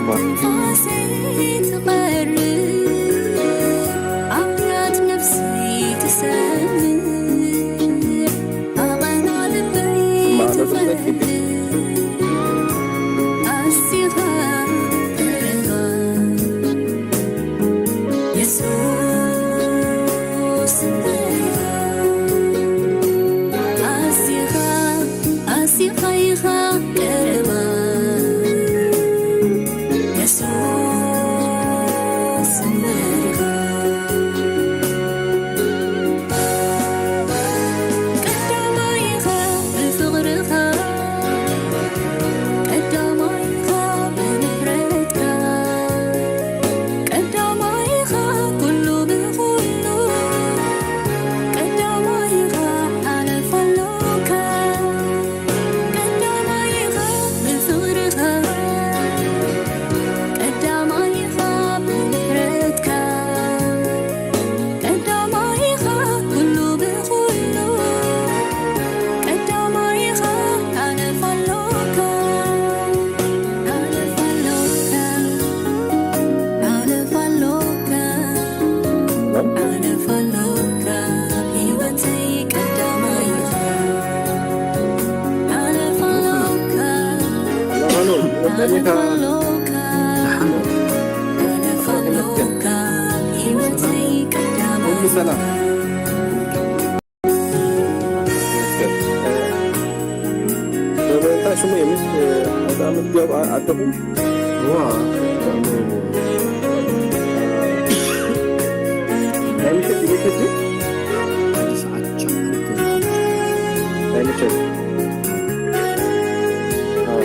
ትንፋሰይ ትቐርብ፣ ኣውያት ነፍሰይ ትሰምር፣ ኣቐና ልበይ ትፈርድ፣ ኣስኻ ትረኻ። የሱስ በሪኻ፣ ኣዚኻ፣ ኣዚኻ ኢኻ ቀረባ። የሱስ በሪኻ፣ ቀዳማይ ኢኻ ብፍቕርኻ፣ ቀዳማይ ኢኻ ብምሕረትካ። ቀዳማይ ኢኻ ኩሉ ብኹሉ፣ ቀዳማይ ኢኻ ኣነ ፋሎካ፣ ቀዳማይ ኢኻ ብፍቕርኻ፣ ቀዳማይ ኢኻ ብምሕረትካ። ቀዳማይ ኢኻ ኩሉ ብኹሉ፣ ቀዳማይ ኢኻ ኣነ ፋሎካ፣ ኣነ ፋሎካ፣ ኣነ ፋሎካ፣ ኣነ ፋሎካ፣ ኣብ ህይወተይ ቀዳማይ ኢኻ፣ ኣነ ፋሎካ፣ ኣነ ፋሎካ፣ ኣነ ፋሎካ፣ ኣብ ህይወተይ ቀዳማይ ኢኻ። በመንታ ሽሙ የምስ ኣውዳ ምትገብ ኣደኹም ዋ ናይ ምሸት ድዩ ሕጂ? ሕጂ ሰዓት ሸውዓተ። ናይ ምሸት። ኣዎ።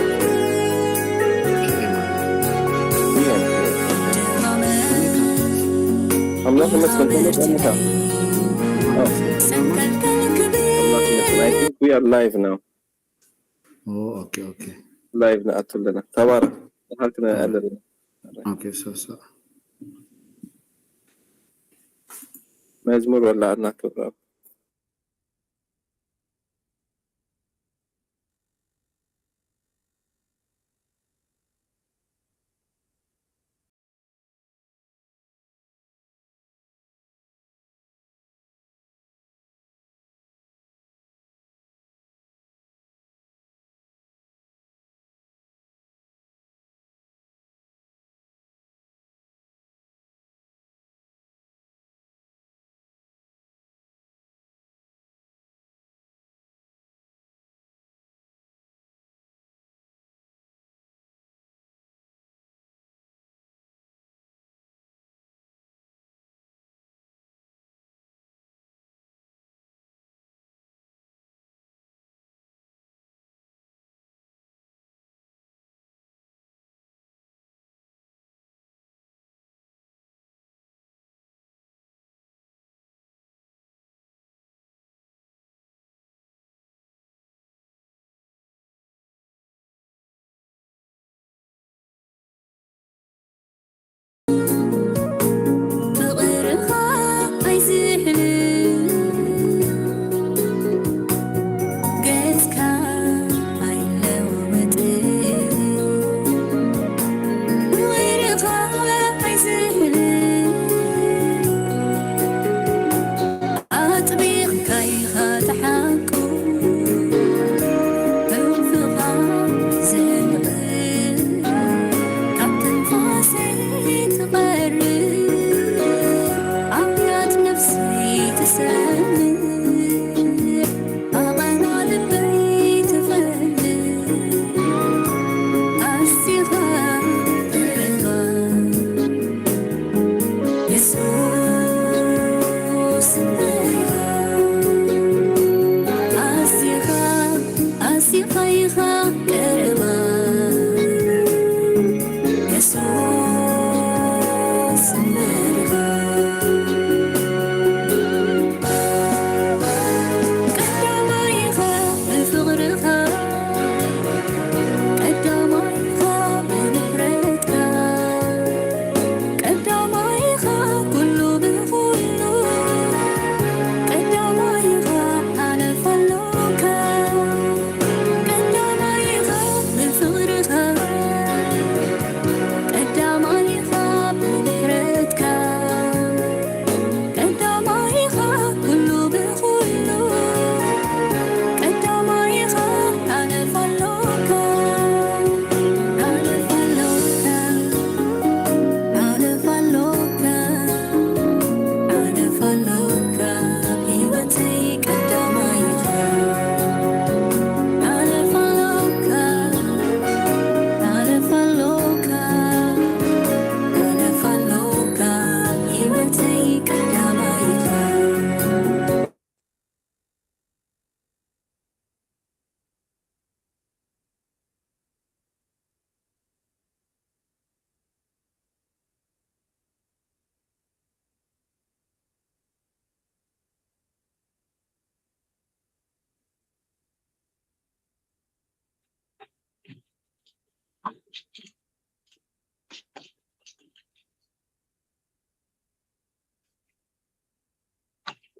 ኣምላኽ ይመስገን፣ ኩሉ ጸኒታ። ኣዎ። ኣምላኽ ይመስገን። I think we are live now. ኦ፣ ኦኬ፣ ኦኬ። Live ንኣቱ ኣለና። ተባረኽ። ተባረኽ። ኣለና። ኦኬ፣ so፣ so። መዝሙር ወላዕልና ክብራ።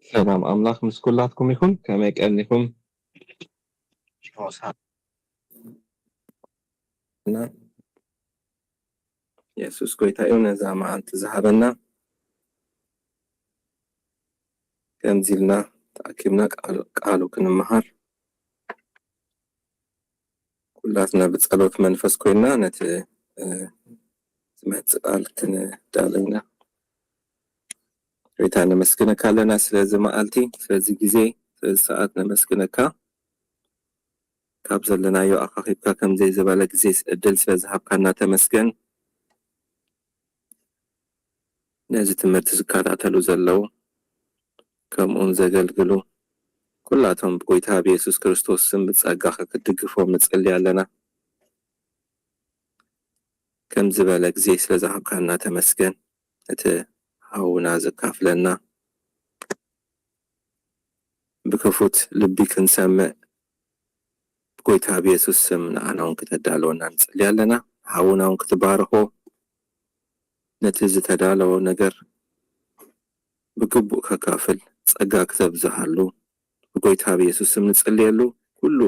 ሰላም ኣምላኽ ምስ ኩላትኩም ይኹን። ከመይ ቀኒኹም? እና የሱስ ጎይታ እዩ ነዛ መዓልቲ ዝሃበና። ከምዚ ኢልና ተኣኪብና ቃሉ ክንመሃር ኩላትና ብጸሎት መንፈስ ኮይና ነቲ ዝመጽእ ቃል ክንዳሎ ኢና። ጎይታ ነመስግነካ ኣለና ስለዚ መዓልቲ፣ ስለዚ ግዜ፣ ስለዚ ሰዓት ነመስግነካ። ካብ ዘለናዮ ኣኻኺብካ ከምዘይ ዝበለ ግዜ እድል ስለ ዝሃብካና ተመስገን። ነዚ ትምህርቲ ዝከታተሉ ዘለዉ ከምኡን ዘገልግሉ ኩላቶም ብጎይታ ብየሱስ ክርስቶስ ስም ብጸጋኻ ክትድግፎም ንጸሊ ኣለና። ከም ዝበለ ግዜ ስለ ዝሃብካና ተመስገን። እቲ ሓውና ዘካፍለና ብክፉት ልቢ ክንሰምዕ ብጎይታ ብየሱስ ስም ንኣና እውን ክተዳልወና ንጽሊ ኣለና። ሓውና እውን ክትባርኾ ነቲ ዝተዳለወ ነገር ብግቡእ ከካፍል ጸጋ ክተብዝሃሉ ብጎይታ ብየሱስ ስም ንጽልየሉ። ኩሉ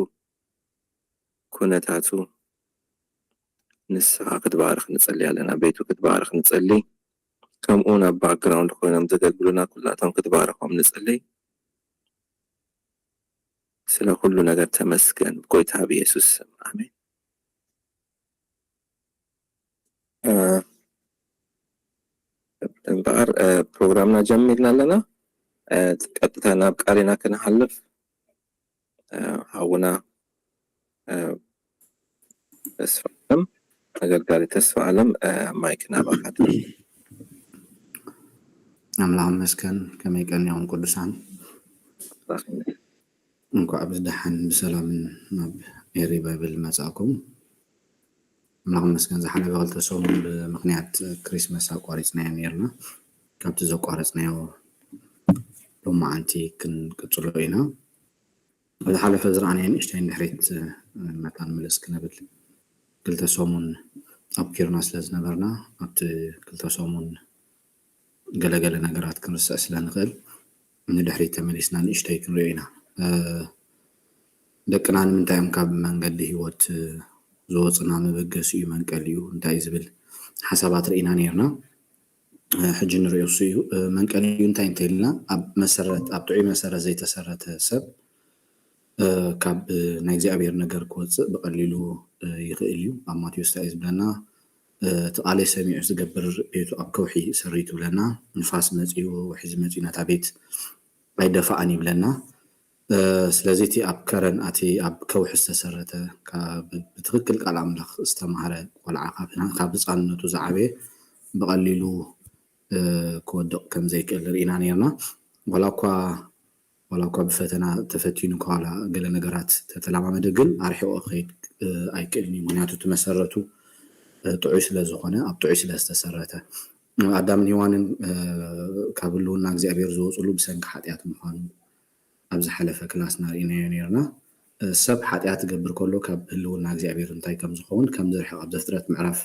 ኩነታቱ ንስኻ ክትባርኽ ንጸሊ ኣለና። ቤቱ ክትባርኽ ንጸሊ። ከምኡ ናብ ባክግራውንድ ኮይኖም ዘገልግሉና ኩላቶም ክትባርኾም ንጸሊ። ስለ ኩሉ ነገር ተመስገን ብጎይታ ብየሱስ ስም ኣሜን። እምበኣር ፕሮግራምና ጀሚርና ኣለና። ቀጥታ ናብ ቃል ኢና ክንሓልፍ። ሓውና ተስፋ ኣለም፣ ኣገልጋሊ ተስፋ ኣለም፣ ማይክ ናባኻ። ኣምላኽ መስከን ከመይ ቀኒኹም ቅዱሳን። እንኳዕ ብዝደሓን ብሰላምን ናብ ኤሪ ባይብል መጻእኩም። ኣምላኽ መስገን ዝሓለፈ ክልተ ሰሙን ብምኽንያት ክሪስመስ ኣቋሪጽናዮ ነርና። ካብቲ ዘቋረጽናዮ ሎማዓንቲ ክንቅጽሎ ኢና። ኣብ ዝሓለፈ ዝረኣናዮ ንእሽተይ ንድሕሪት መታን ምልስ ክነብል ክልተ ሰሙን ኣብ ኪርና ስለ ዝነበርና ኣብቲ ክልተ ሰሙን ገለገለ ነገራት ክንርስዕ ስለ ንኽእል ንድሕሪት ተመሊስና ንእሽተይ ክንሪኦ ኢና። ደቅና ንምንታይ እዮም ካብ መንገዲ ህይወት ዝወፁና? መበገሲኡ መንቀሊኡ እንታይ እዩ ዝብል ሓሳባት ርኢና ነርና። ሕጂ ንሪኦ እሱ እዩ። መንቀሊኡ እንታይ እንተኢልና ኣብ መሰረት ኣብ ጥዑይ መሰረት ዘይተሰረተ ሰብ ካብ ናይ እግዚኣብሔር ነገር ክወፅእ ብቐሊሉ ይኽእል እዩ። ኣብ ማቴዎስ እንታይ እዩ ዝብለና? እቲ ቃለይ ሰሚዑ ዝገብር ቤቱ ኣብ ከውሒ ሰሪቱ ብለና። ንፋስ መፂኡ፣ ወሕዚ መፂኡ ነታ ቤት ኣይደፋኣን ይብለና። ስለዚ እቲ ኣብ ከረን ኣቲ ኣብ ከውሒ ዝተሰረተ ብትክክል ቃል ኣምላኽ ዝተማሃረ ቆልዓ ካብ ህፃንነቱ ዝዓበየ ብቐሊሉ ክወድቕ ከም ዘይክእል ርኢና ነርና። ዋላ እኳ ዋላ እኳ ብፈተና ተፈቲኑ ከዋላ ገለ ነገራት ተተለማመደ ግን ኣርሒቑ ክኸይድ ኣይክእልን እዩ። ምክንያቱ እቲ መሰረቱ ጥዑይ ስለ ዝኾነ ኣብ ጥዑይ ስለ ዝተሰረተ ኣዳምን ሄዋንን ካብ ህልውና እግዚኣብሔር ዝወፅሉ ብሰንኪ ሓጢኣት ምዃኑ ኣብ ዝሓለፈ ክላስና ርኢናዮ ነርና። ሰብ ሓጢኣት ክገብር ከሎ ካብ ህልውና እግዚኣብሔር እንታይ ከም ዝኸውን ከም ዝርሕቕ ኣብ ዘፍጥረት ምዕራፍ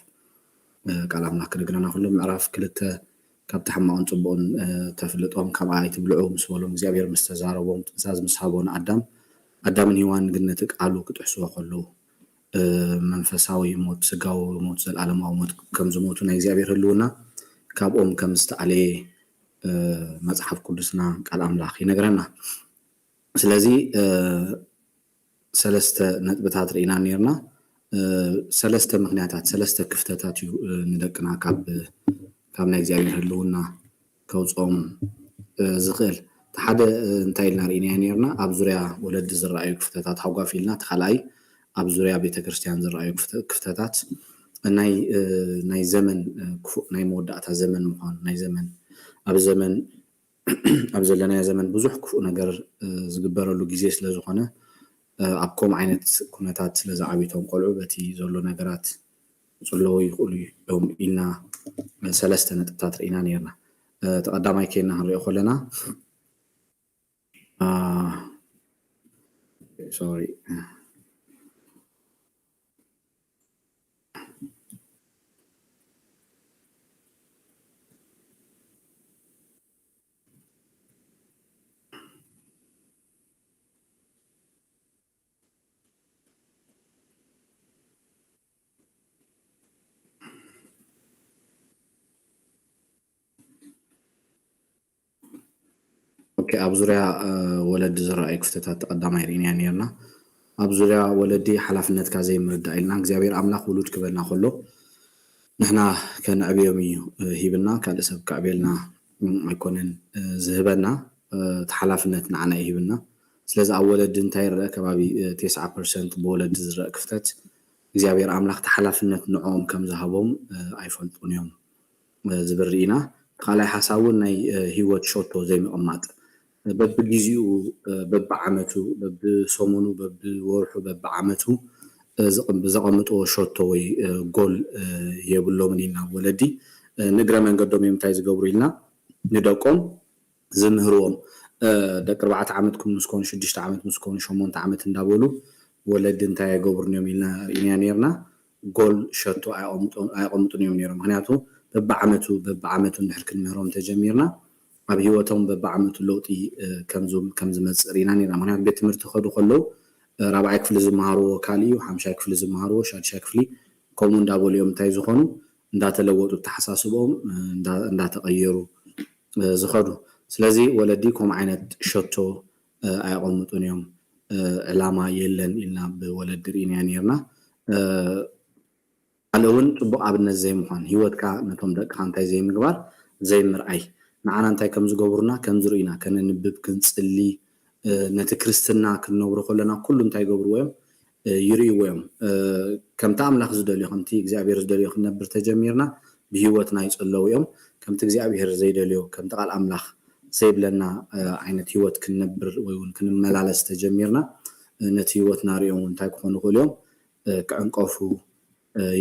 ቃል ኣምላኽ ክነግረና ከሎ ምዕራፍ ክልተ ካብቲ ሕማቕን ጽቡቕን ተፍልጦም ካብኣ ኣይትብልዑ ምስ በሎም እግዚኣብሔር ምስ ተዛረቦም ትእዛዝ ምስ ሃቦ ንኣዳም ኣዳምን ሄዋን ግን ነቲ ቃሉ ክጥሕስዎ ከለዉ መንፈሳዊ ሞት ስጋዊ ሞት ዘለኣለማዊ ሞት ከም ዝሞቱ ናይ እግዚኣብሔር ህልውና ካብኦም ከም ዝተኣለየ መጽሓፍ ቅዱስና ቃል ኣምላኽ ይነግረና። ስለዚ ሰለስተ ነጥብታት ርኢና ነርና። ሰለስተ ምክንያታት ሰለስተ ክፍተታት እዩ ንደቅና ካብ ካብ ናይ እግዚኣብሔር ህልውና ከውፅኦም ዝኽእል። እቲ ሓደ እንታይ ኢልና ርኢናዮ ነርና? ኣብ ዙርያ ወለዲ ዝረኣዩ ክፍተታት ሃጓፍ ኢልና፣ እቲ ካልኣይ ኣብ ዙርያ ቤተክርስትያን ዝረኣዩ ክፍተታት ናይ ናይ ዘመን ክፉእ ናይ መወዳእታ ዘመን ምዃኑ ናይ ዘመን ኣብ ዘመን ኣብ ዘለናዮ ዘመን ብዙሕ ክፉእ ነገር ዝግበረሉ ግዜ ስለ ዝኾነ ኣብ ከምኡ ዓይነት ኩነታት ስለ ዝዓብዩ እቶም ቆልዑ በቲ ዘሎ ነገራት ክጽለዉ ይኽእሉ እዮም ኢልና ሰለስተ ነጥብታት ርኢና ነርና። እቲ ቀዳማይ ኬና ክንሪኦ ከለና ሶሪ ኣብ ዙርያ ወለዲ ዝረኣዩ ክፍተታት ቀዳማይ ርኢናዮ ነርና። ኣብ ዙርያ ወለዲ ሓላፍነትካ ዘይምርዳእ ኢልና እግዚኣብሔር ኣምላኽ ውሉድ ክበና ከሎ ንሕና ከነዕብዮም እዩ ሂብና፣ ካልእ ሰብ ከዕብየልና ኣይኮነን ዝህበና፣ እቲ ሓላፍነት ንዓና እዩ ሂብና። ስለዚ ኣብ ወለዲ እንታይ ይረአ? ከባቢ ተስዓ ፐርሰንት ብወለዲ ዝረአ ክፍተት እግዚኣብሔር ኣምላኽ እቲ ሓላፍነት ንዕኦም ከም ዝሃቦም ኣይፈልጡን እዮም። ዝብል ርኢና። እቲ ካልኣይ ሓሳብ እውን ናይ ህይወት ሸቶ ዘይምቕማጥ፣ በብግዜኡ፣ በብዓመቱ፣ በብሰሙኑ፣ በብወርሑ፣ በብዓመቱ ዘቐምጥዎ ሸቶ ወይ ጎል የብሎምን ኢልና ወለዲ ንእግረ መንገዶም እዮም እንታይ ዝገብሩ ኢልና ንደቆም ዝምህርዎም። ደቂ ኣርባዕተ ዓመት ምስ ኮኑ፣ ሽዱሽተ ዓመት ምስ ኮኑ፣ ሸሞንተ ዓመት እንዳበሉ ወለዲ እንታይ ኣይገብሩን እዮም ኢልና ርኢና ነርና። ጎል ሸቶ ኣየቐምጡን እዮም ነይሮም። ምክንያቱ በብዓመቱ በብዓመቱ እንድሕር ክንምህሮም ተጀሚርና ኣብ ህይወቶም በብዓመቱ ለውጢ ከም ዝመፅእ ርኢና ነርና። ምክንያቱ ቤት ትምህርቲ ከዱ ከለዉ ራብዓይ ክፍሊ ዝመሃርዎ ካልእ እዩ፣ ሓምሻይ ክፍሊ ዝመሃርዎ፣ ሻድሻይ ክፍሊ ከምኡ እንዳበሉ እዮም እንታይ ዝኾኑ እንዳተለወጡ፣ ተሓሳስቦም እንዳተቐየሩ ዝኸዱ። ስለዚ ወለዲ ከምኡ ዓይነት ሸቶ ኣየቐምጡን እዮም። ዕላማ የለን ኢልና ብወለዲ ርኢናዮ ነርና። ካልእ እውን ፅቡቕ ኣብነት ዘይምዃን፣ ህይወትካ ነቶም ደቅኻ እንታይ ዘይምግባር፣ ዘይምርኣይ፣ ንዓና እንታይ ከም ዝገብሩና ከም ዝርእዩና ከነንብብ ክንፅሊ ነቲ ክርስትና ክንነብሮ ከለና ኩሉ እንታይ ይገብርዎ እዮም? ይርእይዎ እዮም። ከምቲ ኣምላኽ ዝደልዮ፣ ከምቲ እግዚኣብሔር ዝደልዮ ክንነብር ተጀሚርና ብህይወትና ይፅለዉ እዮም። ከምቲ እግዚኣብሔር ዘይደልዮ፣ ከምቲ ቃል ኣምላኽ ዘይብለና ዓይነት ህይወት ክንነብር ወይ እውን ክንመላለስ ተጀሚርና ነቲ ህይወትና ሪኦም እንታይ ክኾኑ ይኽእሉ እዮም? ክዕንቀፉ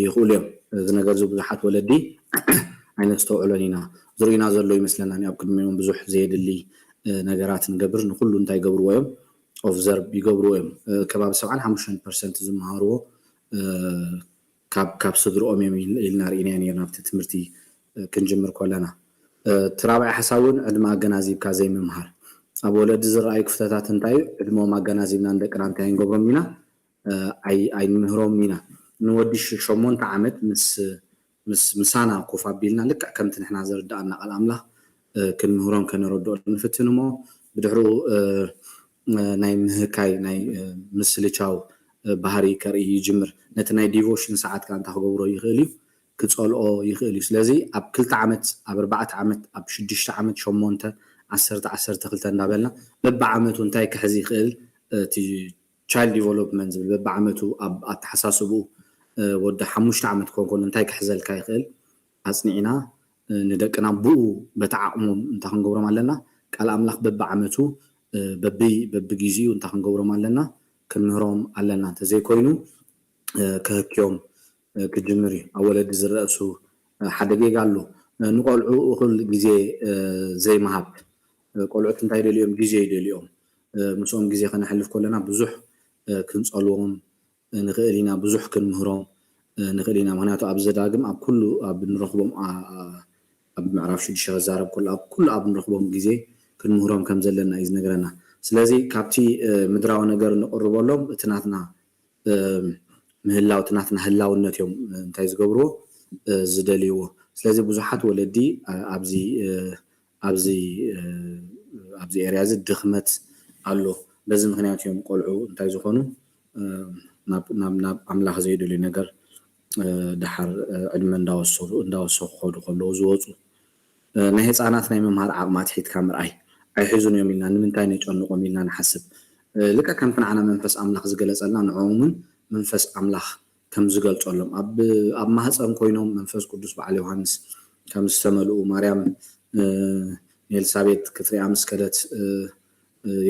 ይኽእሉ እዮም። እዚ ነገር እዚ ብዙሓት ወለዲ ኣይነስተውዕሎን ኢና። ዝርእዩና ዘሎ ይመስለና፣ ኣብ ቅድሚኦም ብዙሕ ዘየድሊ ነገራት ንገብር፣ ንኩሉ እንታይ ይገብርዎ እዮም? ኦብዘርቭ ይገብርዎ እዮም። ከባቢ ሰብዓን ሓሙሽተን ፐርሰንት ዝመሃርዎ ካብ ካብ ስድርኦም እዮም ኢልና ርኢናዮ ነርና ኣብቲ ትምህርቲ ክንጅምር ከለና። እቲ ራብዓይ ሓሳብ እውን ዕድመ ኣገናዚብካ ዘይምምሃር። ኣብ ወለዲ ዝረኣዩ ክፍተታት እንታይ እዩ? ዕድመኦም ኣገናዚብና ንደቅና እንታይ ንገብሮም ኢና? ኣይንምህሮም ኢና። ንወዲ ሸሞንተ ዓመት ምስ ምስ ምሳና ኮፍ ኣቢልና ልክዕ ከምቲ ንሕና ዝርድኣና ቃል ኣምላኽ ክንምህሮም ከነረድኦ ንፍትን እሞ ብድሕሩ ናይ ምህካይ ናይ ምስልቻው ባህሪ ከርኢ ይጅምር። ነቲ ናይ ዲቮሽን ሰዓት ከኣ እንታይ ክገብሮ ይኽእል እዩ? ክጸልኦ ይኽእል እዩ። ስለዚ ኣብ ክልተ ዓመት፣ ኣብ ኣርባዕተ ዓመት፣ ኣብ ሽዱሽተ ዓመት፣ ሸሞንተ፣ ዓሰርተ፣ ዓሰርተ ክልተ እንዳበልና በብዓመቱ እንታይ ክሕዝ ይኽእል? እቲ ቻይልድ ዲቨሎፕመንት ዝብል በብዓመቱ ኣብ ኣተሓሳስብኡ ወዲ ሓሙሽተ ዓመት ክኾን ከሎ እንታይ ክሕዘልካ ይኽእል ኣጽኒዕና ንደቅና ብኡ በቲ ዓቕሞም እንታይ ክንገብሮም ኣለና? ቃል ኣምላኽ በብዓመቱ በቢ በብግዜኡ እንታይ ክንገብሮም ኣለና? ክንምህሮም ኣለና። እንተዘይኮይኑ ከህክዮም ክጅምር እዩ። ኣብ ወለዲ ዝረእሱ ሓደ ጌጋ ኣሎ። ንቆልዑ እኹል ግዜ ዘይምሃብ። ቆልዑት እንታይ ደልዮም? ግዜ ይደልዮም። ምስኦም ግዜ ከነሕልፍ ከለና ብዙሕ ክንጸልዎም ንኽእል ኢና፣ ብዙሕ ክንምህሮም ንኽእል ኢና። ምክንያቱ ኣብ ዘዳግም ኣብ ኩሉ ኣብ ንረኽቦም ኣብ ምዕራፍ ሽዱሽተ ክዛረብ ከሎ ኣብ ኩሉ ኣብ ንረኽቦም ግዜ ክንምህሮም ከም ዘለና እዩ ዝነግረና። ስለዚ ካብቲ ምድራዊ ነገር ንቕርበሎም እቲ ናትና ምህላው እቲ ናትና ህላውነት እዮም እንታይ ዝገብርዎ ዝደልይዎ። ስለዚ ብዙሓት ወለዲ ኣብዚ ኣብዚ ኣብዚ ኤርያ እዚ ድኽመት ኣሎ። በዚ ምክንያት እዮም ቆልዑ እንታይ ዝኾኑ ናብ ኣምላኽ ዘይደልዩ ነገር ደሓር ዕድመ እንዳወሰኹ እንዳወሰኹ ክኸዱ ከለዉ ዝወፁ። ናይ ህፃናት ናይ ምምሃር ዓቕሚ ኣትሒትካ ምርኣይ። ኣይሕዙን እዮም ኢልና ንምንታይ ነጨንቖም ኢልና ንሓስብ። ልክዕ ከምቲ ንዓና መንፈስ ኣምላኽ ዝገለፀልና ንዕኦም እውን መንፈስ ኣምላኽ ከም ዝገልፀሎም ኣብ ማህፀን ኮይኖም መንፈስ ቅዱስ በዓል ዮሃንስ ከም ዝተመልኡ ማርያም ንኤልሳቤጥ ክትሪኣ ምስ ከደት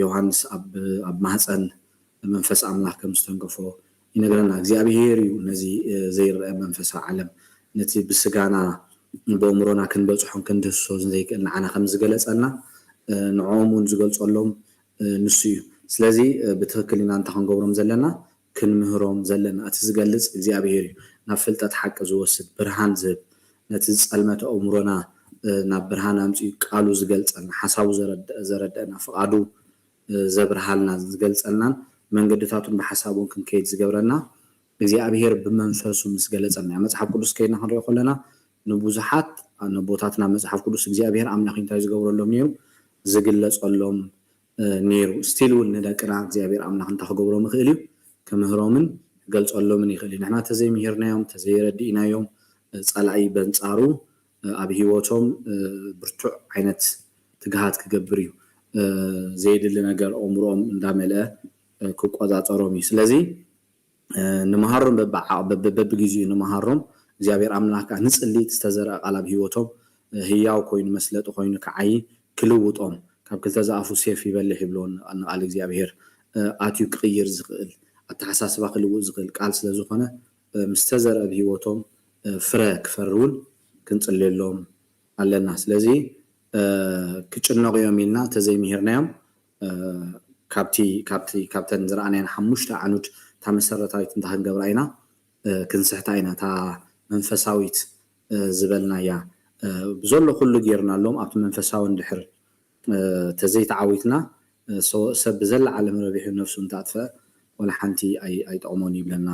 ዮሃንስ ኣብ ማህፀን መንፈስ ኣምላኽ ከም ዝተንከፎ ይነግረና። እግዚኣብሄር እዩ ነዚ ዘይረአ መንፈሳዊ ዓለም ነቲ ብስጋና ብእምሮና ክንበፅሖን ክንድህስሶ ዘይክእል ንዓና ከም ዝገለፀልና ንዕኦም እውን ዝገልፀሎም ንሱ እዩ። ስለዚ ብትኽክል ኢና እንታይ ክንገብሮም ዘለና? ክንምህሮም ዘለና። እቲ ዝገልፅ እግዚኣብሄር እዩ። ናብ ፍልጠት ሓቂ ዝወስድ ብርሃን ዝህብ ነቲ ዝፀልመተ ኣእምሮና ናብ ብርሃን ኣምፅኡ ቃሉ ዝገልፀልና ሓሳቡ ዘረደአና ፍቓዱ ዘብርሃልና ዝገልፀልናን መንገድታቱን ብሓሳቡን ክንከይድ ዝገብረና እግዚኣብሄር ብመንፈሱ ምስ ገለፀልና እዩ። መፅሓፍ ቅዱስ ከይድና ክንሪኦ ከለና ንብዙሓት ኣቦታትና መፅሓፍ ቅዱስ እግዚኣብሄር ኣምላኽ እንታይ ዝገብረሎም ነይሩ? ዝግለፀሎም ነይሩ። ስቲል እውን ንደቅና እግዚኣብሔር ኣምላኽ እንታይ ክገብሮም ይኽእል እዩ? ክምህሮምን ክገልፀሎምን ይኽእል እዩ። ንሕና ተዘይምሂርናዮም፣ ተዘይረድእናዮም፣ ፀላኢ በንፃሩ ኣብ ህይወቶም ብርቱዕ ዓይነት ትግሃት ክገብር እዩ። ዘየድሊ ነገር ኣእምሮኦም እንዳመልአ ክቆፃፀሮም እዩ። ስለዚ ንምሃሮም በብግዜኡ ንምሃሮም እግዚኣብሔር ኣምላክ ከዓ ንፅሊ ዝተዘርአ ቃል ኣብ ህይወቶም ህያው ኮይኑ መስለጢ ኮይኑ ክዓይ ክልውጦም ካብ ክልተ ዝኣፉ ሴፍ ይበልሕ ይብሎ ንቃል እግዚኣብሔር ኣትዩ ክቅይር ዝኽእል ኣተሓሳስባ ክልውጥ ዝኽእል ቃል ስለዝኾነ ምስተዘርአ ብህይወቶም ፍረ ክፈሪ እውን ክንፅልየሎም ኣለና። ስለዚ ክጭነቑ እዮም ኢልና እንተዘይምሂርናዮም ካብቲ ካብቲ ካብተን ዝረኣናየን ሓሙሽተ ዓኑድ እታ መሰረታዊት እንታ ክንገብራ ኢና ክንስሕታ ኢና። እታ መንፈሳዊት ዝበልናያ ብዘሎ ኩሉ ጌርናሎም ኣብቲ መንፈሳዊ እንድሕር ተዘይተዓዊትና ሰብ ብዘለዓለም ረቢሑ ነፍሱ እንተኣጥፈ ወላ ሓንቲ ኣይጠቕሞን ይብለና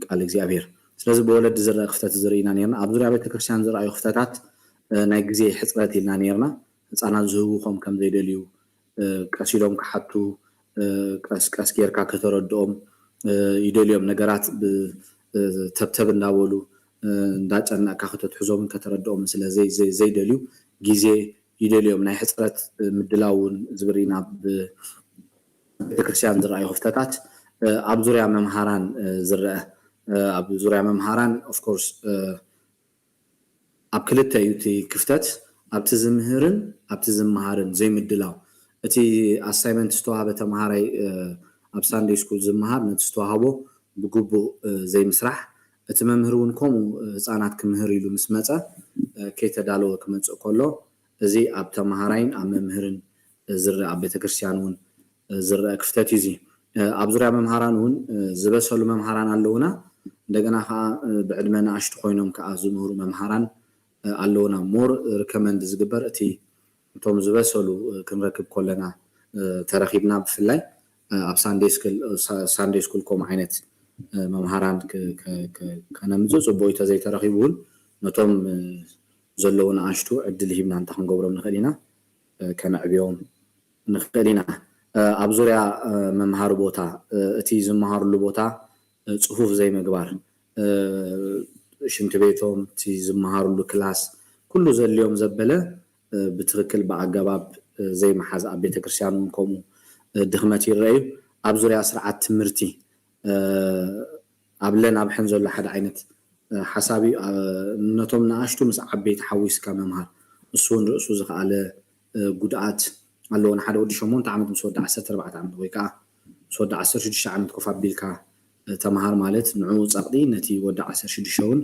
ቃል እግዚኣብሔር። ስለዚ ብወለዲ ዝረአ ክፍተት ዝርኢና ነርና። ኣብ ዙርያ ቤተክርስትያን ዝረኣዩ ክፍተታት ናይ ግዜ ሕፅረት ኢልና ነርና። ህፃናት ዝህውኾም ከም ዘይደልዩ ቀስ ኢሎም ክሓቱ ቀስ ቀስ ጌርካ ከተረድኦም ይደልዮም። ነገራት ተብተብ እንዳበሉ እንዳጨነቅካ ከተትሕዞምን ከተረድኦምን ስለ ዘይደልዩ ግዜ ይደልዮም። ናይ ሕፅረት ምድላው እውን ዝብርኢና ቤተክርስትያን ዝረኣዩ ክፍተታት ኣብ ዙርያ መምሃራን ዝረአ ኣብ ዙርያ መምሃራን ኦፍኮርስ ኣብ ክልተ እዩ እቲ ክፍተት ኣብቲ ዝምህርን ኣብቲ ዝመሃርን ዘይምድላው እቲ ኣሳይመንት ዝተዋሃበ ተምሃራይ ኣብ ሳንደይ ስኩል ዝመሃር ነቲ ዝተዋሃቦ ብግቡእ ዘይምስራሕ እቲ መምህር እውን ከምኡ ህፃናት ክምህር ኢሉ ምስ መፀ ከይተዳለወ ክመፅእ ከሎ እዚ ኣብ ተምሃራይን ኣብ መምህርን ዝረአ ኣብ ቤተክርስትያን እውን ዝረአ ክፍተት እዩ እዚ ኣብ ዙርያ መምሃራን እውን ዝበሰሉ መምሃራን ኣለውና እንደገና ከዓ ብዕድመ ንኣሽቱ ኮይኖም ከዓ ዝምህሩ መምሃራን ኣለውና more recommend ዝግበር እቲ እቶም ዝበሰሉ ክንረክብ ከለና ተረኪብና ብፍላይ ኣብ ሳንደይ ስኩል ከምኡ ዓይነት መምሃራን ከነምፅእ ፅቡቅ እዩ ተዘይተረኪቡ እውን ነቶም ዘለዉ ንኣሽቱ ዕድል ሂብና እንታይ ክንገብሮም ንኽእል ኢና ከነዕብዮም ንኽእል ኢና ኣብ ዙርያ መምሃሪ ቦታ እቲ ዝመሃርሉ ቦታ ፅፉፍ ዘይምግባር ሽንቲ ቤቶም እቲ ዝመሃርሉ ክላስ ኩሉ ዘድልዮም ዘበለ ብትኽክል ብኣገባብ ዘይመሓዝ ኣብ ቤተክርስትያን እውን ከምኡ ድኽመት ይረአ እዩ ኣብ ዙርያ ስርዓት ትምህርቲ ኣብ ለን ኣብ ሕን ዘሎ ሓደ ዓይነት ሓሳብ እዩ ነቶም ንኣሽቱ ምስ ዓበይቲ ሓዊስካ ምምሃር እሱ እውን ርእሱ ዝኸኣለ ጉድኣት ኣለዎ ንሓደ ወዲ ሸሞንተ ዓመት ምስ ወዲ ዓሰርተ ኣርባዕተ ዓመት ወይ ከዓ ምስ ወዲ ዓሰርተ ሽዱሽተ ዓመት ኮፍ ኣቢልካ ተምሃር ማለት ንዕኡ ፀቕጢ ነቲ ወዲ ዓሰርተ ሽዱሽተ እውን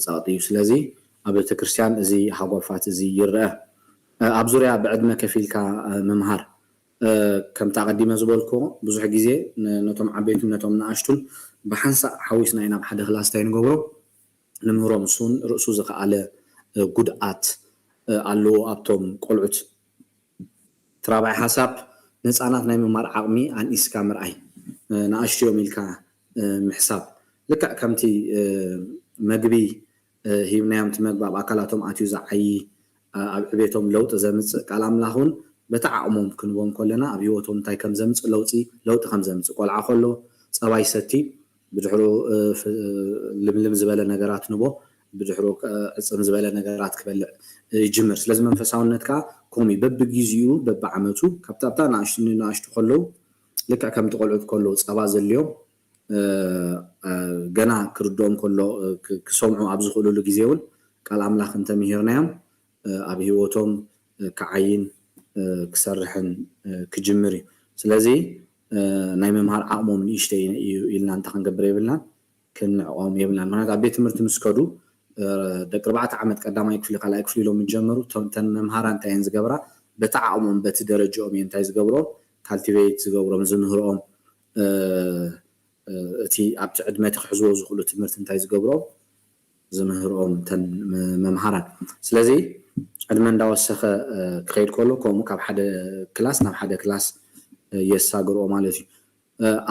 ፀቕጢ እዩ ስለዚ ኣብ ቤተክርስትያን እዚ ሃጓፋት እዚ ይረአ ኣብ ዙርያ ብዕድመ ከፊልካ ምምሃር ከምቲ ኣቐዲመ ዝበልኩ ብዙሕ ግዜ ነቶም ዓበይትን ነቶም ንኣሽቱን ብሓንሳእ ሓዊስና ኢና ኣብ ሓደ ክላስ እንታይ ንገብሮ ንምህሮም እሱን ርእሱ ዝኸኣለ ጉድኣት ኣለዎ ኣብቶም ቆልዑት ትራባይ ሓሳብ ንህፃናት ናይ ምማር ዓቕሚ ኣንኢስካ ምርኣይ ንኣሽትዮም ኢልካ ምሕሳብ ልክዕ ከምቲ መግቢ ሂብናዮም እቲ መግቢ ኣብ ኣካላቶም ኣትዩ ዝዓዪ ኣብ ዕቤቶም ለውጢ ዘምፅእ ቃል ኣምላኽ እውን በቲ ዓቕሞም ክንቦም ከለና ኣብ ህይወቶም እንታይ ከም ዘምፅእ ለውጢ ለውጢ ከም ዘምፅእ ቆልዓ ከሎ ፀባይ ሰቲ ብድሕሩ ልምልም ዝበለ ነገራት ንቦ ብድሕሩ ዕፅም ዝበለ ነገራት ክበልዕ ይጅምር ስለዚ መንፈሳውነት ከዓ ከምኡ በብግዜኡ በብዓመቱ ካብታ ኣብታ ንኣሽቱ ንኣሽቱ ከለዉ ልክዕ ከምቲ ቆልዑት ከለዉ ፀባ ዘልዮም ገና ክርድኦም ከሎ ክሰምዑ ኣብ ዝኽእሉሉ ግዜ እውን ቃል ኣምላኽ እንተምሂርናዮም ኣብ ህይወቶም ክዓይን ክሰርሕን ክጅምር እዩ። ስለዚ ናይ ምምሃር ዓቕሞም ንእሽተይ እዩ ኢልና እንተ ክንገብር የብልናን ክንዕቖም የብልናን። ምክንያቱ ኣብ ቤት ትምህርቲ ምስ ከዱ ደቂ ኣርባዕተ ዓመት ቀዳማይ ክፍሊ ካልኣይ ክፍሊ ኢሎም ምስ ጀመሩ እተን መምሃራ እንታይ እየን ዝገብራ በቲ ዓቕሞም በቲ ደረጅኦም እየ እንታይ ዝገብሮም ካልቲቬት ዝገብሮም ዝምህርኦም እቲ ኣብቲ ዕድመ እቲ ክሕዝዎ ዝኽእሉ ትምህርቲ እንታይ ዝገብሮም ዝምህርኦም እተን መምሃራን ስለዚ ዕድመ እንዳወሰኸ ክኸይድ ከሎ ከምኡ ካብ ሓደ ክላስ ናብ ሓደ ክላስ የሳግርኦ ማለት እዩ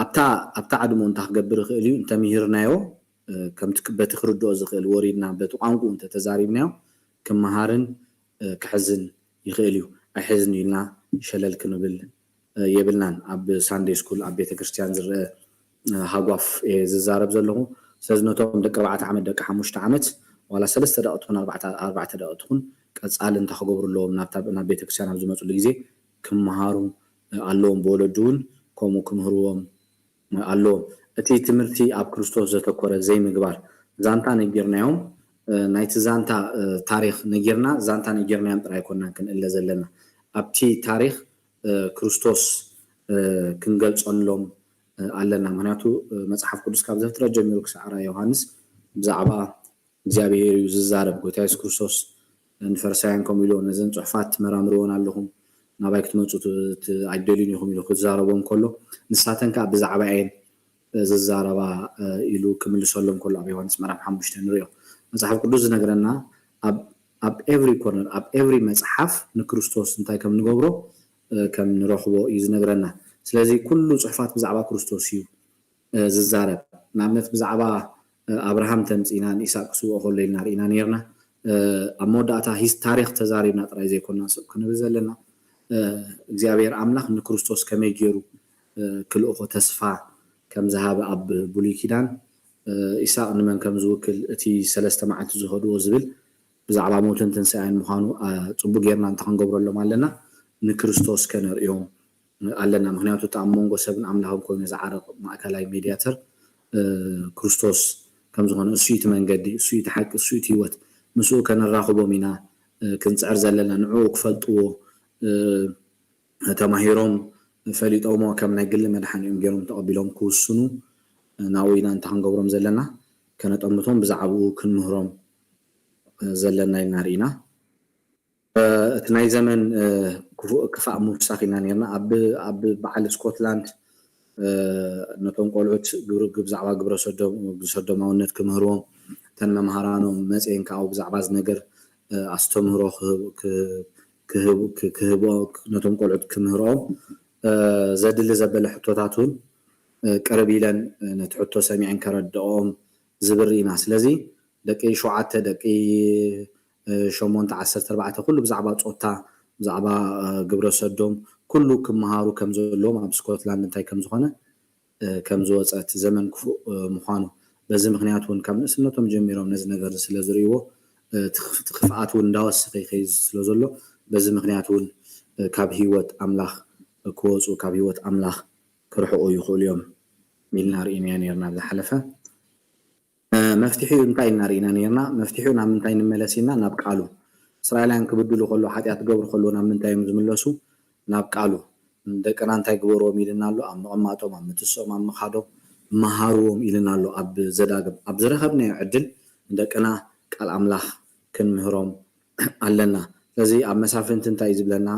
ኣብታ ኣብታ ዕድሞ እንታይ ክገብር ይኽእል እዩ እንተምሂርናዮ ከምቲ በቲ ክርድኦ ዝኽእል ወሪድና በቲ ቋንቁ እንተተዛሪብናዮ ክመሃርን ክሕዝን ይኽእል እዩ ኣይሕዝን ኢልና ሸለል ክንብል የብልናን። ኣብ ሳንደይ ስኩል ኣብ ቤተክርስትያን ዝረአ ሃጓፍ እየ ዝዛረብ ዘለኹ። ስለዚ ነቶም ደቂ ኣርባዕተ ዓመት ደቂ ሓሙሽተ ዓመት ዋላ ሰለስተ ደቂ ትኹን ኣርባዕተ ደቂ ትኹን ቀፃሊ እንታይ ክገብሩ ኣለዎም ናብ ቤተክርስትያን ኣብ ዝመፅሉ ግዜ ክመሃሩ ኣለዎም። ብወለዱ እውን ከምኡ ክምህርዎም ኣለዎም። እቲ ትምህርቲ ኣብ ክርስቶስ ዘተኮረ ዘይምግባር ዛንታ ነጊርናዮም ናይቲ ዛንታ ታሪክ ነጊርና ዛንታ ነጊርናዮም ጥራይ ኣይኮናን ክንእለ ዘለና ኣብቲ ታሪክ ክርስቶስ ክንገልፀሎም ኣለና። ምክንያቱ መፅሓፍ ቅዱስ ካብ ዘፍጥረት ጀሚሩ ክሳዕ ራእይ ዮሃንስ ብዛዕባ እግዚኣብሄር እዩ ዝዛረብ። ጎይታ የሱስ ክርስቶስ ንፈሪሳውያን ከምኡ ኢልዎም ነዘን ፅሑፋት ትመራምርወን ኣለኹም ናባይ ክትመፁ ኣይደልዩን ኢኹም ኢሉ ክዛረቦም ከሎ ንሳተን ከዓ ብዛዕባ እየን ዝዛረባ ኢሉ ክምልሰሎም ከሎ ኣብ ዮሃንስ ምዕራፍ ሓሙሽተ ንሪኦ። መፅሓፍ ቅዱስ ዝነግረና ኣብ every corner ኣብ every መፅሓፍ ንክርስቶስ እንታይ ከም ንገብሮ ከም ንረኽቦ እዩ ዝነግረና። ስለዚ ኩሉ ፅሑፋት ብዛዕባ ክርስቶስ እዩ ዝዛረብ። ንኣብነት ብዛዕባ ኣብርሃም ተምፂና ንኢሳቅ ክስውኦ ከሎ ኢልና ርኢና ነርና። ኣብ መወዳእታ ሂስ ታሪክ ተዛሪብና ጥራይ ዘይኮና ስቅ ክንብል ዘለና እግዚኣብሔር ኣምላኽ ንክርስቶስ ከመይ ገይሩ ክልእኮ ተስፋ ከም ዝሃበ ኣብ ብሉይ ኪዳን ኢሳቅ ንመን ከም ዝውክል እቲ ሰለስተ መዓልቲ ዝኸድዎ ዝብል ብዛዕባ ሞትን ትንሳኤን ምዃኑ ፅቡቅ ጌርና እንተክንገብረሎም ኣለና ንክርስቶስ ከነርእዮም ኣለና። ምክንያቱ እቲ ኣብ መንጎ ሰብን ኣምላኽን ኮይኑ ዝዓረቕ ማእከላይ ሜድያተር ክርስቶስ ከም ዝኾነ፣ እሱ እዩ እቲ መንገዲ፣ እሱ እዩ እቲ ሓቂ፣ እሱ እዩ እቲ ህይወት። ምስኡ ከነራኽቦም ኢና ክንጽዕር ዘለና። ንዕኡ ክፈልጥዎ ተማሂሮም ፈሊጦሞ ከም ናይ ግሊ መድሓኒኦም ገይሮም ተቐቢሎም ክውስኑ ናብኡ ኢና እንተ ክንገብሮም ዘለና ከነጠምቶም ብዛዕባኡ ክንምህሮም ዘለና ኢልና ርኢና። እቲ ናይ ዘመን ክፋእ ምውሳኽ ኢልና ነርና። ኣብ በዓል ስኮትላንድ ነቶም ቆልዑት ብዛዕባ ግብረ ሰዶማውነት ክምህርዎም እተን መምሃራኖም መፅኤን ከዓ ብዛዕባ እዚ ነገር ኣስተምህሮ ክህብ ነቶም ቆልዑት ክምህርኦም ዘድሊ ዘበለ ሕቶታት እውን ቅርብ ኢለን ነቲ ሕቶ ሰሚዐን ከረድኦም ዝብር ኢና። ስለዚ ደቂ ሸውዓተ ደቂ ሸሞንተ ዓሰርተ ኣርባዕተ ኩሉ ብዛዕባ ጾታ ብዛዕባ ግብረ ሰዶም ኩሉ ክመሃሩ ከም ዘለዎም ኣብ ስኮትላንድ እንታይ ከም ዝኾነ ከም ዝወፀ እቲ ዘመን ክፉእ ምዃኑ በዚ ምክንያት እውን ካብ ንእስነቶም ጀሚሮም ነዚ ነገር ስለ ዝርእይዎ እቲ ክፍኣት እውን እንዳወሰኸ ይኸይድ ስለ ዘሎ በዚ ምክንያት እውን ካብ ህይወት ኣምላኽ ክወፁ ካብ ህይወት ኣምላኽ ክርሕቑ ይኽእሉ እዮም ኢልና ርኢናዮ ነርና ዝሓለፈ መፍትሒኡ እንታይ ኢና ርኢና ነርና? መፍትሒኡ ናብ ምንታይ ንመለስ ኢልና? ናብ ቃሉ። እስራኤላውያን ክብድሉ ከሎ ሓጢኣት ክገብሩ ከሎ ናብ ምንታይ እዮም ዝምለሱ? ናብ ቃሉ። ደቅና እንታይ ግበርዎም ኢልና ኣሎ? ኣብ ምቕማጦም፣ ኣብ ምትስኦም፣ ኣብ ምኻዶም መሃርዎም ኢልና ኣሎ ኣብ ዘዳግም። ኣብ ዝረኸብናዮ ዕድል ንደቅና ቃል ኣምላኽ ክንምህሮም ኣለና። ስለዚ ኣብ መሳፍንቲ እንታይ እዩ ዝብለና?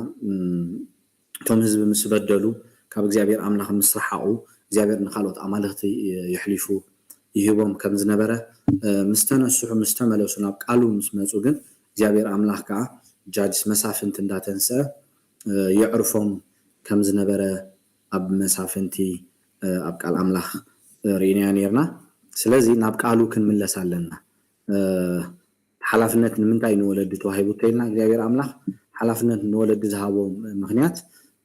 እቶም ህዝቢ ምስ በደሉ ካብ እግዚኣብሔር ኣምላኽ ምስ ረሓቑ እግዚኣብሔር ንካልኦት ኣማልኽቲ የሕሊፉ ይህቦም ከም ዝነበረ ምስ ተነስሑ ምስ ተመለሱ ናብ ቃሉ ምስ መፁ ግን እግዚኣብሔር ኣምላኽ ከዓ ጃጅስ መሳፍንቲ እንዳተንስአ የዕርፎም ከም ዝነበረ ኣብ መሳፍንቲ ኣብ ቃል ኣምላኽ ርኢናዮ ነርና። ስለዚ ናብ ቃሉ ክንምለስ ኣለና። ሓላፍነት ንምንታይ ንወለዲ ተዋሂቡ እንተኢልና እግዚኣብሔር ኣምላኽ ሓላፍነት ንወለዲ ዝሃቦም ምክንያት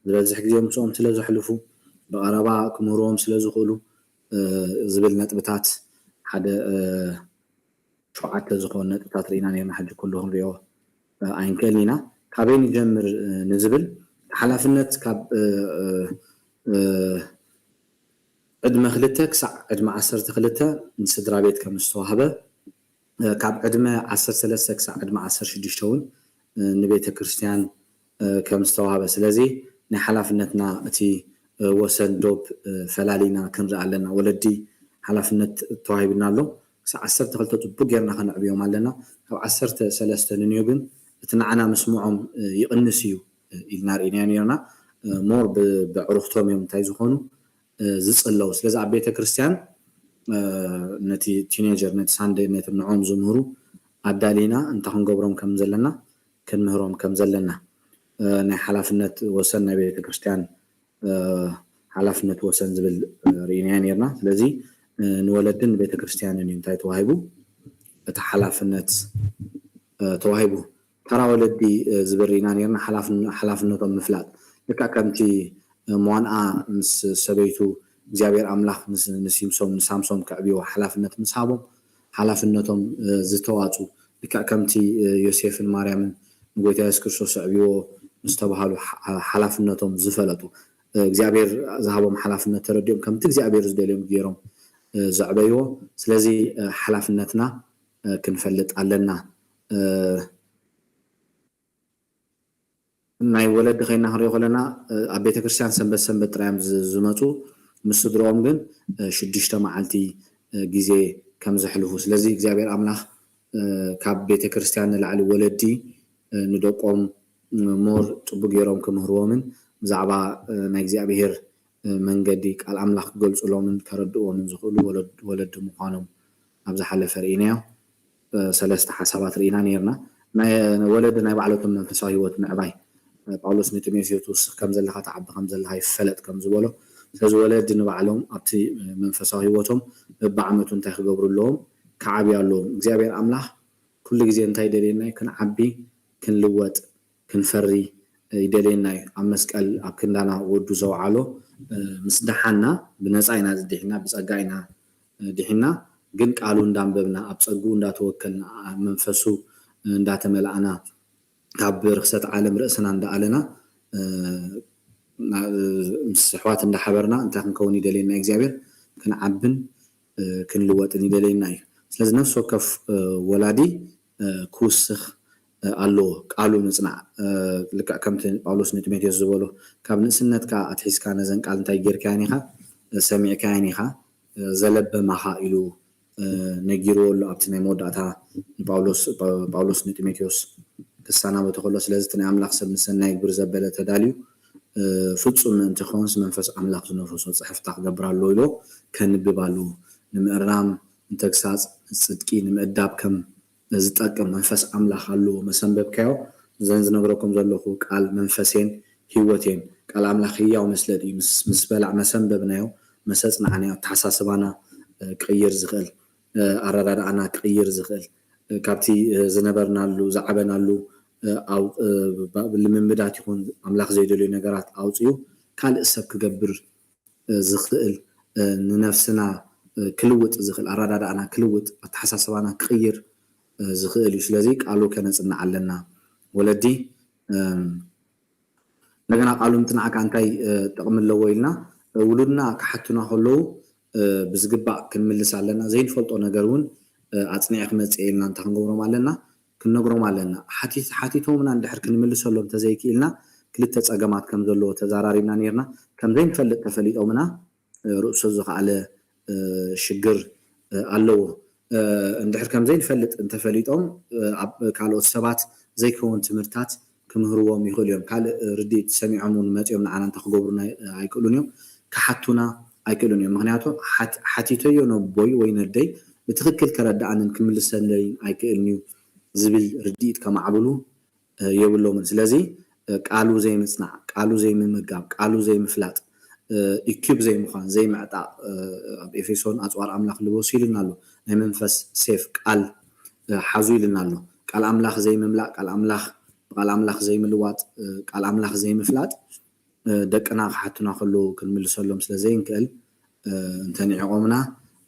ዝበዝሕ ግዜ ምስኦም ስለ ዘሕልፉ ብቐረባ ክምህርዎም ስለ ዝኽእሉ ዝብል ነጥብታት ሓደ ሸውዓተ ዝኾኑ ነጥብታት ርኢና ነርና ሕጂ ኩሉ ክንሪኦ ኣይንክእልን ኢና ካበይ ንጀምር ንዝብል ሓላፍነት ካብ ዕድመ ክልተ ክሳዕ ዕድመ ዓሰርተ ክልተ ንስድራ ቤት ከም ዝተዋህበ ካብ ዕድመ ዓሰርተ ሰለስተ ክሳዕ ዕድመ ዓሰርተ ሽዱሽተ እውን ንቤተ ክርስቲያን ከም ዝተዋህበ ስለዚ ናይ ሓላፍነትና እቲ ወሰን ዶብ ፈላሊና ክንርኢ ኣለና። ወለዲ ሓላፍነት ተዋሂብና ኣሎ። ክሳብ ዓሰርተ ክልተ ፅቡቅ ጌርና ከነዕብዮም ኣለና። ካብ ዓሰርተ ሰለስተ ንንዮ ግን እቲ ንዓና ምስምዖም ይቕንስ እዩ ኢልና ርኢናዮ ነርና። ሞር ብዕሩኽቶም እዮም እንታይ ዝኾኑ ዝፅለው። ስለዚ ኣብ ቤተ ክርስቲያን ነቲ ቲኔጀር ነቲ ሳንደይ ነቲ ንዕኦም ዝምህሩ ኣዳሊና እንታይ ክንገብሮም ከም ዘለና ክንምህሮም ከም ዘለና ናይ ሓላፍነት ወሰን ናይ ቤተ ክርስቲያን ሓላፍነት ወሰን ዝብል ርኢናዮ ነርና። ስለዚ ንወለድን ንቤተ ክርስቲያንን እዩ እንታይ ተዋሂቡ እቲ ሓላፍነት ተዋሂቡ። ተራ ወለዲ ዝብር ኢና ነርና ሓላፍነቶም ምፍላጥ ልክዕ ከምቲ ሟንኣ ምስ ሰበይቱ እግዚኣብሔር ኣምላኽ ንሲምሶም ንሳምሶም ከዕብዮ ሓላፍነት ምስ ሃቦም ሓላፍነቶም ዝተዋፁ ልክዕ ከምቲ ዮሴፍን ማርያምን ንጎይታ የሱስ ክርስቶስ ኣዕብዎ ዝተባሃሉ ሓላፍነቶም ዝፈለጡ እግዚኣብሔር ዝሃቦም ሓላፍነት ተረዲኦም ከምቲ እግዚኣብሔር ዝደልዮም ገይሮም ዘዕበይዎ ስለዚ ሓላፍነትና ክንፈልጥ ኣለና። ናይ ወለዲ ከይና ክንሪኦ ከለና ኣብ ቤተክርስትያን ሰንበት ሰንበት ጥራዮም ዝመፁ ምስ ስድርኦም ግን ሽዱሽተ መዓልቲ ግዜ ከም ዘሕልፉ ስለዚ እግዚኣብሔር ኣምላኽ ካብ ቤተክርስትያን ንላዕሊ ወለዲ ንደቆም ሞር ፅቡቅ ገይሮም ክምህርዎምን ብዛዕባ ናይ እግዚኣብሔር መንገዲ ቃል ኣምላኽ ክገልፅሎምን ከረድእዎምን ዝኽእሉ ወለዲ ምዃኖም ኣብ ዝሓለፈ ርኢናዮ ሰለስተ ሓሳባት ርኢና ነርና ወለዲ ናይ ባዕለቶም መንፈሳዊ ህይወት ምዕባይ ጳውሎስ ንጢሞቴዎስ ትውስኽ ከም ዘለኻ ትዓቢ ከም ዘለኻ ይፈለጥ ከም ዝበሎ ስለዚ ወለዲ ንባዕሎም ኣብቲ መንፈሳዊ ህይወቶም በብዓመቱ እንታይ ክገብሩ ኣለዎም ክዓብዩ ኣለዎም እግዚኣብሔር ኣምላኽ ኩሉ ግዜ እንታይ ይደልየና እዩ ክንዓቢ ክንልወጥ ክንፈሪ ይደልየና እዩ ኣብ መስቀል ኣብ ክንዳና ወዱ ዘውዓሎ ምስ ደሓና ብነፃ ኢና ዝድሒና ብፀጋ ኢና ድሒና ግን ቃሉ እንዳንበብና ኣብ ፀግኡ እንዳተወከልና መንፈሱ እንዳተመላእና ካብ ርክሰት ዓለም ርእስና እንዳኣለና ምስ ኣሕዋት እንዳሓበርና እንታይ ክንከውን ይደልየና እግዚኣብሔር ክንዓብን ክንልወጥን ይደልየና እዩ ስለዚ ነፍሲ ወከፍ ወላዲ ክውስኽ ኣለዎ ቃሉ ምፅናዕ ልክዕ ከምቲ ጳውሎስ ንጢሞቴዎስ ዝበሎ ካብ ንእስነትካ ኣትሒዝካ ነዘን ቃል እንታይ ጌርካየን ኢኻ ሰሚዕካየን ኢኻ ዘለበማኻ ኢሉ ነጊርዎ ኣሎ ኣብቲ ናይ መወዳእታ ንጳውሎስ ጳውሎስ ንጢሞቴዎስ ክሰናበቶ ከሎ ስለዚ እቲ ናይ ኣምላኽ ሰብ ንሰናይ ግብሪ ዘበለ ተዳልዩ ፍጹም ምእንቲ ክኸውንስ መንፈስ ኣምላኽ ዝነፈሶ ጽሕፍታ ክገብር ኣለዎ ኢልዎ ከንብብ ኣለዎ ንምእራም ንተግሳጽ ንጽድቂ ንምእዳብ ከም ዝጠቅም መንፈስ ኣምላኽ ኣለዎ መሰንበብካዮ ዘን ዝነግረኩም ዘለኹ ቃል መንፈሴን ህይወቴን ቃል ኣምላኽ ህያው መስለጥ እዩ ምስ በላዕ መሰንበብናዮ መሰጽናዕናዮ ኣተሓሳስባና ክቕይር ዝኽእል ኣረዳድኣና ክቕይር ዝኽእል ካብቲ ዝነበርናሉ ዝዓበናሉ ልምምዳት ይኹን ኣምላኽ ዘይደልዩ ነገራት ኣውፅኡ ካልእ ሰብ ክገብር ዝኽእል ንነፍስና ክልውጥ ዝኽእል ኣረዳድኣና ክልውጥ ኣተሓሳስባና ክቕይር ዝኽእል እዩ ስለዚ ቃሉ ከነፅንዕ ኣለና ወለዲ እንደገና ቃሉ ምፅናዕካ እንታይ ጥቕሚ ኣለዎ ኢልና ውሉድና ክሓቱና ከለዉ ብዝግባእ ክንምልስ ኣለና ዘይንፈልጦ ነገር እውን ኣፅኒዐ ክመፅእ ኢልና እንታይ ክንገብሮም ኣለና ክንነግሮም ኣለና ሓቲቶምና እንድሕር ክንምልሰሎም ተዘይክኢልና ክልተ ፀገማት ከም ዘለዎ ተዛራሪብና ነርና ከም ዘይንፈልጥ ተፈሊጦምና ርእሱ ዝኸኣለ ሽግር ኣለዎ እንድሕር ከም ዘይንፈልጥ እንተፈሊጦም ኣብ ካልኦት ሰባት ዘይከውን ትምህርታት ክምህርዎም ይኽእሉ እዮም ካልእ ርድኢት ሰሚዖም እውን መፂኦም ንዓና እንተ ክገብሩና ኣይክእሉን እዮም ክሓቱና ኣይክእሉን እዮም ምክንያቱ ሓቲተዮ ነቦይ ወይ ነደይ ብትኽክል ከረድኣንን ክምልሰለይን ኣይክእልን እዩ ዝብል ርድኢት ከማዕብሉ የብሎምን ስለዚ ቃሉ ዘይምፅናዕ ቃሉ ዘይምምጋብ ቃሉ ዘይምፍላጥ ኢኪብ ዘይምዃን ዘይምዕጣቕ ኣብ ኤፌሶን ኣፅዋር ኣምላኽ ልበሱ ኢልና ኣሎ ናይ መንፈስ ሴፍ ቃል ሓዙ ኢልና ኣሎ ቃል ኣምላኽ ዘይምምላእ ቃል ኣምላኽ ብቃል ኣምላኽ ዘይምልዋጥ ቃል ኣምላኽ ዘይምፍላጥ ደቅና ክሓቱና ከለዉ ክንምልሰሎም ስለ ዘይንክእል እንተንዕቆምና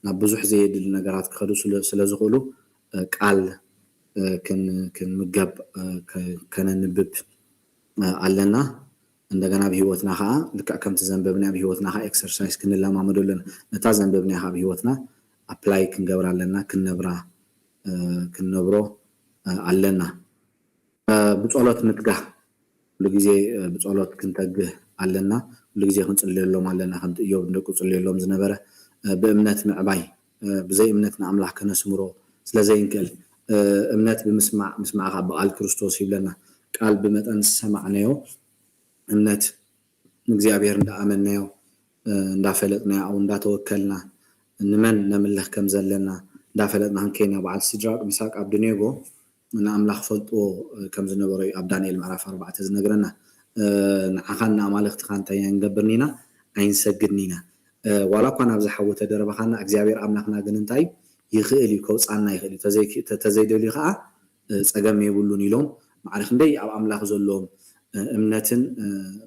ናብ ብዙሕ ዘየድሊ ነገራት ክኸዱ ስለዝኽእሉ ቃል ክንምገብ ከነንብብ ኣለና እንደገና ኣብ ህይወትና ከዓ ልክዕ ከምቲ ዘንበብና ኣብ ህይወትና ከዓ ኤክሰርሳይዝ ክንለማመዶ ኣለና ነታ ዘንበብና ከዓ ኣብ ህይወትና ኣፕላይ ክንገብር ኣለና ክንነብራ ክንነብሮ ኣለና ብፀሎት ምትጋህ ኩሉ ግዜ ብፀሎት ክንተግህ ኣለና ኩሉ ግዜ ክንፅልየሎም ኣለና ከምቲ እዮብ ንደቁ ፅልየሎም ዝነበረ ብእምነት ምዕባይ ብዘይ እምነት ንኣምላኽ ከነስምሮ ስለ ዘይንክእል እምነት ብምስማዕ ምስማዕ ከዓ ብቃል ክርስቶስ ይብለና ቃል ብመጠን ዝሰማዕናዮ እምነት ንእግዚኣብሔር እንዳኣመንናዮ እንዳፈለጥናዮ ኣብኡ እንዳተወከልና ንመን ነምልኽ ከም ዘለና እንዳፈለጥና ክንከይና በዓል ሲድራቅ ሚሳቅ ኣብድኔጎ ንኣምላኽ ፈልጥዎ ከም ዝነበሮ እዩ ኣብ ዳንኤል ምዕራፍ ኣርባዕተ ዝነግረና ንዓኻን ንኣማልኽትኻ እንታይ ኣይንገብርን ኢና ኣይንሰግድን ኢና ዋላ እኳ ናብዚ ሓዊ ተደረበኻና እግዚኣብሔር ኣምላኽና ግን እንታይ ይኽእል እዩ ከውፃና ይኽእል እዩ ተዘይደልዩ ከዓ ፀገም የብሉን ኢሎም ማዕረ ክንደይ ኣብ ኣምላኽ ዘለዎም እምነትን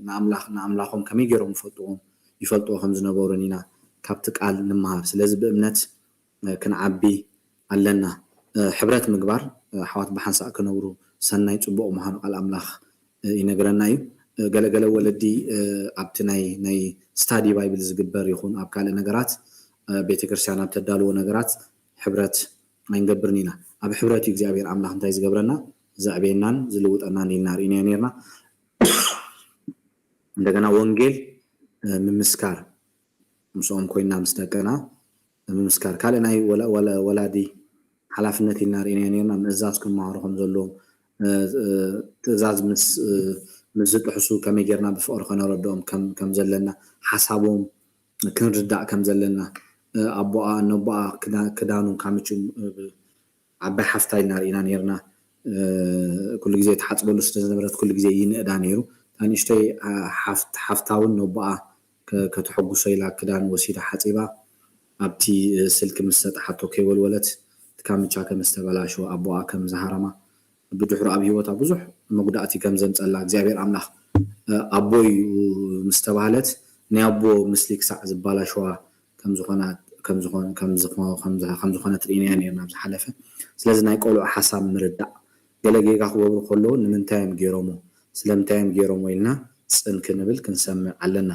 ንኣምላኽ ንኣምላኾም ከመይ ገይሮም ይፈልጥዎም ይፈልጥዎ ከም ዝነበሩን ኢና ካብቲ ቃል ንምሃር። ስለዚ ብእምነት ክንዓቢ ኣለና። ሕብረት ምግባር ኣሕዋት ብሓንሳእ ክነብሩ ሰናይ ጽቡቕ ምዃኑ ቃል ኣምላኽ ይነግረና እዩ። ገለገለ ወለዲ ኣብቲ ናይ ናይ ስታዲ ባይብል ዝግበር ይኹን ኣብ ካልእ ነገራት ቤተክርስትያን ኣብ ተዳልዎ ነገራት ሕብረት ኣይንገብርን ኢና። ኣብ ሕብረት እዩ እግዚኣብሔር ኣምላኽ እንታይ ዝገብረና ዘዕብየናን ዝልውጠናን ኢልና ርኢናዮ ነርና። እንደገና ወንጌል ምምስካር ምስኦም ኮይና ምስ ደቅና ምምስካር ካልእ ናይ ወላዲ ሓላፍነት ኢልና ርኢናዮ ነርና። ምእዛዝ ክመሃሩ ከም ዘለዎም ትእዛዝ ምስ ዝጥሕሱ ከመይ ጌርና ብፍቕሪ ከነረድኦም ከም ዘለና ሓሳቦም ክንርዳእ ከም ዘለና ኣቦኣ ነቦኣ ክዳኑ ካምቹ ዓባይ ሓፍታ ኢልና ርኢና ነርና። ኩሉ ግዜ ትሓፅበሉ ስለ ዝነበረት ኩሉ ግዜ ይንእዳ ነይሩ። እታ ንእሽተይ ሓፍታ እውን ነቦኣ ከተሐጉሶ ኢላ ክዳን ወሲዳ ሓፂባ ኣብቲ ስልኪ ምስ ሰጥሓቶ ከይወልወለት እቲ ካምቻ ከም ዝተበላሸወ ኣቦኣ ከም ዝሃረማ ብድሕሩ ኣብ ሂወታ ብዙሕ መጉዳእቲ ከም ዘምፀላ እግዚኣብሔር ኣምላኽ ኣቦ እዩ ምስ ተባህለት ናይ ኣቦ ምስሊ ክሳዕ ዝባላሸዋ ከምዝኾነት ርኢናያ ነርና ኣብ ዝሓለፈ። ስለዚ ናይ ቆልዑ ሓሳብ ምርዳእ ገለ ጌጋ ክገብሩ ከለዉ ንምንታይ እዮም ገይሮሞ ስለምንታይ እዮም ገይሮሞ ኢልና ጽን ክንብል ክንሰምዕ ኣለና።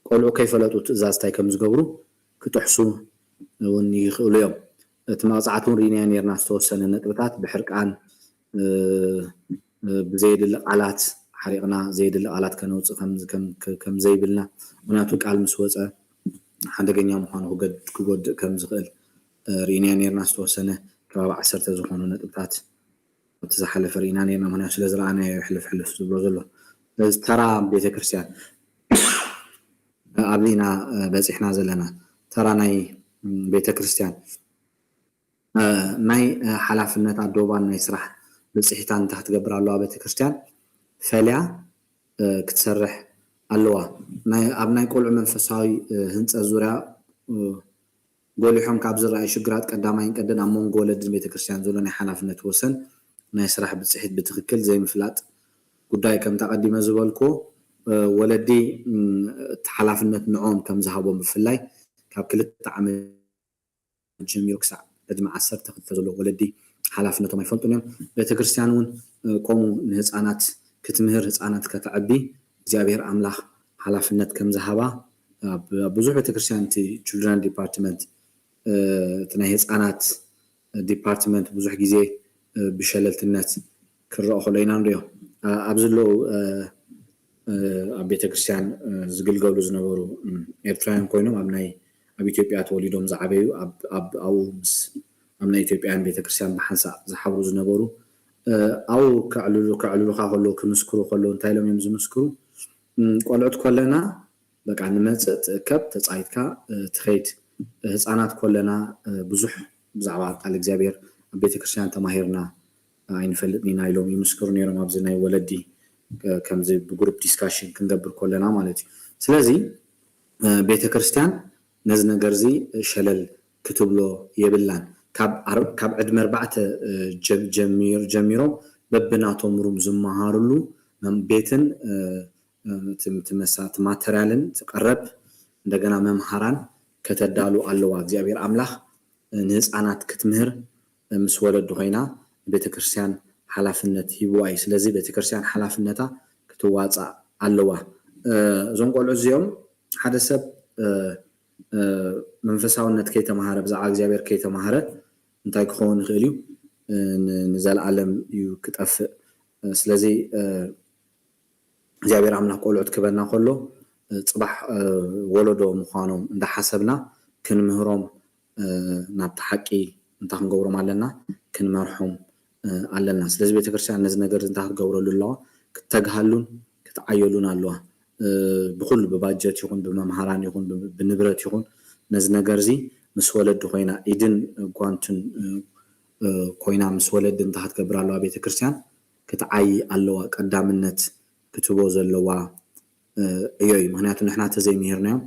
ቆልዑ ከይፈለጡ ትእዛዝ እንታይ ከም ዝገብሩ ክጥሕሱ እውን ይኽእሉ እዮም። እቲ መቕጻዕቲ እውን ርኢናዮ ነርና ዝተወሰነ ነጥብታት ብሕርቃን ብዘየድሊ ቃላት ሓሪቕና ዘየድሊ ቃላት ከነውፅእ ከም ዘይብልና ምክንያቱ ቃል ምስ ወፀ ሓደገኛ ምዃኑ ክጎድእ ከም ዝኽእል ርኢናዮ ነርና ዝተወሰነ ከባቢ ዓሰርተ ዝኾኑ ነጥብታት ኣብቲ ዝሓለፈ ርኢና ነርና ምክንያቱ ስለ ዝረኣናዮ ሕልፍ ሕልፍ ዝብሎ ዘሎ ስለዚ ተራ ቤተክርስትያን ኣብዚ ኢና በፂሕና ዘለና ተራ ናይ ቤተክርስትያን ናይ ሓላፍነት ኣዶባን ናይ ስራሕ ብፅሒታን እንታይ ክትገብር ኣለዋ ቤተክርስትያን ፈልያ ክትሰርሕ ኣለዋ። ኣብ ናይ ቆልዑ መንፈሳዊ ህንፀት ዙርያ ጎሊሖም ካብ ዝረኣዩ ሽግራት ቀዳማይን ቀንድን ኣብ መንጎ ወለድን ቤተክርስትያን ዘሎ ናይ ሓላፍነት ወሰን ናይ ስራሕ ብፅሒት ብትክክል ዘይምፍላጥ ጉዳይ ከምቲ ኣቐዲመ ዝበልኩዎ ወለዲ እቲ ሓላፍነት ንዕኦም ከም ዝሃቦም ብፍላይ ካብ ክልተ ዓመት ጀሚሩ ክሳዕ ዕድመ ዓሰርተ ክልተ ዘሎ ወለዲ ሓላፍነቶም ኣይፈልጡን እዮም። ቤተክርስትያን እውን ከምኡ ንህፃናት ክትምህር ህፃናት ከተዕቢ እግዚኣብሔር ኣምላኽ ሓላፍነት ከም ዝሃባ ኣብ ብዙሕ ቤተክርስትያን እቲ children department እቲ ናይ ህፃናት department ብዙሕ ግዜ ብሸለልትነት ክረኦ ከሎ ኢና ንሪኦ። ኣብዚ ኣለዉ ኣብ ቤተክርስትያን ዝግልገሉ ዝነበሩ ኤርትራውያን ኮይኖም ኣብ ናይ ኣብ ኢትዮጵያ ተወሊዶም ዝዓበዩ ኣብኡ ምስ ኣብ ናይ ኢትዮጵያን ቤተክርስትያን ብሓንሳእ ዝሓብሩ ዝነበሩ ኣብኡ ከዕልሉካ ከለዉ ክምስክሩ ከለዉ እንታይ ኢሎም እዮም ዝምስክሩ? ቆልዑት ኮለና በቃ ንመፅእ ትእከብ ተፃይትካ ትኸይድ ህፃናት ኮለና ብዙሕ ብዛዕባ ቃል እግዚኣብሔር ኣብ ቤተክርስትያን ተማሂርና ኣይንፈልጥን ኢና ኢሎም ይምስክሩ ነይሮም ኣብዚ ናይ ወለዲ ከምዚ ብግሩፕ ዲስካሽን ክንገብር ኮለና ማለት እዩ ስለዚ ቤተክርስትያን ነዚ ነገር እዚ ሸለል ክትብሎ የብላን ካብ ዕድመ ኣርባዕተ ጀሚሮም በብናቶም ሩም ዝመሃርሉ ቤትን እቲ መሳ እቲ ማተርያልን እቲ ቀረብ እንደገና መምሃራን ከተዳሉ ኣለዋ እግዚኣብሔር ኣምላኽ ንህፃናት ክትምህር ምስ ወለዱ ኮይና ቤተክርስትያን ሓላፍነት ሂብዋ እዩ ስለዚ ቤተክርስትያን ሓላፍነታ ክትዋፃእ ኣለዋ እዞም ቆልዑ እዚኦም ሓደ ሰብ መንፈሳውነት ከይተማሃረ ብዛዕባ እግዚኣብሔር ከይተማሃረ እንታይ ክኸውን ይኽእል እዩ ንዘለኣለም እዩ ክጠፍእ ስለዚ እግዚኣብሔር ኣምላኽ ቆልዑት ክበና ከሎ ፅባሕ ወለዶ ምዃኖም እንዳሓሰብና ክንምህሮም ናብቲ ሓቂ እንታይ ክንገብሮም ኣለና ክንመርሖም ኣለና ስለዚ ቤተክርስትያን ነዚ ነገር እንታይ ክትገብረሉ ኣለዋ ክተግሃሉን ክትዓየሉን ኣለዋ ብኩሉ ብባጀት ይኹን ብመምሃራን ይኹን ብንብረት ይኹን ነዚ ነገር እዚ ምስ ወለዲ ኮይና ኢድን ጓንትን ኮይና ምስ ወለዲ እንታይ ክትገብር ኣለዋ ቤተክርስትያን ክትዓይ ኣለዋ ቀዳምነት ክትቦ ዘለዋ ዕዮ እዩ ምክንያቱ ንሕና ተዘይምሂርናዮም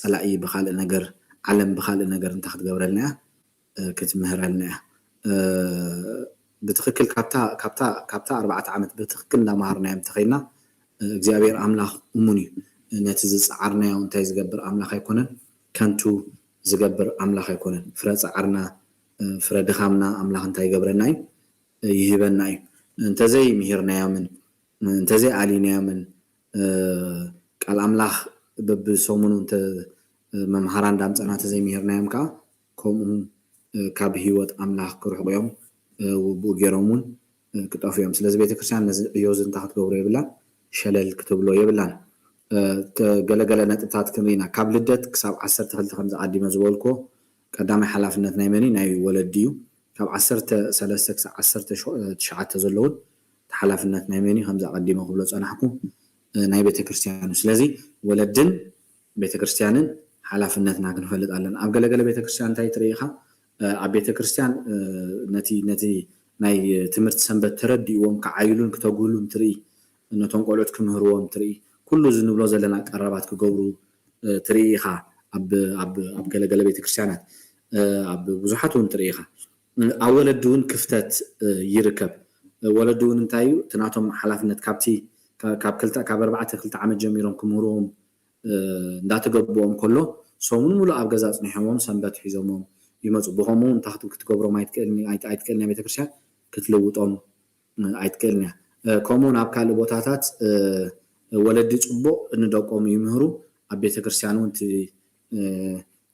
ፀላኢ ብካልእ ነገር ዓለም ብካልእ ነገር እንታይ ክትገብረልና እያ ክትምህረልና እያ ብትኽክል ካብታ ካብታ ካብታ ኣርባዕተ ዓመት ብትኽክል እንዳመሃርናዮም እንተኸይድና እግዚኣብሔር ኣምላኽ እሙን እዩ። ነቲ ዝፀዓርናዮ እንታይ ዝገብር ኣምላኽ ኣይኮነን፣ ከንቱ ዝገብር ኣምላኽ ኣይኮነን። ፍረ ፃዕርና ፍረ ድኻምና ኣምላኽ እንታይ ይገብረና እዩ? ይህበና እዩ። እንተዘይ ምሂርናዮምን እንተዘይ ኣሊናዮምን ቃል ኣምላኽ በብሰሙኑ እንተ መምሃራን ዳምፀና እንተዘይ ምሂርናዮም ከዓ ከምኡ ካብ ህይወት ኣምላኽ ክርሕቑ እዮም። ብኡ ገይሮም እውን ክጠፉ እዮም። ስለዚ ቤተክርስትያን ነዚ ዕዮ እዚ እንታይ ክትገብሮ የብላን፣ ሸለል ክትብሎ የብላን። ገለገለ ነጥብታት ክንርኢና ካብ ልደት ክሳብ ዓሰርተ ክልተ ከምዚ ዓዲመ ዝበልኮ ቀዳማይ ሓላፍነት ናይ መን እዩ? ናይ ወለዲ እዩ። ካብ ዓሰርተ ሰለስተ ክሳብ ዓሰርተ ትሽዓተ ዘለውን ሓላፍነት ናይ መን እዩ? ከምዚ ኣቐዲመ ክብሎ ፀናሕኩ ናይ ቤተክርስትያን እዩ። ስለዚ ወለድን ቤተክርስትያንን ሓላፍነትና ክንፈልጥ ኣለና። ኣብ ገለገለ ቤተክርስትያን እንታይ ትርኢ ኢኻ? ኣብ ቤተክርስትያን ነቲ ነቲ ናይ ትምህርቲ ሰንበት ተረዲእዎም ክዓይሉን ክተግህሉን ትርኢ፣ ነቶም ቆልዑት ክምህርዎም ትርኢ፣ ኩሉ እዚ ንብሎ ዘለና ቀረባት ክገብሩ ትርኢ ኢኻ። ኣብ ኣብ ኣብ ገለገለ ቤተክርስትያናት ኣብ ብዙሓት እውን ትርኢ ኢኻ። ኣብ ወለዲ እውን ክፍተት ይርከብ። ወለዲ እውን እንታይ እዩ እቲ ናቶም ሓላፍነት ካብቲ ካብ ክልተ ካብ ኣርባዕተ ክልተ ዓመት ጀሚሮም ክምህርዎም እንዳተገብኦም ከሎ ሰሙን ሙሉእ ኣብ ገዛ ኣፅኒሖሞም ሰንበት ሒዞሞም ይመፁ። ብኸምኡ እንታይ ክትገብሮም ኣይትክእልን ናይ ቤተክርስትያን ክትልውጦም ኣይትክእልን እያ። ከምኡ ናብ ካልእ ቦታታት ወለዲ ፅቡቕ ንደቆም ይምህሩ። ኣብ ቤተክርስትያን እውን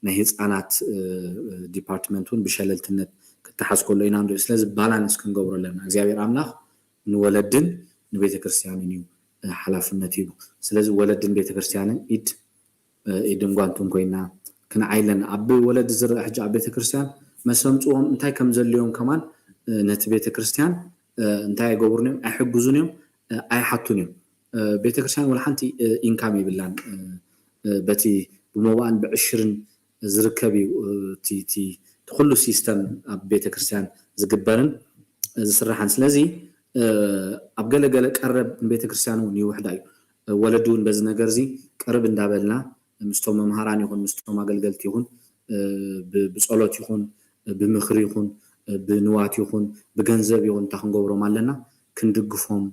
ናይ ህፃናት ዲፓርትመንት እውን ብሸለልትነት ክተሓዝ ከሎ ኢና ንሪኦ። ስለዚ ባላንስ ክንገብሮ ኣለና። እግዚኣብሔር ኣምላኽ ንወለድን ንቤተክርስትያንን እዩ ሓላፍነት ሂቡ። ስለዚ ወለድን ቤተክርስትያንን ኢድ ኢድን ጓንቱን ኮይና ክንዓይ ኣለና። ኣብ ወለዲ ዝረአ ሕጂ ኣብ ቤተክርስትያን መሰምፅዎም እንታይ ከም ዘድልዮም ከማን ነቲ ቤተክርስትያን እንታይ ኣይገብሩን እዮም፣ ኣይሕግዙን እዮም፣ ኣይሓቱን እዮም። ቤተክርስትያን ወላ ሓንቲ ኢንካም የብላን። በቲ ብመባእን ብዕሽርን ዝርከብ እዩ እቲ ኩሉ ሲስተም ኣብ ቤተክርስትያን ዝግበርን ዝስራሕን። ስለዚ ኣብ ገለገለ ቀረብ ንቤተክርስትያን እውን ይውሕዳ እዩ። ወለዲ እውን በዚ ነገር እዚ ቅርብ እንዳበልና ምስቶም መምሃራን ይኹን ምስቶም ኣገልገልቲ ይኹን ብፀሎት ይኹን ብምኽሪ ይኹን ብንዋት ይኹን ብገንዘብ ይኹን እንታይ ክንገብሮም ኣለና? ክንድግፎም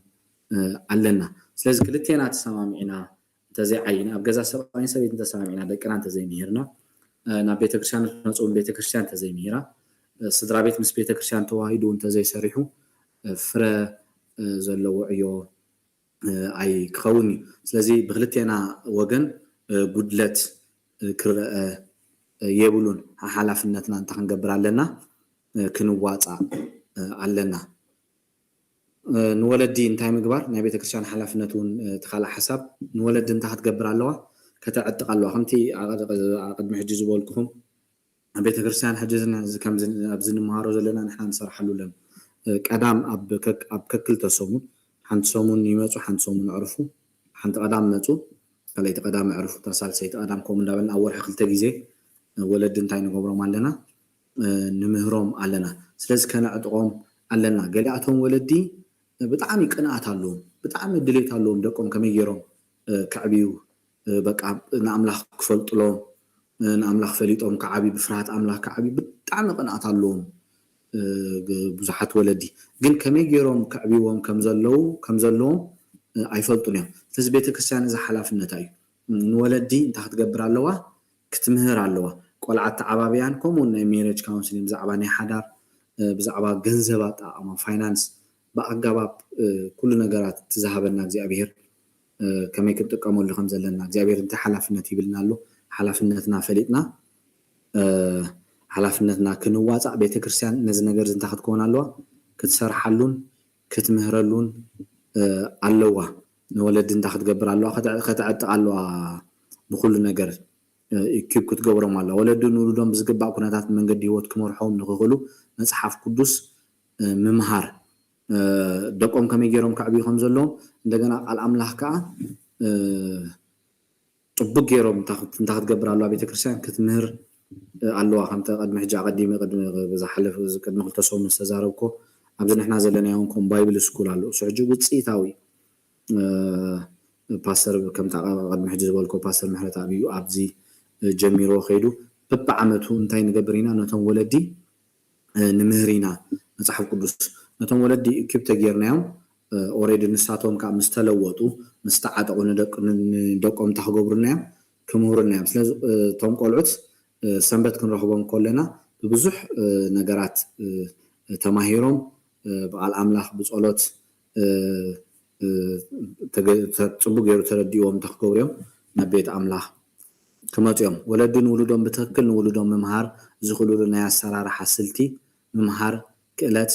ኣለና። ስለዚ ክልቴና ተሰማሚዕና እንተዘይዓይና ኣብ ገዛ ሰብኣይን ሰበይትን ተሰማሚዕና ደቅና እንተዘይምሂርና ናብ ቤተክርስትያን ክመፁ ቤተክርስትያን እንተዘይምሂራ ስድራ ቤት ምስ ቤተክርስትያን ተዋሂዱ እንተዘይሰሪሑ ፍረ ዘለዎ ዕዮ ኣይክኸውን እዩ። ስለዚ ብክልቴና ወገን ጉድለት ክረአ የብሉን። ሓላፍነትና እንታይ ክንገብር ኣለና? ክንዋፃእ ኣለና። ንወለዲ እንታይ ምግባር ናይ ቤተክርስትያን ሓላፍነት እውን እቲ ካልእ ሓሳብ ንወለዲ እንታይ ክትገብር ኣለዋ? ከተዕጥቕ ኣለዋ። ከምቲ ቅድሚ ሕጂ ዝበልኩኹም ኣብ ቤተክርስትያን ሕጂ ኣብዚ ንመሃሮ ዘለና ንሕና ንሰርሓሉ ኣለና። ቀዳም ኣብ ከክልተ ሰሙን ሓንቲ ሰሙን ይመፁ፣ ሓንቲ ሰሙን ዕርፉ፣ ሓንቲ ቀዳም መፁ፣ ካልኣይቲ ቀዳም ዕርፉ፣ እታ ሳልሰይቲ ቀዳም ከምኡ እንዳበልና ኣብ ወርሒ ክልተ ግዜ ወለዲ እንታይ ንገብሮም ኣለና? ንምህሮም ኣለና። ስለዚ ከነዕጥቖም ኣለና። ገሊኣቶም ወለዲ ብጣዕሚ ቅንኣት ኣለዎም፣ ብጣዕሚ ድሌት ኣለዎም ደቆም ከመይ ገይሮም ከዕብዩ በቃ ንኣምላኽ ክፈልጥሎም ንኣምላኽ ፈሊጦም ክዓብዩ ብፍርሃት ኣምላኽ ክዓብዩ ብጣዕሚ ቅንኣት ኣለዎም። ብዙሓት ወለዲ ግን ከመይ ገይሮም ከዕብይዎም ከምዘለዉ ከምዘለዎም ኣይፈልጡን እዮም። ስለዚ ቤተክርስትያን እዚ ሓላፍነታ እዩ። ንወለዲ እንታይ ክትገብር ኣለዋ? ክትምህር ኣለዋ። ቆልዓ ኣተዓባብያን ከምኡውን ናይ ሜሬጅ ካውንስሊን ብዛዕባ ናይ ሓዳር ብዛዕባ ገንዘብ ኣጠቓቕማ ፋይናንስ ብኣገባብ ኩሉ ነገራት እቲ ዝሃበና እግዚኣብሄር ከመይ ክንጥቀመሉ ከም ዘለና እግዚኣብሔር እንታይ ሓላፍነት ይብልና ኣሎ ሓላፍነትና ፈሊጥና ሓላፍነትና ክንዋፃእ ቤተክርስትያን ነዚ ነገር እዚ እንታይ ክትከውን ኣለዋ ክትሰርሓሉን ክትምህረሉን ኣለዋ ንወለዲ እንታይ ክትገብር ኣለዋ ከተዕጥቕ ኣለዋ ብኩሉ ነገር ኢኪብ ክትገብሮም ኣለዋ ወለዲ ንውሉዶም ብዝግባእ ኩነታት መንገዲ ህይወት ክመርሖም ንክኽእሉ መፅሓፍ ቅዱስ ምምሃር ደቆም ከመይ ገይሮም ከዕብዩ ከም ዘለዎም እንደገና ቃል ኣምላኽ ከዓ ጥቡቅ ገይሮም እንታይ ክትገብር ኣለዋ ቤተክርስትያን ክትምህር ኣለዋ ከምቲ ቅድሚ ሕጂ ኣቀዲመ ዝሓለፈ ቅድሚ ክልተ ሰሙን ዝተዛረብኮ ኣብዚ ንሕና ዘለናዮ እውን ከም ባይብል ስኩል ኣሎ እሱ ሕጂ ውፅኢታዊ ፓስተር ከምታ ቅድሚ ሕጂ ዝበልኮ ፓስተር ምሕረት ኣብዩ ኣብዚ ጀሚርዎ ከይዱ በብዓመቱ እንታይ ንገብር ኢና ነቶም ወለዲ ንምህር ኢና መፅሓፍ ቅዱስ ነቶም ወለዲ ኢኩፕ ተጌርናዮም ኦሬዲ ንሳቶም ከዓ ምስ ተለወጡ ምስ ተዓጠቑ ንደቆም እንታይ ክገብሩና እዮም? ክምህሩና እዮም። ስለዚ እቶም ቆልዑት ሰንበት ክንረኽቦም ከለና ብብዙሕ ነገራት ተማሂሮም ብቃል ኣምላኽ ብፀሎት ፅቡቅ ገይሩ ተረዲእዎም እንታይ ክገብሩ እዮም? ናብ ቤት ኣምላኽ ክመፁ እዮም። ወለዲ ንውሉዶም ብትክክል ንውሉዶም ምምሃር ዝኽእሉሉ ናይ ኣሰራርሓ ስልቲ ምምሃር ክእለት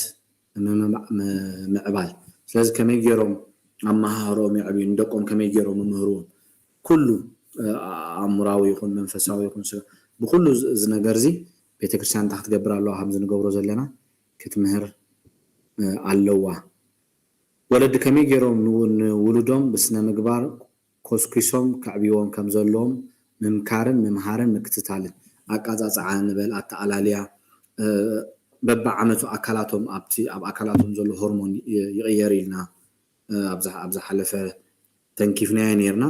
ምዕባል። ስለዚ ከመይ ገይሮም ኣመሃህሮኦም የዕብዩ፣ ንደቆም ከመይ ገይሮም ይምህርዎም፣ ኩሉ ኣእምራዊ ይኹን መንፈሳዊ ይኹን ብኩሉ እዚ ነገር እዚ ቤተክርስትያን እንታይ ክትገብር ኣለዋ? ከምዚ ንገብሮ ዘለና ክትምህር ኣለዋ። ወለዲ ከመይ ገይሮም ንውሉዶም ብስነ ምግባር ኮስኪሶም ከዕብይዎም ከም ዘለዎም ምምካርን ምምሃርን ምክትታልን። ኣቃጻጽዓ ንበል፣ ኣተኣላልያ፣ በብዓመቱ ኣካላቶም ኣብቲ ኣብ ኣካላቶም ዘሎ ሆርሞን ይቕየር ኢልና ኣብ ዝሓለፈ ተንኪፍናዮ ነይርና።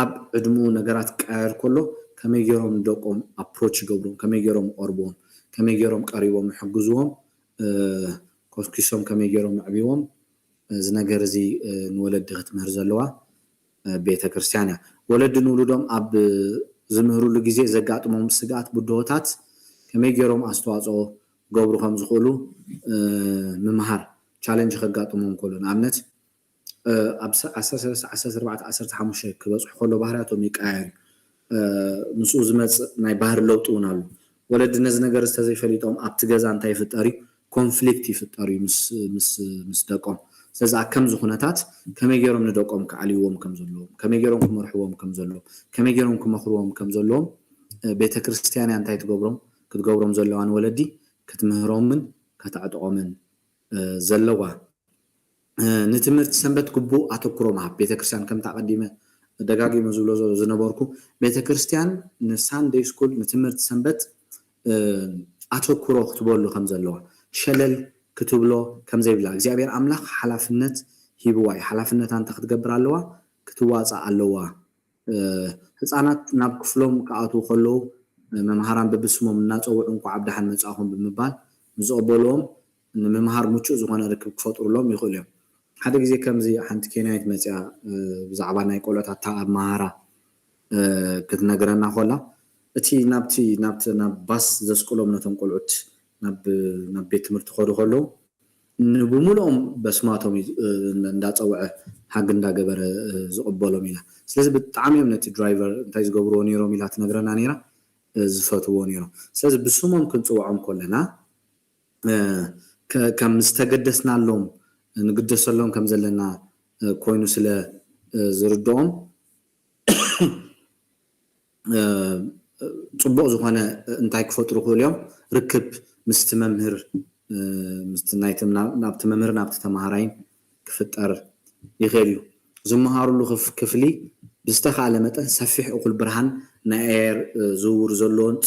ኣብ ዕድምኡ ነገራት ክቀያየር ከሎ ከመይ ገይሮም ንደቆም ኣፕሮች ይገብርዎም፣ ከመይ ገይሮም ይቐርብዎም፣ ከመይ ገይሮም ቀሪቦም ይሕግዝዎም፣ ኮስኪሶም ከመይ ገይሮም የዕብይዎም፣ እዚ ነገር እዚ ንወለዲ ክትምህር ዘለዋ ቤተ ክርስቲያን እያ። ወለዲ ንውሉዶም ኣብ ዝምህርሉ ግዜ ዘጋጥሞም ስግኣት ብድሆታት ከመይ ገይሮም ኣስተዋፅኦ ገብሩ ከም ዝኽእሉ ምምሃር ቻለንጅ ከጋጥሞም ከሎ ንኣብነት ኣብ ዓሰርተ ሰለስተ ዓሰርተ ኣርባዕተ ዓሰርተ ሓሙሽተ ክበፅሑ ከሎ ባህርያቶም ይቀያየር እዩ። ምስኡ ዝመፅእ ናይ ባህሪ ለውጢ እውን ኣሎ። ወለዲ ነዚ ነገር ዝተዘይፈሊጦም ኣብቲ ገዛ እንታይ ይፍጠር እዩ? ኮንፍሊክት ይፍጠር እዩ ምስ ደቆም። ስለዚ ኣብ ከምዚ ኩነታት ከመይ ገይሮም ንደቆም ክዓልይዎም ከም ዘለዎም፣ ከመይ ገይሮም ክመርሕዎም ከም ዘለዎም፣ ከመይ ገይሮም ክመኽርዎም ከም ዘለዎም ቤተ ክርስቲያን እያ እንታይ ትገብሮም ክትገብሮም ዘለዋ ንወለዲ ክትምህሮምን ከተዕጥቖምን ዘለዋ። ንትምህርቲ ሰንበት ግቡእ ኣተኩሮ ምሃብ። ቤተ ክርስቲያን ከምቲ ኣቐዲመ ደጋጊመ ዝብሎ ዝነበርኩ ቤተ ክርስቲያን ንሳንደይ ስኩል ንትምህርቲ ሰንበት ኣተኩሮ ክትበሉ ከም ዘለዋ ሸለል ክትብሎ ከም ዘይብላ እግዚኣብሔር ኣምላኽ ሓላፍነት ሂብዋ እዩ። ሓላፍነታ እንታይ ክትገብር ኣለዋ? ክትዋፃእ ኣለዋ። ህፃናት ናብ ክፍሎም ክኣትዉ ከለዉ መምሃራን በብስሞም እናፀውዑ እንኳዕ ኣብ ደሓን መፃእኹም ብምባል ንዝቕበልዎም ንምምሃር ምቹእ ዝኾነ ርክብ ክፈጥሩሎም ይኽእሉ እዮም። ሓደ ግዜ ከምዚ ሓንቲ ኬንያዊት መፅያ ብዛዕባ ናይ ቆልዑት ኣመሃህራ ክትነግረና ከላ እቲ ናብቲ ናብቲ ናብ ባስ ዘስቅሎም ነቶም ቆልዑት ናብ ቤት ትምህርቲ ክኸዱ ከለዉ ንብሙሉኦም በስማቶም እንዳፀውዐ ሃግ እንዳገበረ ዝቕበሎም ኢላ። ስለዚ ብጣዕሚ እዮም ነቲ ድራይቨር እንታይ ዝገብርዎ ነይሮም ኢላ ትነግረና ነይራ፣ ዝፈትዎ ነይሮም። ስለዚ ብስሞም ክንፅውዖም ከለና ከም ዝተገደስናሎም ንግደሰሎም ከም ዘለና ኮይኑ ስለ ዝርድኦም ፅቡቕ ዝኾነ እንታይ ክፈጥሩ ክእሉ እዮም? ርክብ ምስቲ መምህር ናብቲ መምህር ናብቲ ተምሃራይን ክፍጠር ይኽእል እዩ። ዝመሃሩሉ ክፍሊ ብዝተኻእለ መጠን ሰፊሕ እኹል ብርሃን ናይ ኣየር ዝውውር ዘለዎን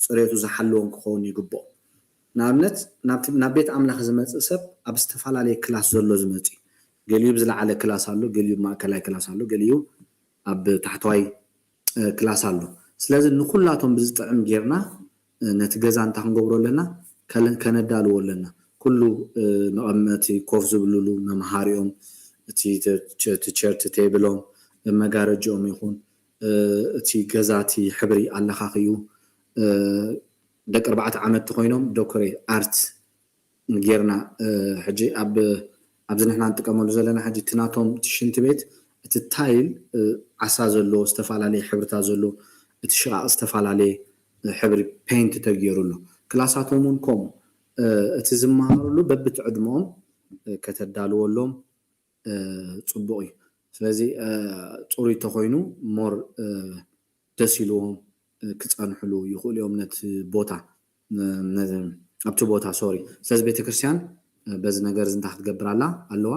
ፅሬቱ ዝሓለዎን ክኸውን ይግብኦ። ንኣብነት ናብ ቤት ኣምላኽ ዝመፅእ ሰብ ኣብ ዝተፈላለየ ክላስ ዘሎ ዝመፅእ እዩ። ገሊኡ ብዝለዓለ ክላስ ኣሎ፣ ገሊኡ ማእከላይ ክላስ ኣሎ፣ ገሊኡ ኣብ ታሕተዋይ ክላስ ኣሎ። ስለዚ ንኩላቶም ብዝጥዕም ጌርና ነቲ ገዛ እንታይ ክንገብሮ ኣለና? ከነዳልዎ ኣለና። ኩሉ መቐመጢ ኮፍ ዝብልሉ መምሃሪኦም፣ እቲ ቸርት ቴብሎም፣ መጋረጅኦም ይኹን እቲ ገዛ እቲ ሕብሪ ኣለኻኽዩ ደቂ ኣርባዕተ ዓመት ተኮይኖም ዶክሬ ኣርት ጌርና ሕጂ ኣብ ኣብዚ ንሕና ንጥቀመሉ ዘለና ሕጂ እቲ ናቶም እቲ ሽንቲ ቤት እቲ ታይል ዓሳ ዘለዎ ዝተፈላለየ ሕብርታት ዘለዎ እቲ ሽቓቕ ዝተፈላለየ ሕብሪ ፔንት ተገይሩ ኣሎ። ክላሳቶም እውን ከምኡ እቲ ዝመሃሩሉ በብቲ ዕድመኦም ከተዳልወሎም ፅቡቕ እዩ። ስለዚ ፅሩይ ተኮይኑ ሞር ደስ ኢልዎም ክፀንሕሉ ይኽእሉ እዮም ነቲ ቦታ ኣብቲ ቦታ ሶሪ። ስለዚ ቤተክርስትያን በዚ ነገር እዚ እንታይ ክትገብር ኣላ ኣለዋ?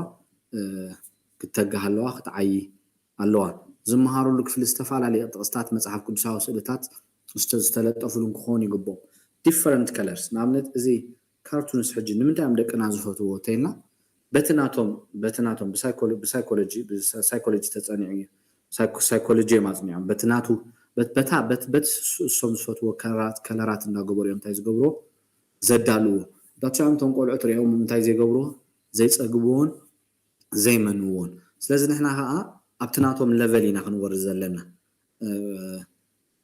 ክተጋህ ኣለዋ፣ ክትዓይ ኣለዋ። ዝመሃሩሉ ክፍሊ ዝተፈላለየ ጥቕስታት መፅሓፍ ቅዱሳዊ ስእልታት ዝተለጠፉሉ ክኸውን ይግብኦም። ዲፈረንት ከለርስ ንኣብነት እዚ ካርቱንስ ሕጂ ንምንታይ እዮም ደቅና ዝፈትዎ ተይልና በቲ ናቶም በቲ ናቶም ብሳይኮሎጂ ተፀኒዑ እዩ። ሳይኮሎጂ እዮም ኣፅኒዖም በቲ ናቱ በታ በቲ እሶም ዝፈትዎ ከለራት እንዳገበሩ እዮም እንታይ ዝገብርዎ ዘዳልዎ። ዳትሻም እቶም ቆልዑ ትሪኦም እንታይ ዘይገብርዎ ዘይፀግብዎን ዘይመንዎን። ስለዚ ንሕና ከዓ ኣብቲ ናቶም ለቨል ኢና ክንወርድ ዘለና።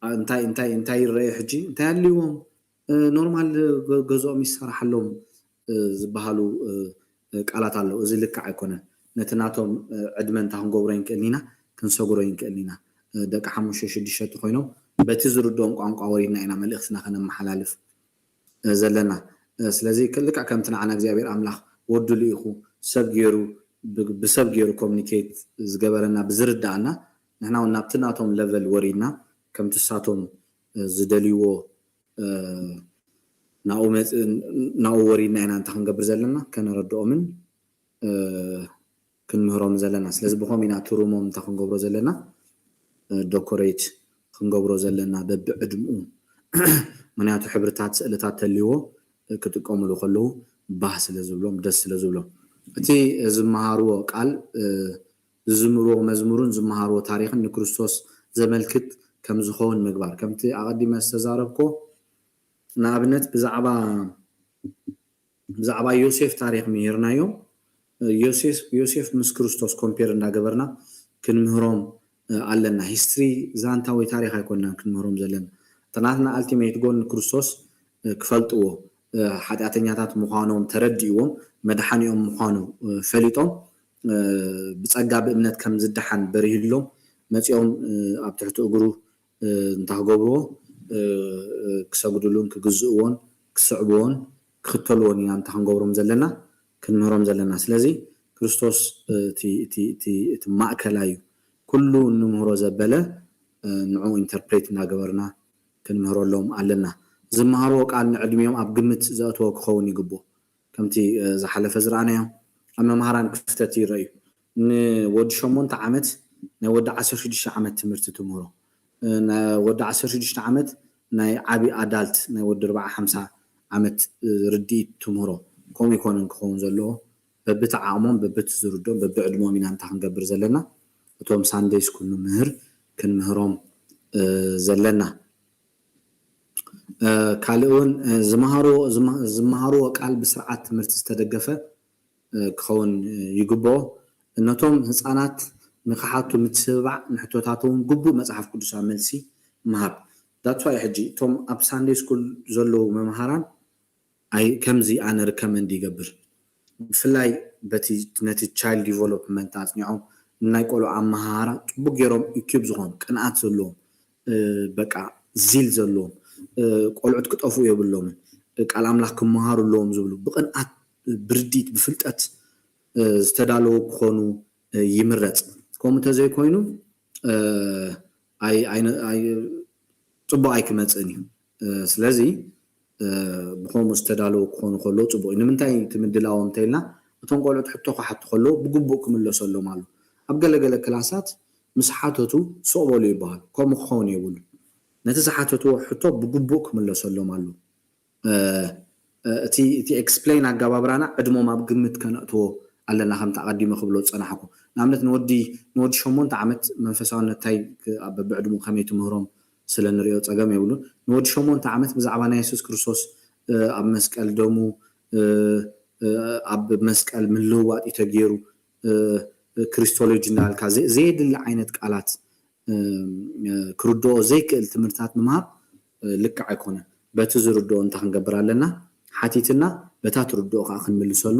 እንታይ እንታይ እንታይ ይረኣዩ ሕጂ እንታይ ኣልዎም ኖርማል ገዝኦም ይሰራሓሎም ዝበሃሉ ቃላት ኣለዉ። እዚ ልክዕ ኣይኮነን። ነቲ ናቶም ዕድመ እንታ ክንገብሮ ይንክእል ኢና፣ ክንሰግሮ ይንክእል ኢና። ደቂ ሓሙሽተ ሽዱሽተ ኮይኖም በቲ ዝርድኦም ቋንቋ ወሪድና ኢና መልእኽትና ከነመሓላልፍ ዘለና። ስለዚ ልክዕ ከምቲ ንዓና እግዚኣብሔር ኣምላኽ ወዱ ልኢኹ ሰብ ገይሩ ብሰብ ገይሩ ኮሚኒኬት ዝገበረና ብዝርዳእና ንሕና እውን ናብቲ ናቶም ለቨል ወሪድና ከምቲ ሳቶም ዝደልይዎ ናብኡ ወሪድና ኢና እንተ ክንገብር ዘለና ከነረድኦምን ክንምህሮም ዘለና። ስለዚ ብኸም ኢና ትሩሞም እንተ ክንገብሮ ዘለና ዶኮሬት ክንገብሮ ዘለና በብዕድምኡ ምክንያቱ ሕብርታት ስእልታት ተልዎ ክጥቀምሉ ከለዉ ባህ ስለ ዝብሎም ደስ ስለ ዝብሎም እቲ ዝመሃርዎ ቃል ዝዝምርዎ መዝሙርን ዝመሃርዎ ታሪኽን ንክርስቶስ ዘመልክት ከም ዝኸውን ምግባር ከምቲ ኣቐዲመ ዝተዛረብኮ ንኣብነት ብዛዕባ ብዛዕባ ዮሴፍ ታሪኽ ምሂርናዮም ዮሴፍ ምስ ክርስቶስ ኮምፔር እንዳገበርና ክንምህሮም ኣለና። ሂስትሪ ዛንታ ወይ ታሪኽ ኣይኮንናን ክንምህሮም ዘለና። እቲ ናትና ኣልቲሜት ጎል ንክርስቶስ ክፈልጥዎ ሓጢኣተኛታት ምዃኖም ተረዲእዎም መድሓኒኦም ምዃኑ ፈሊጦም ብፀጋ ብእምነት ከም ዝደሓን በሪህሎም መፂኦም ኣብ ትሕቲ እግሩ እንታ ክገብርዎ ክሰግድሉን ክግዝእዎን ክስዕብዎን ክኽተልዎን ኢና እንታ ክንገብሮም ዘለና ክንምህሮም ዘለና። ስለዚ ክርስቶስ እቲ ማእከላ እዩ። ኩሉ እንምህሮ ዘበለ ንዑ ኢንተርፕሬት እናገበርና ክንምህረሎም ኣለና። ዝመሃርዎ ቃል ንዕድሚኦም ኣብ ግምት ዘእትዎ ክኸውን ይግብኦ። ከምቲ ዝሓለፈ ዝረኣናዮ ኣብ መምሃራን ክፍተት ይረኣዩ። ንወዲ ሸሞንተ ዓመት ናይ ወዲ ዓሰርተ ሽዱሽተ ዓመት ትምህርቲ ትምህሮ። ወዲ ዓሰርተ ሽዱሽተ ዓመት ናይ ዓቢ ኣዳልት ናይ ወዲ ኣርብዓ ሓምሳ ዓመት ርድኢት ትምህሮ። ከምኡ ይኮነን ክኸውን ዘለዎ በብቲ ዓቕሞም በብቲ ዝርድኦም በብዕድሞም ኢና እንታ ክንገብር ዘለና እቶም ሳንደይ ስኩል ንምህር ክንምህሮም ዘለና። ካልእ እውን ዝመሃርዎ ቃል ብስርዓት ትምህርቲ ዝተደገፈ ክኸውን ይግብኦ። ነቶም ህፃናት ንክሓቱ ምትስብባዕ ንሕቶታት እውን ግቡእ መፅሓፍ ቅዱሳዊ መልሲ ምሃብ። ዳትስ ዋይ ሕጂ እቶም ኣብ ሳንደይ ስኩል ዘለዉ መምሃራን ከምዚ ኣነ ርከመንድ ይገብር። ብፍላይ በቲ ነቲ ቻይልድ ዲቨሎፕመንት ኣፅኒዖም ናይ ቆልዑ ኣመሃሃራ ፅቡቅ ገይሮም ኢኪብ ዝኾኑ ቅንኣት ዘለዎም በቃ ዚል ዘለዎም ቆልዑት ክጠፍኡ የብሎምን ቃል ኣምላኽ ክመሃሩ ኣለዎም ዝብሉ ብቅንኣት ብርዲት ብፍልጠት ዝተዳለዉ ክኾኑ ይምረፅ። ከምኡ እንተዘይኮይኑ ፅቡቅ ኣይክመፅእን እዩ። ስለዚ ብከምኡ ዝተዳለዉ ክኾኑ ከለዉ ፅቡቅ እዩ። ንምንታይ እቲ ምድላዎም እንተኢልና እቶም ቆልዑት ሕቶ ክሓቱ ከለዉ ብግቡእ ክምለሰሎም ኣሎ። ኣብ ገለገለ ክላሳት ምስ ሓተቱ ስቕ በሉ ይበሃል። ከምኡ ክኸውን የብሉ። ነቲ ዝሓተትዎ ሕቶ ብግቡእ ክምለሰሎም ኣሎ። እቲ እቲ ኤክስፕሌን ኣገባብራና ዕድሞም ኣብ ግምት ከነእትዎ ኣለና ከምቲ ኣቐዲመ ክብሎ ዝፀናሕኩ ንኣብነት ንወዲ ንወዲ ሸሞንተ ዓመት መንፈሳውነት ታይ በብዕድሙ ከመይ ትምህሮም ስለ ንሪኦ ፀገም የብሉን። ንወዲ ሸሞንተ ዓመት ብዛዕባ ናይ የሱስ ክርስቶስ ኣብ መስቀል ደሙ ኣብ መስቀል ምልውዋጥ እዩ ተገይሩ ክሪስቶሎጂ እንዳበልካ ዘየድሊ ዓይነት ቃላት ክርድኦ ዘይክእል ትምህርትታት ምምሃር ልክዕ ኣይኮነን። በቲ ዝርድኦ እንታይ ክንገብር ኣለና? ሓቲትና በታ ትርድኦ ከዓ ክንምልሰሉ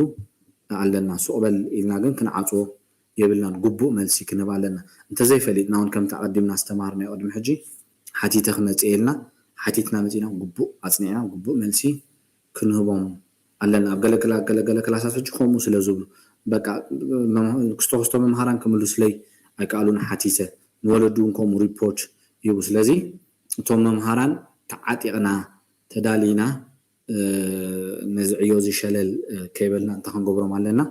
ኣለና። ሱቕ በል ኢልና ግን ክንዓፅዎ የብልናን። ግቡእ መልሲ ክንህብ ኣለና። እንተዘይፈሊጥና እውን ከምቲ ኣቐዲምና ዝተምሃርናዮ ቅድሚ ሕጂ ሓቲተ ክመፅእ ኢልና ሓቲትና መፂና ግቡእ ኣፅኒዕና ግቡእ መልሲ ክንህቦም ኣለና። ኣብ ገለ ገለ ገለ ክላሳት ሕጂ ከምኡ ስለ ዝብሉ በቃ ክስቶ ክስቶ መምሃራን ክምልሱለይ ኣይከኣሉን ሓቲተ ንወለዱ እውን ከምኡ ሪፖርት ይህቡ። ስለዚ እቶም መምሃራን ተዓጢቕና ተዳሊና ነዚ ዕዮ እዚ ሸለል ከይበልና እንታይ ክንገብሮም ኣለና?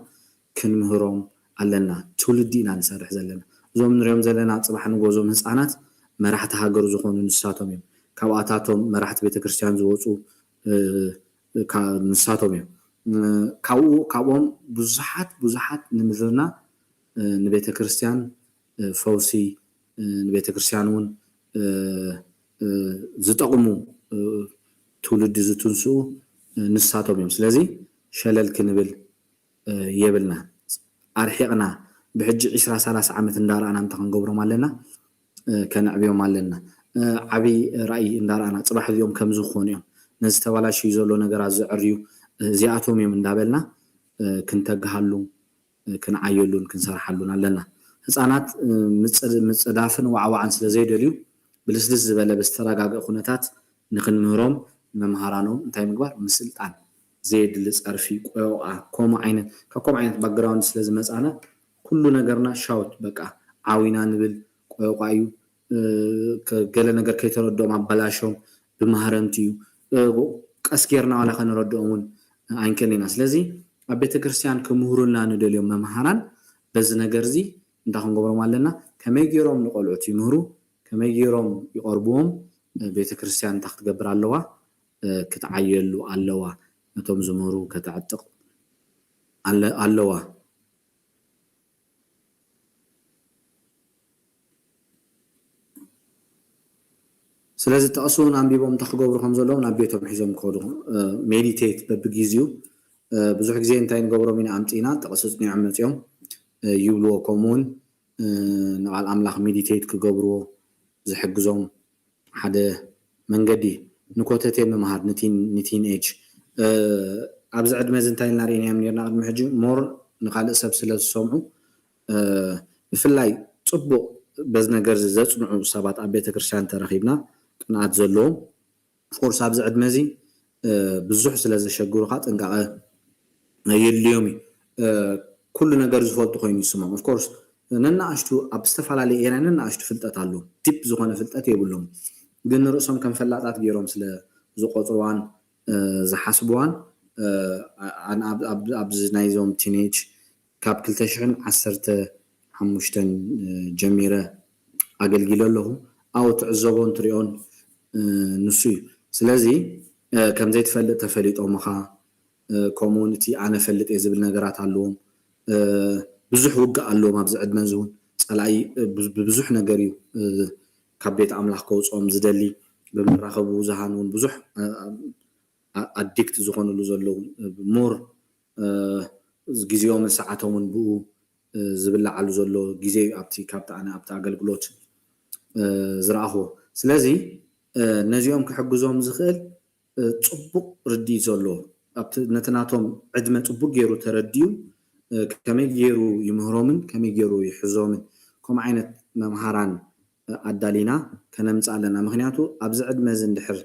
ክንምህሮም ኣለና። ትውልዲ ኢና ንሰርሕ ዘለና። እዞም ንሪኦም ዘለና ፅባሕ ንጎ እዞም ህፃናት መራሕቲ ሃገር ዝኾኑ ንሳቶም እዮም። ካብኣታቶም መራሕቲ ቤተክርስትያን ዝወፁ ንሳቶም እዮም። ካብኡ ካብኦም ብዙሓት ብዙሓት ንምድርና ንቤተክርስትያን ፈውሲ ንቤተክርስትያን እውን ዝጠቕሙ ትውልዲ ዝትንስኡ ንሳቶም እዮም። ስለዚ ሸለል ክንብል የብልና። ኣርሒቕና ብሕጂ ዒስራ ሰላሳ ዓመት እንዳረኣና እንታይ ክንገብሮም ኣለና? ከነዕብዮም ኣለና። ዓብይ ራእይ እንዳረኣና ጽባሕ እዚኦም ከምዚ ክኾኑ እዮም፣ ነዚ ተባላሽዩ ዘሎ ነገራት ዘዕርዩ እዚኣቶም እዮም እንዳበልና ክንተግሃሉ ክንዓየሉን ክንሰርሓሉን ኣለና። ህፃናት ምፅዳፍን ዋዕዋዕን ስለ ዘይደልዩ ብልስልስ ዝበለ ብዝተረጋገ ኩነታት ንክንምህሮም መምሃራኖም እንታይ ምግባር ምስልጣን። ዘየድሊ ፀርፊ፣ ቆዮቋ፣ ከምኡ ዓይነት ካብ ከምኡ ዓይነት ባክግራውንድ ስለ ዝመፃና ኩሉ ነገርና ሻውት በቃ ዓዊና ንብል። ቆዮቋ እዩ። ገለ ነገር ከይተረድኦም ኣበላሾም ብማህረምቲ እዩ። ቀስ ጌርና ዋላ ከነረድኦም እውን ኣይንክእልን ኢና። ስለዚ ኣብ ቤተክርስትያን ክምህሩና ንደልዮም መምሃራን በዚ ነገር እዚ እንታይ ክንገብሮም ኣለና? ከመይ ገይሮም ንቆልዑት ይምህሩ? ከመይ ገይሮም ይቐርብዎም? ቤተክርስትያን እንታይ ክትገብር ኣለዋ? ክትዓየሉ ኣለዋ። ነቶም ዝምህሩ ከተዕጥቕ ኣለዋ። ስለዚ ጥቕሲ እውን ኣንቢቦም እንታይ ክገብሩ ከም ዘለዎም ናብ ቤቶም ሒዞም ክኸዱ። ሜዲቴት በብግዜኡ ብዙሕ ግዜ እንታይ ንገብሮም ኢና ኣምፂእና ጥቕሲ ፅኒዖም መፂኦም ይብልዎ። ከምኡ እውን ንቓል ኣምላኽ ሜዲቴት ክገብርዎ ዝሕግዞም ሓደ መንገዲ ንኮተቴ ምምሃር ንቲን ኤጅ ኣብዚ ዕድመ እዚ እንታይ ኢልና ርኢናዮም ነርና ቅድሚ ሕጂ ሞር ንካልእ ሰብ ስለ ዝሰምዑ ብፍላይ ፅቡቕ በዚ ነገር ዘፅንዑ ሰባት ኣብ ቤተክርስትያን ተረኺብና ቅንኣት ዘለዎም ፎርስ ኣብዚ ዕድመ እዚ ብዙሕ ስለ ዘሸግሩካ ጥንቃቐ የድልዮም እዩ። ኩሉ ነገር ዝፈልጡ ኮይኑ ይስሞም። ኦፍኮርስ ነናእሽቱ ኣብ ዝተፈላለየ ኤርያ ነናእሽቱ ፍልጠት ኣለዎም። ዲፕ ዝኾነ ፍልጠት የብሎም፣ ግን ንርእሶም ከም ፈላጣት ገይሮም ስለ ዝቆፅርዋን ዝሓስብዋን ኣብዚ ናይዞም ቲኔጅ ካብ ክልተ ሽሕን ዓሰርተ ሓሙሽተን ጀሚረ ኣገልጊለ ኣለኹ። ኣብኡ ትዕዘቦን ትሪኦን ንሱ እዩ። ስለዚ ከምዘይትፈልጥ ተፈሊጦምኻ ከምኡ እውን እቲ ኣነ ፈልጥ እየ ዝብል ነገራት ኣለዎም። ብዙሕ ውግእ ኣለዎም ኣብዚ ዕድመ እዚ እውን ፀላኢ ብብዙሕ ነገር እዩ ካብ ቤት ኣምላኽ ከውፅኦም ዝደሊ። ብመራኸቢ ብዙሃን እውን ብዙሕ ኣዲክት ዝኾኑሉ ዘለዉ ሞር ግዜኦምን ሰዓቶምን ብኡ ዝብላዓሉ ዘሎ ግዜ እዩ። ኣብቲ ካብቲ ኣነ ኣብቲ ኣገልግሎት ዝረኣኽዎ። ስለዚ ነዚኦም ክሕግዞም ዝኽእል ፅቡቕ ርድኢት ዘለዎ ኣብቲ ነቲ ናቶም ዕድመ ፅቡቅ ገይሩ ተረዲኡ ከመይ ገይሩ ይምህሮምን ከመይ ገይሩ ይሕዞምን ከምኡ ዓይነት መምሃራን ኣዳሊና ከነምፅእ ኣለና። ምክንያቱ ኣብዚ ዕድመ እዚ እንድሕር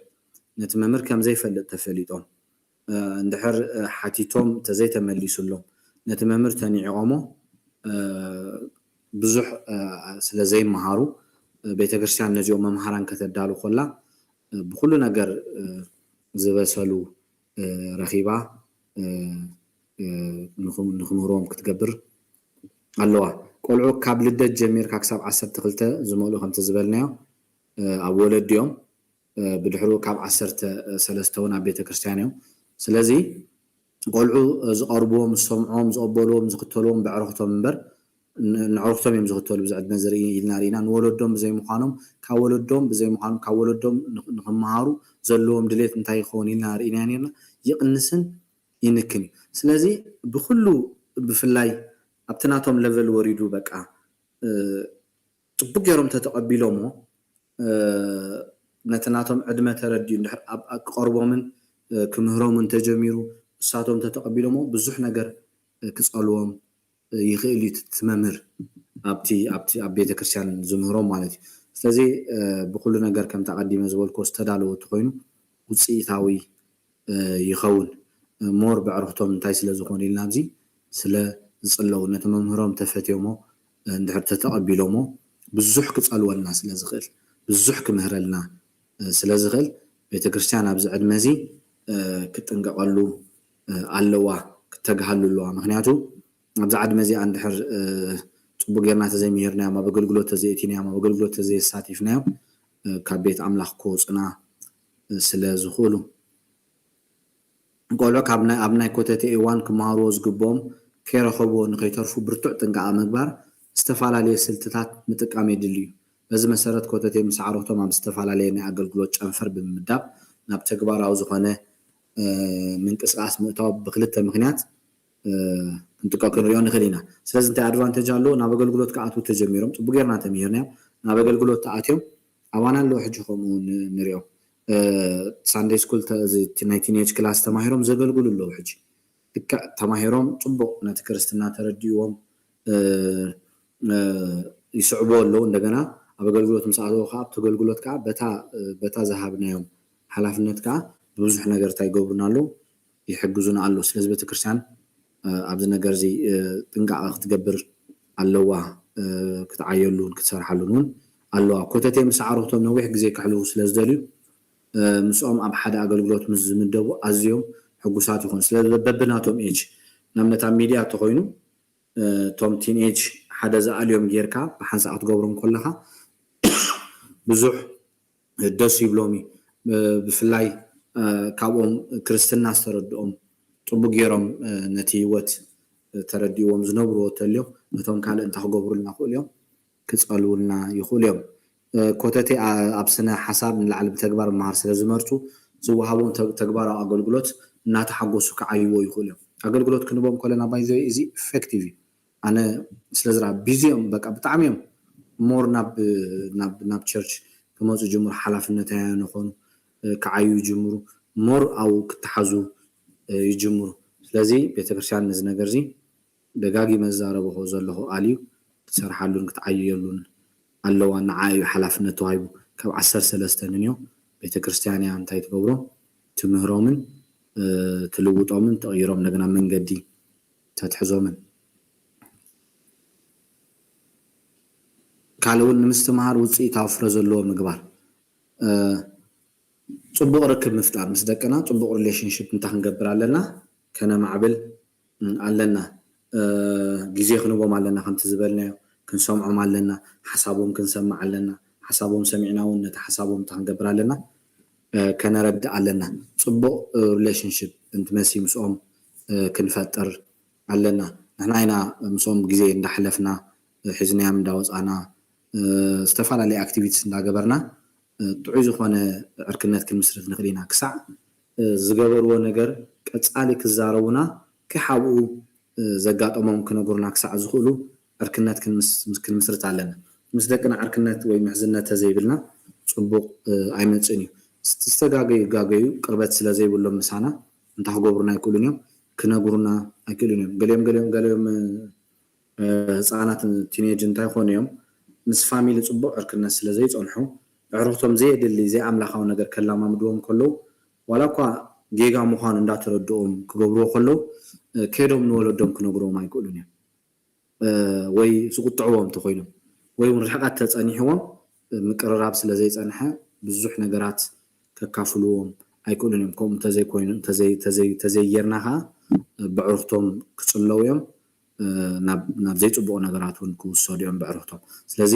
ነቲ መምህር ከም ዘይፈልጥ ተፈሊጦም እንድሕር ሓቲቶም ተዘይተመሊሱሎም ነቲ መምህር ተኒዕቆሞ ብዙሕ ስለ ዘይመሃሩ ቤተክርስትያን ነዚኦም መምሃራን ከተዳሉ ኮላ ብኩሉ ነገር ዝበሰሉ ረኺባ ንክምህሮም ክትገብር ኣለዋ። ቆልዑ ካብ ልደት ጀሚርካ ክሳብ ዓሰርተ ክልተ ዝመልኡ ከምቲ ዝበልናዮ ኣብ ወለዲ እዮም። ብድሕሩ ካብ ዓሰርተ ሰለስተ እውን ኣብ ቤተክርስትያን እዮም። ስለዚ ቆልዑ ዝቐርብዎም፣ ዝሰምዕዎም፣ ዝቐበልዎም፣ ዝኽተልዎም ብዕርኽቶም እምበር ንዕርኽቶም እዮም ዝኽተሉ። ብዚ ዕድመ ዝርኢ ኢልና ርኢና ንወለዶም ብዘይምዃኖም ካብ ወለዶም ብዘይምዃኖም ካብ ወለዶም ንኽመሃሩ ዘለዎም ድሌት እንታይ ይኸውን ኢልና ርኢና ነርና ይቕንስን ይንክን እዩ። ስለዚ ብኩሉ ብፍላይ ኣብቲ ናቶም ለቨል ወሪዱ በቃ ፅቡቅ ገይሮም ተተቐቢሎሞ ነቲ ናቶም ዕድመ ተረዲኡ እንድሕር ኣብ ክቐርቦምን ክምህሮምን ተጀሚሩ እሳቶም ተተቐቢሎሞ ብዙሕ ነገር ክፀልዎም ይኽእል እዩ እቲ መምህር ኣብቲ ኣብቲ ኣብ ቤተክርስትያን ዝምህሮም ማለት እዩ። ስለዚ ብኩሉ ነገር ከምቲ ኣቐዲመ ዝበልክዎ ዝተዳለወ እንተኾይኑ ውፅኢታዊ ይኸውን። ሞር ብዕርኽቶም እንታይ ስለ ዝኾኑ ኢልና ኣብዚ ስለ ዝፅለው ነቲ መምህሮም ተፈትዮሞ እንድሕር ተተቐቢሎሞ ብዙሕ ክፀልወልና ስለ ዝኽእል ብዙሕ ክምህረልና ስለ ዝኽእል ቤተክርስትያን ኣብዚ ዕድመ እዚ ክትጥንቀቐሉ ኣለዋ፣ ክተግሃሉ ኣለዋ። ምክንያቱ ኣብዛ ዕድመ እዚኣ እንድሕር ፅቡቅ ጌርና ተዘይምሂርናዮም ኣብ ኣገልግሎት ተዘይእቲናዮም ኣብ ኣገልግሎት ተዘየሳቲፍናዮም ካብ ቤት ኣምላኽ ክወፁና ስለ ዝኽእሉ ቆልዑ ካብ ናይ ኣብ ናይ ኮተቴ እዋን ክመሃርዎ ዝግብኦም ከይረኸብዎ ንከይተርፉ ብርቱዕ ጥንቃቐ ምግባር ዝተፈላለየ ስልትታት ምጥቃም የድሊ እዩ። በዚ መሰረት ኮተቴ ምስ ኣዕሩኽቶም ኣብ ዝተፈላለየ ናይ ኣገልግሎት ጨንፈር ብምምዳብ ናብ ተግባራዊ ዝኾነ ምንቅስቃስ ምእታው ብክልተ ምክንያት ክንጥቀ ክንሪኦ ንክእል ኢና። ስለዚ እንታይ ኣድቫንቴጅ ኣለዎ? ናብ ኣገልግሎት ክኣትዉ ተጀሚሮም፣ ፅቡቅ ጌርና ተምሂርናዮም፣ ናብ ኣገልግሎት ተኣትዮም ኣባና ኣለዉ። ሕጂ ከምኡ ንሪኦ ሳንደይ ስኩል ናይ ቲኔጅ ክላስ ተማሂሮም ዘገልግሉ ኣለዉ። ሕጂ ልክዕ ተማሂሮም ፅቡቅ ነቲ ክርስትና ተረዲእዎም ይስዕቡ ኣለዉ። እንደገና ኣብ ኣገልግሎት ምስ ኣተዉ ከዓ ኣብቲ ኣገልግሎት ከዓ በታ ዝሃብናዮም ሓላፍነት ከዓ ብብዙሕ ነገር እንታይ ይገብሩና ኣለዉ? ይሕግዙና ኣለዉ። ስለዚ ቤተክርስትያን ኣብዚ ነገር እዚ ጥንቃቐ ክትገብር ኣለዋ። ክትዓየሉን ክትሰርሓሉን እውን ኣለዋ። ኮተቴ ምስ ኣዕሩኽቶም ነዊሕ ግዜ ከሕልፉ ስለ ዝደልዩ ምስኦም ኣብ ሓደ ኣገልግሎት ምስ ዝምደቡ ኣዝዮም ሕጉሳት ይኾኑ። ስለ በብናቶም ኤጅ ንኣብነት ኣብ ሚድያ እንተኾይኑ እቶም ቲን ኤጅ ሓደ ዝኣልዮም ጌርካ ብሓንሳእ ክትገብሮም ከለኻ ብዙሕ ደስ ይብሎም እዩ። ብፍላይ ካብኦም ክርስትና ዝተረድኦም ጥቡቅ ገይሮም ነቲ ህይወት ተረዲእዎም ዝነብርዎ ተልዮም ነቶም ካልእ እንታይ ክገብሩልና ክእሉ እዮም ክጸልውልና ይኽእሉ እዮም። ኮተቴ ኣብ ስነ ሓሳብ ንላዕሊ ብተግባር ምምሃር ስለ ዝመርጹ ዝወሃቦም ተግባራዊ ኣገልግሎት እናተሓጎሱ ክዓይዎ ይኽእሉ እዮም። ኣገልግሎት ክንቦም ከለና ባይዘ እዚ ኢፌክቲቭ እዩ። ኣነ ስለ ዝረኣ ቢዚ እዮም፣ በቃ ብጣዕሚ እዮም ሞር ናብ ናብ ናብ ቸርች ክመፁ ጅምሩ፣ ሓላፍነት ኣያ ንኾኑ ክዓዩ ይጅምሩ፣ ሞር ኣብኡ ክተሓዙ ይጅምሩ። ስለዚ ቤተክርስትያን ነዚ ነገር እዚ ደጋጊመ ዝዛረበኹ ዘለኹ ቃል እዩ። ክትሰርሓሉን ክትዓይየሉን ኣለዋ። ንዓ እዩ ሓላፍነት ተዋሂቡ። ካብ ዓሰርተ ሰለስተ ንንዮ ቤተክርስትያን እያ እንታይ ትገብሮ? ትምህሮምን ትልውጦምን ተቕይሮም እንደገና መንገዲ ተትሕዞምን። ካልእ እውን ንምስትምሃር ውፅኢታዊ ፍረ ዘለዎ ምግባር። ፅቡቕ ርክብ ምፍጣር፣ ምስ ደቅና ፅቡቕ ሪሌሽንሽፕ እንታይ ክንገብር ኣለና? ከነማዕብል ኣለና። ግዜ ክንቦም ኣለና፣ ከምቲ ዝበልናዮ ክንሰምዖም ኣለና፣ ሓሳቦም ክንሰምዕ ኣለና። ሓሳቦም ሰሚዕና እውን ነቲ ሓሳቦም እንታይ ክንገብር ኣለና? ከነረድእ ኣለና። ፅቡቕ ሪሌሽንሽፕ እንትመሲ ምስኦም ክንፈጥር ኣለና። ንሕና ኢና ምስኦም ግዜ እንዳሕለፍና፣ ሒዝናዮም እንዳወፃና፣ ዝተፈላለዩ ኣክቲቪቲስ እንዳገበርና ጥዑይ ዝኾነ ዕርክነት ክንምስርት ንኽእል ኢና። ክሳዕ ዝገበርዎ ነገር ቀፃሊ ክዛረቡና፣ ከይሓብኡ ዘጋጠሞም ክነግሩና ክሳዕ ዝኽእሉ ዕርክነት ክንምስርት ኣለና። ምስ ደቅና ዕርክነት ወይ ምሕዝነት ተዘይብልና ፅቡቕ ኣይመፅእን እዩ። ዝተጋገዩ ይጋገዩ፣ ቅርበት ስለ ዘይብሎም ምሳና እንታይ ክገብሩና ኣይክእሉን እዮም፣ ክነግሩና ኣይክእሉን እዮም። ገሊኦም ገሊኦም ገሊኦም ህፃናት ቲኔጅ እንታይ ኮኑ እዮም ምስ ፋሚሊ ፅቡቕ ዕርክነት ስለ ዘይፀንሑ ኣዕሩኽቶም ዘየድሊ ዘይኣምላኻዊ ነገር ከላማምድዎም ከለዉ ዋላ እኳ ጌጋ ምዃኑ እንዳተረድኦም ክገብርዎ ከለዉ ከይዶም ንወለዶም ክነግርዎም ኣይክእሉን እዮም። ወይ ዝቁጥዕዎም እንተኮይኖም ወይ እውን ርሕቀት ተፀኒሕዎም ምቅርራብ ስለ ዘይፀንሐ ብዙሕ ነገራት ከካፍልዎም ኣይክእሉን እዮም። ከምኡ እንተዘይኮይኑ እንተዘይጌርና ከዓ ብዕርክቶም ክፅለው እዮም። ናብ ዘይፅቡቕ ነገራት እውን ክውሰዱ እዮም ብዕርክቶም። ስለዚ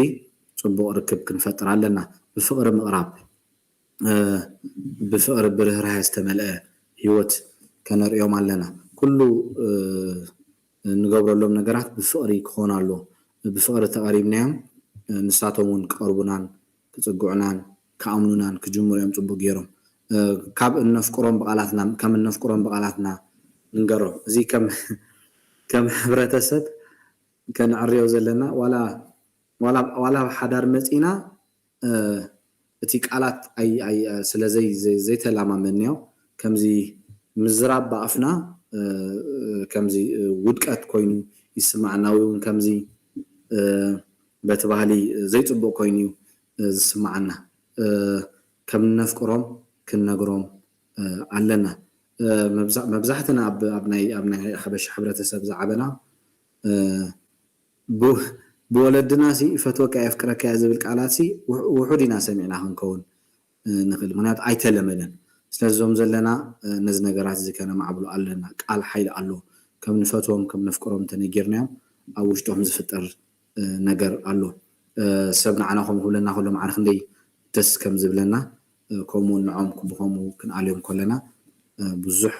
ፅቡቕ ርክብ ክንፈጥር ኣለና። ብፍቕሪ ምቕራብ፣ ብፍቕሪ ብርህራሀ ዝተመልአ ህይወት ከነርእዮም ኣለና። ኩሉ እንገብረሎም ነገራት ብፍቕሪ ክኾኑ ኣለዎ። ብፍቕሪ ተቐሪብናዮም ንሳቶም እውን ክቐርቡናን ክፅግዑናን ክኣምኑናን ክጅምሩ እዮም ፅቡቅ ገይሮም። ካብ እነፍቅሮም ብቃላትና ከም እነፍቅሮም ብቃላትና ንንገሮም። እዚ ከም ከም ሕብረተሰብ ከነዕርዮ ዘለና ዋላ ዋላ ዋላ ኣብ ሓዳር መፂና እቲ ቃላት ኣይ ኣይ ስለ ዘይ ዘይ ዘይተላማመድናዮ ከምዚ ምዝራብ ብኣፍና ከምዚ ውድቀት ኮይኑ ይስማዓና ወይ እውን ከምዚ በቲ ባህሊ ዘይፅቡቅ ኮይኑ እዩ ዝስማዓና። ከም ነፍቅሮም ክንነግሮም ኣለና። መብዛሕትና ኣብ ናይ ኣብ ናይ ሓበሻ ሕብረተሰብ ዝዓበና ብወለድና ሲ ይፈትወካ የፍቅረካ እያ ዝብል ቃላት ሲ ውሑድ ኢና ሰሚዕና ክንከውን ንኽእል። ምክንያቱ ኣይተለመደን። ስለዚ እዞም ዘለና ነዚ ነገራት እዚ ከነማዕብሎ ኣለና። ቃል ሓይሊ ኣለዎ። ከም ንፈትዎም ከም ነፍቅሮም እንተነጊርናዮም ኣብ ውሽጦም ዝፍጠር ነገር ኣሎ። ሰብ ንዓና ከምኡ ክብለና ከሎ ማዕረ ክንደይ ደስ ከም ዝብለና ከምኡ ንዖም ብከምኡ ክንኣልዮም ከለና ብዙሕ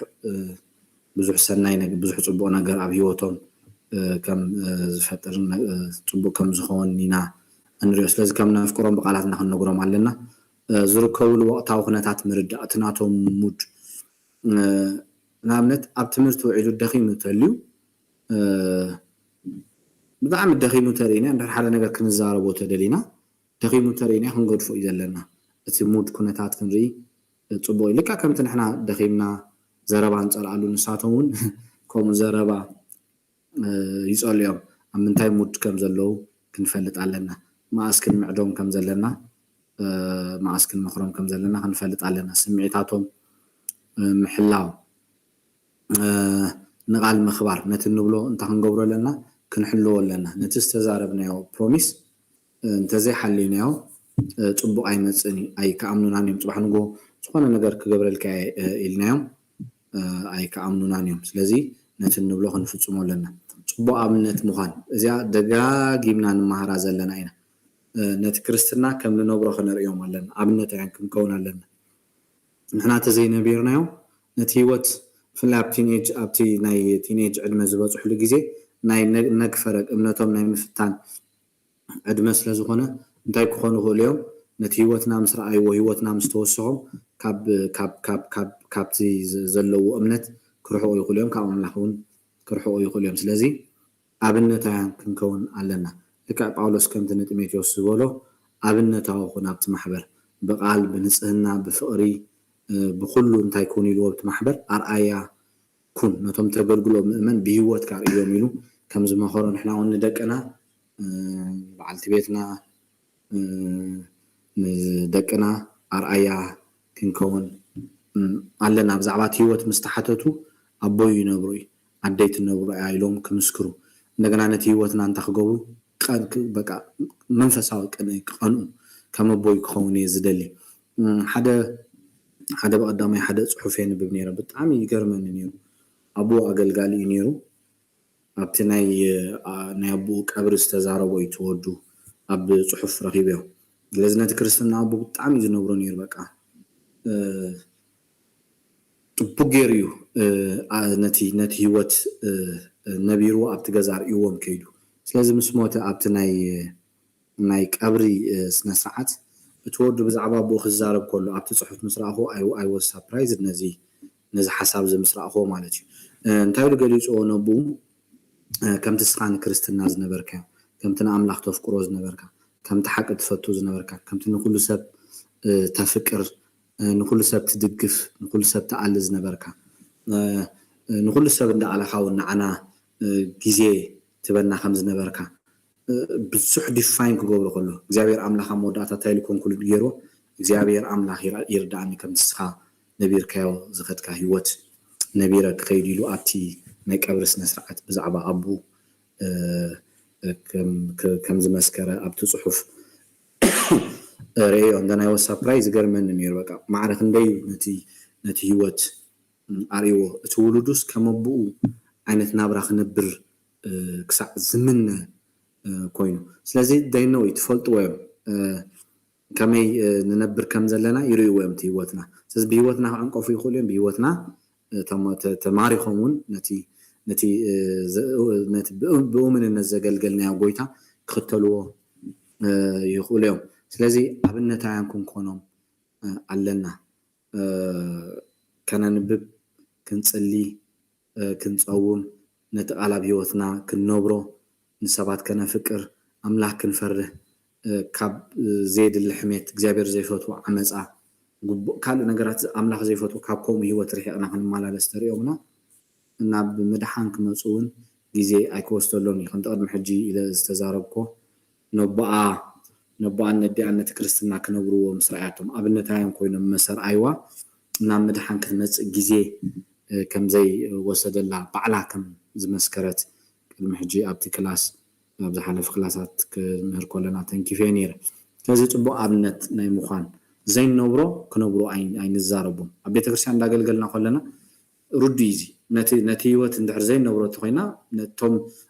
ብዙሕ ሰናይ ነገር ብዙሕ ፅቡቅ ነገር ኣብ ሂወቶም ከም ዝፈጥር ፅቡቅ ከም ዝኸውን ኢና እንሪኦ። ስለዚ ከም ነፍቅሮም ብቃላትና ክንነግሮም ኣለና። ዝርከብሉ ወቅታዊ ኩነታት ምርዳእ እቲ ናቶም ሙድ ንኣብነት ኣብ ትምህርቲ ውዒሉ ደኺሙ ተልዩ ብጣዕሚ ደኺሙ ተርእና እንድሕር ሓደ ነገር ክንዛረቦ ተደሊና ደኺሙ ተርእና ክንገድፎ እዩ ዘለና። እቲ ሙድ ኩነታት ክንርኢ ፅቡቅ እዩ። ልክዕ ከምቲ ንሕና ደኺምና ዘረባ ንፀልኣሉ ንሳቶም እውን ከምኡ ዘረባ ይፀልዮም። ኣብ ምንታይ ሙድ ከም ዘለዉ ክንፈልጥ ኣለና። መኣስ ክንምዕዶም ከም ዘለና መኣስ ክንመኽሮም ከም ዘለና ክንፈልጥ ኣለና። ስምዒታቶም ምሕላው ንቃል ምኽባር ነቲ እንብሎ እንታይ ክንገብሮ ኣለና? ክንሕልዎ ኣለና። ነቲ ዝተዛረብናዮ ፕሮሚስ እንተዘይሓሊናዮ ፅቡቅ ኣይመፅእን እዩ። ኣይከኣምኑናን እዮም። ፅባሕ ንጎ ዝኾነ ነገር ክገብረልካ ኢልናዮም ኣይከኣምኑናን እዮም። ስለዚ ነቲ እንብሎ ክንፍፅሞ ኣለና። ፅቡቅ ኣብነት ምዃን እዚኣ ደጋጊምና ንመሃራ ዘለና ኢና። ነቲ ክርስትና ከም ንነብሮ ክነርእዮም ኣለና። ኣብነታውያን ክንከውን ኣለና። ንሕና ተዘይነቢርናዮ ነቲ ህይወት ብፍላይ ኣብ ቲኔጅ ኣብቲ ናይ ቲኔጅ ዕድመ ዝበፅሕሉ ግዜ ናይ ነግፈረግ እምነቶም ናይ ምፍታን ዕድመ ስለ ዝኾነ እንታይ ክኾኑ ይኽእሉ እዮም? ነቲ ህይወትና ምስ ረኣይዎ ህይወትና ምስ ተወሰኾም ካብቲ ዘለዎ እምነት ክርሕቑ ይኽእሉ እዮም። ካብ ኣምላኽ እውን ክርሕቑ ይኽእሉ እዮም። ስለዚ ኣብነታውያን ክንከውን ኣለና። ልክዕ ጳውሎስ ከምቲ ንጢሞቴዎስ ዝበሎ ኣብነታዊ ኩን ኣብቲ ማሕበር ብቃል ብንጽህና ብፍቕሪ ብኩሉ እንታይ ኩን ኢልዎ ኣብቲ ማሕበር ኣርኣያ ኩን ነቶም ተገልግሎ ምእመን ብህይወትካ ርእዮም ኢሉ ከም ዝመኸሮ ንሕና እውን ንደቅና በዓልቲ ቤትና ንደቅና ኣርኣያ ክንከውን ኣለና። ብዛዕባ እቲ ህይወት ምስ ተሓተቱ ኣቦይ ይነብሩ እዩ ኣደይ ትነብሩ እያ ኢሎም ክምስክሩ እንደገና ነቲ ህይወትና እንታይ ክገብሩ በቃ መንፈሳዊ ቅንኢ ክቐንኡ ከም ኣቦይ ክኸውን እየ ዝደሊ። ሓደ ሓደ ብቐዳማይ ሓደ ፅሑፍ የንብብ ነይረ ብጣዕሚ ይገርመኒ ነይሩ። ኣቦ ኣገልጋሊ እዩ ነይሩ። ኣብቲ ናይ ናይ ኣቦኡ ቀብሪ ዝተዛረቦ እዩ ትወዱ ኣብ ፅሑፍ ረኺበዮ። ስለዚ ነቲ ክርስትና ኣቦ ብጣዕሚ እዩ ዝነብሮ ነይሩ። በቃ ጥቡቅ ገይሩ እዩ ነቲ ነቲ ህይወት ነቢርዎ ኣብቲ ገዛ ርእይዎም ከይዱ። ስለዚ ምስ ሞተ ኣብቲ ናይ ናይ ቀብሪ ስነ ስርዓት እቲ ወዱ ብዛዕባ ኣቦኡ ክዛረብ ከሎ ኣብቲ ፅሑፍ ምስ ረኣኹ I was surprised ነዚ ነዚ ሓሳብ እዚ ምስ ረኣኽዎ ማለት እዩ። እንታይ ኢሉ ገሊፅዎ ነብኡ ከምቲ ስኻ ንክርስትና ዝነበርካዮ ከምቲ ንኣምላኽ ተፍቅሮ ዝነበርካ ከምቲ ሓቂ ትፈቱ ዝነበርካ ከምቲ ንኩሉ ሰብ ተፍቅር ንኩሉ ሰብ ትድግፍ ንኩሉ ሰብ ትኣሊ ዝነበርካ ንኩሉ ሰብ እንዳኣለኻ እውን ንዓና ግዜ ትበና ከም ዝነበርካ ብዙሕ ዲፋይን ክገብሮ ከሎ እግዚኣብሔር ኣምላኽ ኣብ መወዳእታ እንታይ ኢሉ ኮንክሉድ ገይርዎ እግዚኣብሔር ኣምላኽ ይርዳእኒ ከምቲ ስኻ ነቢርካዮ ዝኸድካ ህይወት ነቢረ ክኸይድ ኢሉ ኣብቲ ናይ ቀብሪ ስነ ስርዓት ብዛዕባ ኣቡ ከም ዝመስከረ ኣብቲ ፅሑፍ ርእዮ እንደ ናይ ወሳ ፕራይ ዝገርመኒ ነይሩ በቃ ማዕረ ክንደይ ነቲ ነቲ ህይወት ኣርእዎ እቲ ውሉዱስ ከም ኣቡኡ ዓይነት ናብራ ክነብር ክሳዕ ዝምነ ኮይኑ ስለዚ ደይነው ትፈልጥዎ እዮም ከመይ ንነብር ከም ዘለና ይርእይዎ እዮም ህይወትና ስለዚ ብህይወትና ክዕንቀፉ ይኽእሉ እዮም ብህይወትና ተማሪኾም እውን ነቲ ነቲ ብእምንነት ዘገልገልናዮ ጎይታ ክኽተልዎ ይኽእሉ እዮም ስለዚ ኣብነታውያን ክንኮኖም ኣለና ከነንብብ ክንፅሊ ክንፀውም ነቲ ቃል ኣብ ህይወትና ክንነብሮ ንሰባት ከነፍቅር ኣምላኽ ክንፈርህ ካብ ዘየድሊ ሕሜት እግዚኣብሔር ዘይፈትዎ ዓመፃ ግቡእ ካልእ ነገራት ኣምላኽ ዘይፈትዎ ካብ ከምኡ ህይወት ርሒቕና ክንመላለስ ተሪኦምና ናብ ምድሓን ክመፁ እውን ግዜ ኣይክወስደሎም እዩ ከምቲ ቅድሚ ሕጂ ኢለ ዝተዛረብኮ ነቦኣ ነቦኣን ነዲኣን ነቲ ክርስትና ክነብርዎ ምስ ረኣያቶም ኣብነታውያን ኮይኖም መሰር ኣይዋ ናብ ምድሓን ክትመፅእ ግዜ ከምዘይ ወሰደላ ባዕላ ከም ዝመስከረት ቅድሚ ሕጂ ኣብቲ ክላስ ኣብ ዝሓለፈ ክላሳት ክምህር ከለና ተንኪፈ ነይረ። ስለዚ ፅቡቅ ኣብነት ናይ ምኳን ዘይንነብሮ ክነብሮ ኣይንዛረቦም። ኣብ ቤተክርስትያን እንዳገልገልና ከለና ርዱእ እዩ እዚ። ነቲ ህይወት እንድሕር ዘይንነብሮ እንተኾይና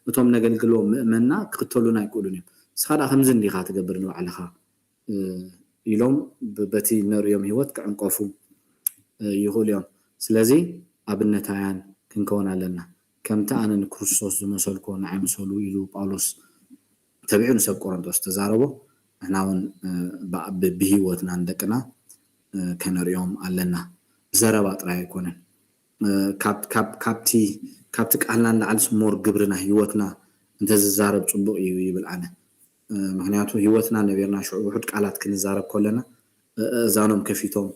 እቶም ነገልግሎም ምእመንና ክኽተሉና ኣይክእሉን እዮም። ንስኻ ደኣ ከምዚ እንዲኻ ትገብር ንባዕልኻ ኢሎም በቲ ነርእዮም ህይወት ክዕንቀፉ ይኽእሉ እዮም። ስለዚ ኣብነታውያን ክንከውን ኣለና። ከምቲ ኣነ ንክርስቶስ ዝመሰልኩዎ ንዓይ ምሰሉ ኢሉ ጳውሎስ ተቢዑ ንሰብ ቆሮንቶስ ዝተዛረቦ ንሕና እውን ብህይወትና ንደቅና ከነርእዮም ኣለና። ብዘረባ ጥራይ ኣይኮነን። ካብቲ ቃልና ንላዕሊ ስሞር ግብርና ህይወትና እንተዝዛረብ ፅቡቅ እዩ ይብል ኣነ። ምክንያቱ ህይወትና ነቢርና ሽዑ ውሑድ ቃላት ክንዛረብ ከለና እዛኖም ከፊቶም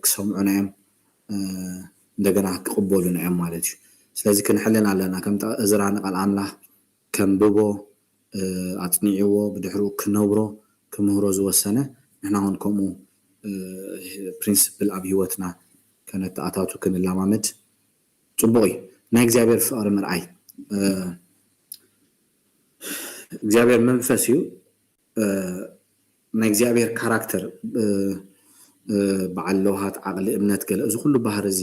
ክሰምዑና እዮም፣ እንደገና ክቕበሉና እዮም ማለት እዩ። ስለዚ ክንሕልን ኣለና። ከም እዝራ ንቃል ኣምላኽ ከንብቦ ኣፅኒዕዎ ብድሕሪኡ ክነብሮ ክምህሮ ዝወሰነ ንሕና እውን ከምኡ ፕሪንስፕል ኣብ ህይወትና ከነተኣታቱ ክንለማመድ ፅቡቅ እዩ። ናይ እግዚኣብሔር ፍቅሪ ምርኣይ እግዚኣብሔር መንፈስ እዩ። ናይ እግዚኣብሔር ካራክተር በዓል ለውሃት ዓቅሊ እምነት ገለ እዚ ኩሉ ባህር እዚ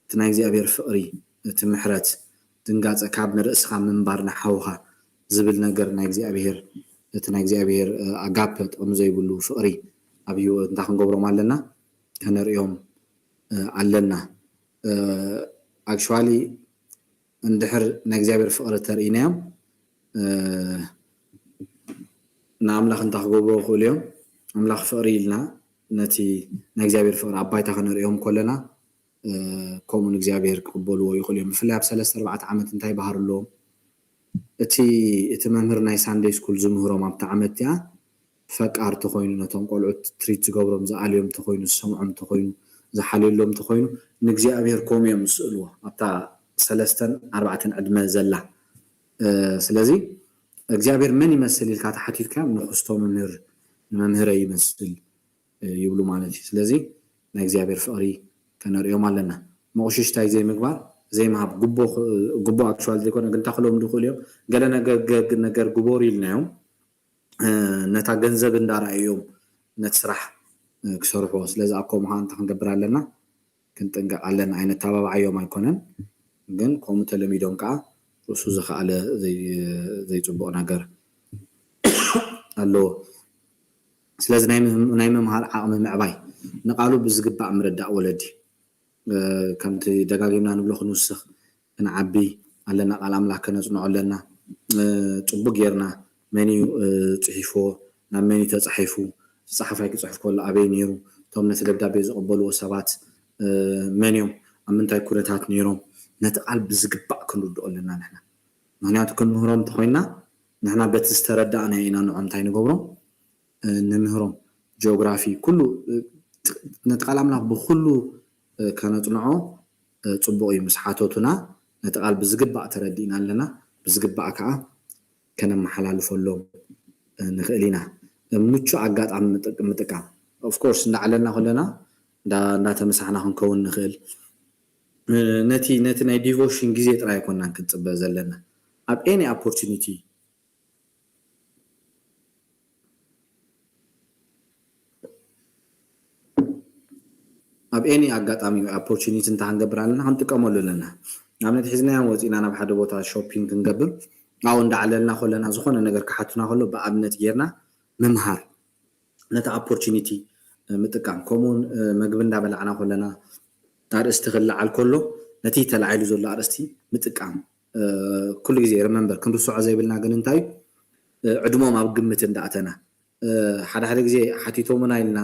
እቲ ናይ እግዚኣብሔር ፍቅሪ እቲ ምሕረት ድንጋፀ ካብ ንርእስኻ ምንባር ንሓውኻ ዝብል ነገር ናይ እግዚኣብሔር እቲ ናይ እግዚኣብሔር ኣጋፐ ጥቅሚ ዘይብሉ ፍቅሪ ኣብ ህይወት እንታይ ክንገብሮም ኣለና ከነርእዮም ኣለና። ኣክቹዋሊ እንድሕር ናይ እግዚኣብሔር ፍቅሪ ተርእይናዮም ንኣምላኽ እንታይ ክገብርዎ ይኽእሉ እዮም? ኣምላኽ ፍቅሪ ኢልና ነቲ ናይ እግዚኣብሔር ፍቅሪ ኣብ ባይታ ከነርእዮም ከለና ከምኡ ንእግዚኣብሔር ክቕበልዎ ይኽእሉ እዮም። ብፍላይ ኣብ ሰለስተ ኣርባዕተ ዓመት እንታይ ባህር ኣለዎም? እቲ እቲ መምህር ናይ ሳንደይ ስኩል ዝምህሮም ኣብቲ ዓመት እቲኣ ፈቃር ተኾይኑ ነቶም ቆልዑት ትሪት ዝገብሮም ዝኣልዮም ተኾይኑ ዝሰምዖም ተኾይኑ ዝሓልየሎም ተኾይኑ ንእግዚኣብሔር ከምኡ እዮም ዝስእልዎ ኣብታ ሰለስተን ኣርባዕተን ዕድመ ዘላ። ስለዚ እግዚኣብሔር መን ይመስል ኢልካ ተሓቲትካ ንክስቶ መምህር ንመምህረ ይመስል ይብሉ ማለት እዩ። ስለዚ ናይ እግዚኣብሔር ፍቅሪ ከነርእዮም ኣለና። መቁሽሽታይ ዘይምግባር ዘይምሃብ ጉቦ actually ዘይኮነ ግን ታክሎም ድኽእል እዮም። ገለ ነገር ግበሩ ኢልናዮም ነታ ገንዘብ እንዳረኣዮም ነቲ ስራሕ ክሰርሕዎ። ስለዚ ኣብ ከምኡ ከዓ እንታይ ክንገብር ኣለና? ክንጥንቀቕ ኣለና። ኣይነተባብዓዮም ኣይኮነን ግን ከምኡ ተለሚዶም ከዓ ርእሱ ዝኸኣለ ዘይፅቡቕ ነገር ኣለዎ። ስለዚ ናይ ምምሃር ዓቕሚ ምዕባይ ንቃሉ ብዝግባእ ምርዳእ ወለዲ ከምቲ ደጋጊምና ንብሎ ክንውስኽ ክንዓቢ ኣለና። ቃል ኣምላኽ ከነፅንዖ ኣለና። ፅቡቅ ጌርና መን እዩ ፅሒፍዎ፣ ናብ መን እዩ ተፃሒፉ፣ ዝፀሓፋይ ክፅሕፍ ከሎ ኣበይ ነይሩ፣ እቶም ነቲ ደብዳቤ ዝቕበልዎ ሰባት መን እዮም፣ ኣብ ምንታይ ኩነታት ነይሮም፣ ነቲ ቃል ብዝግባእ ክንርድኦ ኣለና ንሕና። ምክንያቱ ክንምህሮም እንተኮይንና ንሕና በቲ ዝተረዳእናዮ ኢና ንዖም እንታይ ንገብሮም ንምህሮም ጂኦግራፊ ኩሉ ነቲ ቃል ኣምላኽ ብኩሉ ከነፅንዖ ፅቡቕ እዩ። ምስ ሓተቱና ነቲ ቃል ብዝግባእ ተረዲእና ኣለና፣ ብዝግባእ ከዓ ከነመሓላልፈሎም ንኽእል ኢና። ምቹ ኣጋጣሚ ምጥቃም ኦፍኮርስ እንዳዓለልና ከለና እንዳተመሳሕና ክንከውን ንኽእል። ነቲ ነቲ ናይ ዲቮሽን ግዜ ጥራይ ኣይኮናን ክንፅበ ዘለና ኣብ ኤኒ ኦፖርቹኒቲ ኣብ ኤኒ ኣጋጣሚ ኦፖርቹኒቲ እንታይ ክንገብር ኣለና ክንጥቀመሉ ኣለና። ንኣብነት ሒዝናዮም ወፂና ናብ ሓደ ቦታ ሾፒንግ ክንገብር ኣብኡ እንዳዓለልና ከለና ዝኾነ ነገር ክሓቱና ከሎ ብኣብነት ጌርና ምምሃር ነቲ ኦፖርቹኒቲ ምጥቃም ከምኡውን መግቢ እንዳበላዕና ከለና ኣርእስቲ ክለዓል ከሎ ነቲ ተላዒሉ ዘሎ ኣርእስቲ ምጥቃም ኩሉ ግዜ ሪመምበር ክንርስዖ ዘይብልና ግን እንታይ እዩ ዕድሞም ኣብ ግምት እንዳእተና ሓደ ሓደ ግዜ ሓቲቶምና ኢልና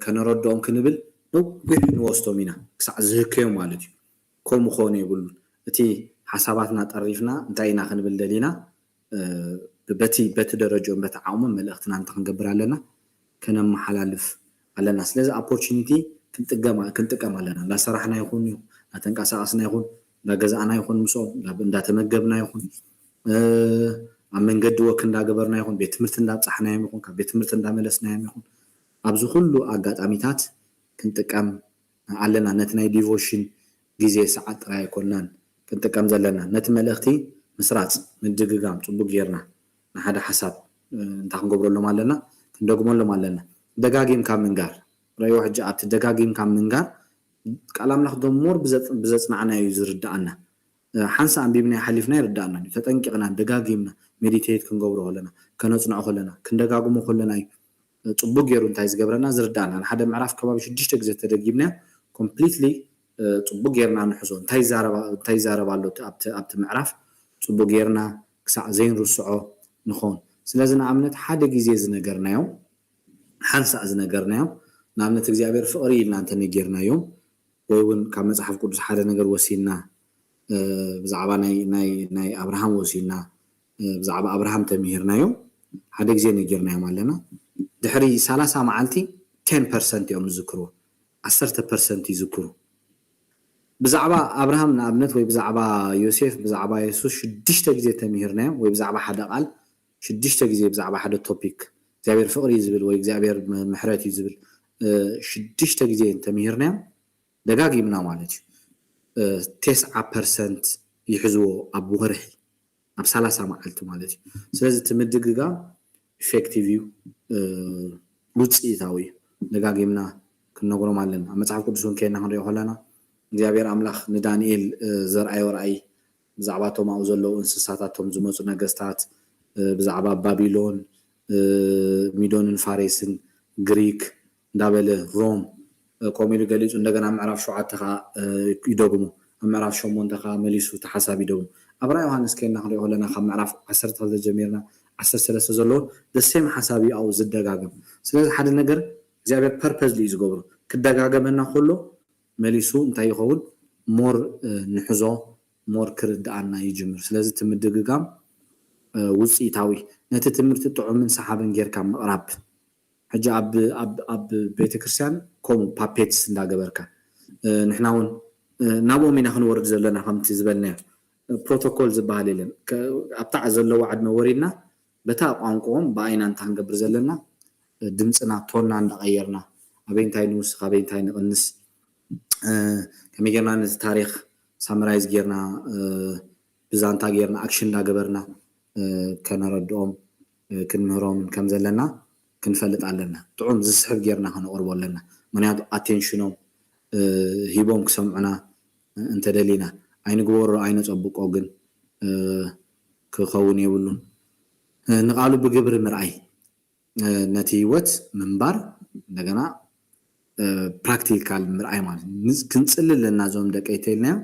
ከነረድኦም ክንብል ነዊሕ ንወስዶም ኢና ክሳዕ ዝህከዮም ማለት እዩ። ከምኡ ክኾን የብሉን። እቲ ሓሳባትና ጠሪፍና እንታይ ኢና ክንብል ደሊና በቲ በቲ ደረጅኦም በቲ ዓቕሞም መልእኽትና እንተ ክንገብር ኣለና ከነመሓላልፍ ኣለና። ስለዚ ኦፖርቹኒቲ ክንጥቀም ኣለና። እንዳሰራሕና ይኹን እንዳተንቀሳቐስና ይኹን እንዳገዛእና ይኹን ምስኦም እንዳተመገብና ይኹን ኣብ መንገዲ ወክ እንዳገበርና ይኹን ቤት ትምህርቲ እንዳብፃሕናዮም ይኹን ካብ ቤት ትምህርቲ እንዳመለስናዮም ይኹን ኣብዚ ኩሉ ኣጋጣሚታት ክንጥቀም ኣለና። ነቲ ናይ ዲቮሽን ግዜ ሰዓት ጥራይ ኣይኮናን ክንጥቀም ዘለና። ነቲ መልእኽቲ ምስራጽ፣ ምድግጋም፣ ጽቡቕ ጌርና ንሓደ ሓሳብ እንታይ ክንገብረሎም ኣለና? ክንደግመሎም ኣለና። ደጋጊምካ ምንጋር። ረእይዎ ሕጂ ኣብቲ ደጋጊምካ ምንጋር ቃል ኣምላኽ ደሞር ብዘጽናዕና እዩ ዝርድኣና። ሓንሳ ኣንቢብና ሓሊፍና ይርዳእና እዩ። ተጠንቂቕና ደጋጊምና ሜዲቴት ክንገብሮ ከለና ከነፅንዖ ከለና ክንደጋግሞ ከለና እዩ ፅቡቅ ገይሩ እንታይ ዝገብረና ዝርዳእና። ንሓደ ምዕራፍ ከባቢ ሽዱሽተ ግዜ ተደጊምና ኮምፕሊትሊ ፅቡቅ ገይርና ንሕዞ እንታይ ይዛረብ ኣሎ ኣብቲ ምዕራፍ ፅቡቅ ገይርና ክሳዕ ዘይንርስዖ ንኸውን። ስለዚ ንኣብነት ሓደ ግዜ ዝነገርናዮም ሓንሳእ ዝነገርናዮም ንኣብነት እግዚኣብሔር ፍቅሪ ኢልና እንተነጊርናዮም ወይ እውን ካብ መፅሓፍ ቅዱስ ሓደ ነገር ወሲድና ብዛዕባ ናይ ኣብርሃም ወሲድና ብዛዕባ ኣብርሃም ተምሂርናዮም ሓደ ግዜ ነጊርናዮም ኣለና። ድሕሪ ሰላሳ መዓልቲ ቴን ፐርሰንት እዮም ዝዝክርዎ፣ ዓሰርተ ፐርሰንት ይዝክሩ። ብዛዕባ ኣብርሃም ንኣብነት ወይ ብዛዕባ ዮሴፍ ብዛዕባ የሱስ ሽዱሽተ ግዜ ተምሂርናዮም ወይ ብዛዕባ ሓደ ቃል ሽዱሽተ ግዜ ብዛዕባ ሓደ ቶፒክ እግዚኣብሔር ፍቅሪ እዩ ዝብል ወይ እግዚኣብሔር ምሕረት እዩ ዝብል ሽዱሽተ ግዜ እንተምሂርናዮም ደጋጊምና ማለት እዩ። ቴስዓ ፐርሰንት ይሕዝዎ ኣብ ወርሒ ኣብ ሰላሳ መዓልቲ ማለት እዩ። ስለዚ እቲ ምድግጋም ኢፌክቲቭ እዩ፣ ውፅኢታዊ እዩ። ደጋጊምና ክንነግሮም ኣለና። ኣብ መፅሓፍ ቅዱስ እውን ከይና ክንሪኦ ከለና እግዚኣብሔር ኣምላኽ ንዳንኤል ዘርኣዮ ራእይ ብዛዕባ እቶም ኣብኡ ዘለዉ እንስሳታት፣ እቶም ዝመፁ ነገስታት፣ ብዛዕባ ባቢሎን፣ ሚዶንን ፋሬስን፣ ግሪክ እንዳበለ ሮም ከምኡ ኢሉ ገሊፁ። እንደገና ምዕራፍ ሸውዓተ ከዓ ይደግሞ፣ ኣብ ምዕራፍ ሸሞንተ ከዓ መሊሱ እቲ ሓሳብ ይደግሞ። ኣብ ራእይ ዮሃንስ ከይና ክንሪኦ ከለና ካብ ምዕራፍ ዓሰርተ ክልተ ጀሚርና ዓሰርተ ሰለስተ ዘለውን ደሴም ሓሳብ እዩ ኣብኡ ዝደጋገም። ስለዚ ሓደ ነገር እግዚኣብሔር ፐርፐዝሊ እዩ ዝገብሮ። ክደጋገመና ከሎ መሊሱ እንታይ ይኸውን? ሞር ንሕዞ ሞር ክርድኣና ይጅምር። ስለዚ እቲ ምድግጋም ውፅኢታዊ፣ ነቲ ትምህርቲ ጥዑምን ሰሓብን ጌርካ ምቕራብ። ሕጂ ኣብ ቤተክርስትያን ከምኡ ፓፔትስ እንዳገበርካ ንሕና እውን ናብኦም ኢና ክንወርድ ዘለና። ከምቲ ዝበልናዮ ፕሮቶኮል ዝበሃል የለን። ኣብታ ዘለዋ ዕድመ ወሪድና በታ ቋንቋኦም ብኣይና እንታ ክንገብር ዘለና ድምፅና ቶንና እንዳቐየርና ኣበይ እንታይ ንውስኽ ኣበይ እንታይ ንቕንስ ከመይ ጌርና ነቲ ታሪክ ሳምራይዝ ጌርና ብዛንታ ጌርና ኣክሽን እንዳገበርና ከነረድኦም ክንምህሮምን ከም ዘለና ክንፈልጥ ኣለና። ጥዑም ዝስሕብ ጌርና ከነቕርቦ ኣለና። ምክንያቱ ኣቴንሽኖም ሂቦም ክሰምዑና እንተደሊና ኣይንግበሮ ኣይነፀብቆ ግን ክኸውን የብሉን። ንቃሉ ብግብሪ ምርኣይ ነቲ ህይወት ምንባር እንደገና ፕራክቲካል ምርኣይ ማለት ክንፅሊ ኣለና። እዞም ደቀይ ተይልናዮም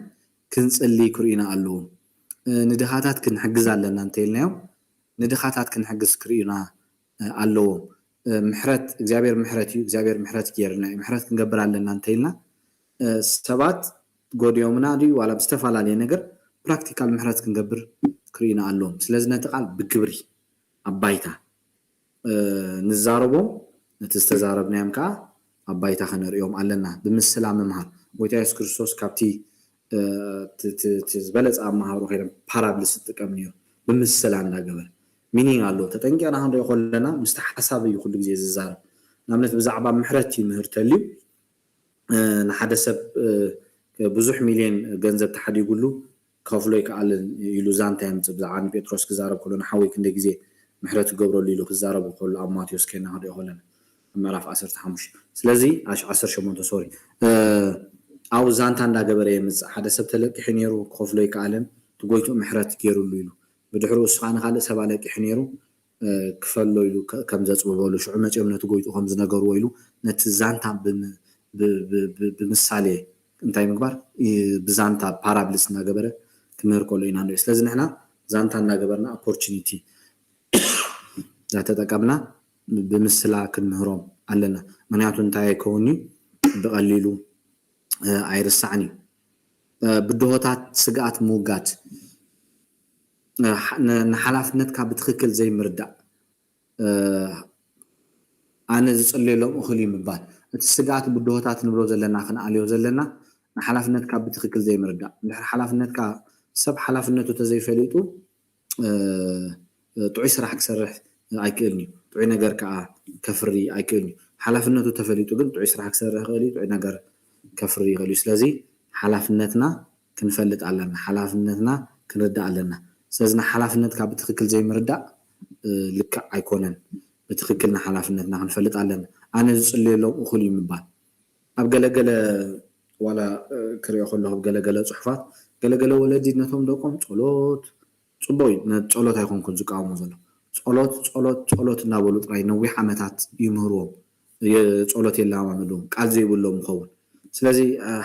ክንፅሊ ክርእዩና ኣለዎም። ንድኻታት ክንሕግዝ ኣለና እንተይልናዮም ንድኻታት ክንሕግዝ ክርእዩና ኣለዎም። ምሕረት እግዚኣብሔር ምሕረት እዩ። እግዚኣብሔር ምሕረት ገይርና እዩ። ምሕረት ክንገብር ኣለና እንተይልና ሰባት ጎዲኦምና ድዩ ዋላ ብዝተፈላለየ ነገር ፕራክቲካል ምሕረት ክንገብር ክርእዩና ኣለዎም። ስለዚ ነቲ ቃል ብግብሪ ኣብ ባይታ ንዛረቦም፣ ነቲ ዝተዛረብናዮም ከዓ ኣብ ባይታ ከነርእዮም ኣለና። ብምስላ ምምሃር። ጎይታ የሱስ ክርስቶስ ካብቲ ዝበለፀ ኣመሃሩ ከይዶም ፓራብልስ ዝጥቀም ነይሩ። ብምስላ እንዳገበረ ሚኒንግ ኣለዎ። ተጠንቂቕና ክንሪኦ ከለና ምስቲ ሓሳብ እዩ ኩሉ ግዜ ዝዛረብ። ንኣብነት ብዛዕባ ምሕረት ይምህር ተልዩ ንሓደ ሰብ ብዙሕ ሚልዮን ገንዘብ ተሓዲጉሉ ክኸፍሎ ይከኣልን ኢሉ ዛንታ የምፅእ። ብዛዕባ ንጴጥሮስ ክዛረብ ከሎ ንሓወይ ክንደይ ግዜ ምሕረት ክገብረሉ ኢሉ ክዛረቡ ከሎ ኣብ ማቴዎስ ከይና ክንሪኦ ከለና ኣብ ምዕራፍ ዓሰርተ ሓሙሽተ ስለዚ ዓሰርተ ሸሞንተ ሶሪ ኣብኡ ዛንታ እንዳገበረ የምፅእ። ሓደ ሰብ ተለቂሑ ነይሩ ክኸፍሎ ይከኣልን እቲ ጎይትኡ ምሕረት ገይሩሉ ኢሉ ብድሕሩ እሱ ከዓ ንካልእ ሰብ ኣለቂሑ ነይሩ ክፈሎ ኢሉ ከም ዘፅብበሉ ሽዑ መፂኦም ነቲ ጎይትኡ ከም ዝነገርዎ ኢሉ ነቲ ዛንታ ብምሳሌ እንታይ ምግባር ብዛንታ ፓራብልስ እናገበረ ክምህር ከሎ ኢና ንሪኦ። ስለዚ ንሕና ዛንታ እናገበርና ኦፖርቹኒቲ እናተጠቀምና ብምስላ ክንምህሮም ኣለና። ምክንያቱ እንታይ ኣይከውን እዩ ብቐሊሉ ኣይርሳዕን እዩ። ብድሆታት ስግኣት ምውጋድ ንሓላፍነትካ ብትክክል ዘይምርዳእ ኣነ ዝፅልየሎም እኽል እዩ ምባል እቲ ስግኣት ብድሆታት ንብሎ ዘለና ክንኣልዮ ዘለና ንሓላፍነትካ ብትክክል ዘይምርዳእ እንድሕር ሓላፍነትካ ሰብ ሓላፍነቱ ተዘይፈሊጡ ጥዑይ ስራሕ ክሰርሕ ኣይክእልን እዩ። ጥዑይ ነገር ከዓ ከፍሪ ኣይክእልን እዩ። ሓላፍነቱ ተፈሊጡ ግን ጥዑይ ስራሕ ክሰርሕ ይኽእል እዩ፣ ጥዑይ ነገር ከፍሪ ይኽእል እዩ። ስለዚ ሓላፍነትና ክንፈልጥ ኣለና፣ ሓላፍነትና ክንርዳእ ኣለና። ስለዚ ንሓላፍነትካ ብትኽክል ዘይምርዳእ ልክዕ ኣይኮነን። ብትኽክል ንሓላፍነትና ክንፈልጥ ኣለና። ኣነ ዝፅልየሎም እኹል እዩ ምባል ኣብ ገለገለ ዋላ ክሪኦ ከለኹ ገለገለ ፅሑፋት ገለገለ ወለዲ ነቶም ደቆም ፀሎት ፅቡቅ እዩ ነቲ ጸሎት ኣይኮንኩን ዝቃወሞ ዘሎ ጸሎት ጸሎት ጸሎት እናበሉ ጥራይ ነዊሕ ዓመታት ይምህርዎም ጸሎት የለማምድዎም ቃል ዘይብሎም ይኸውን ስለዚ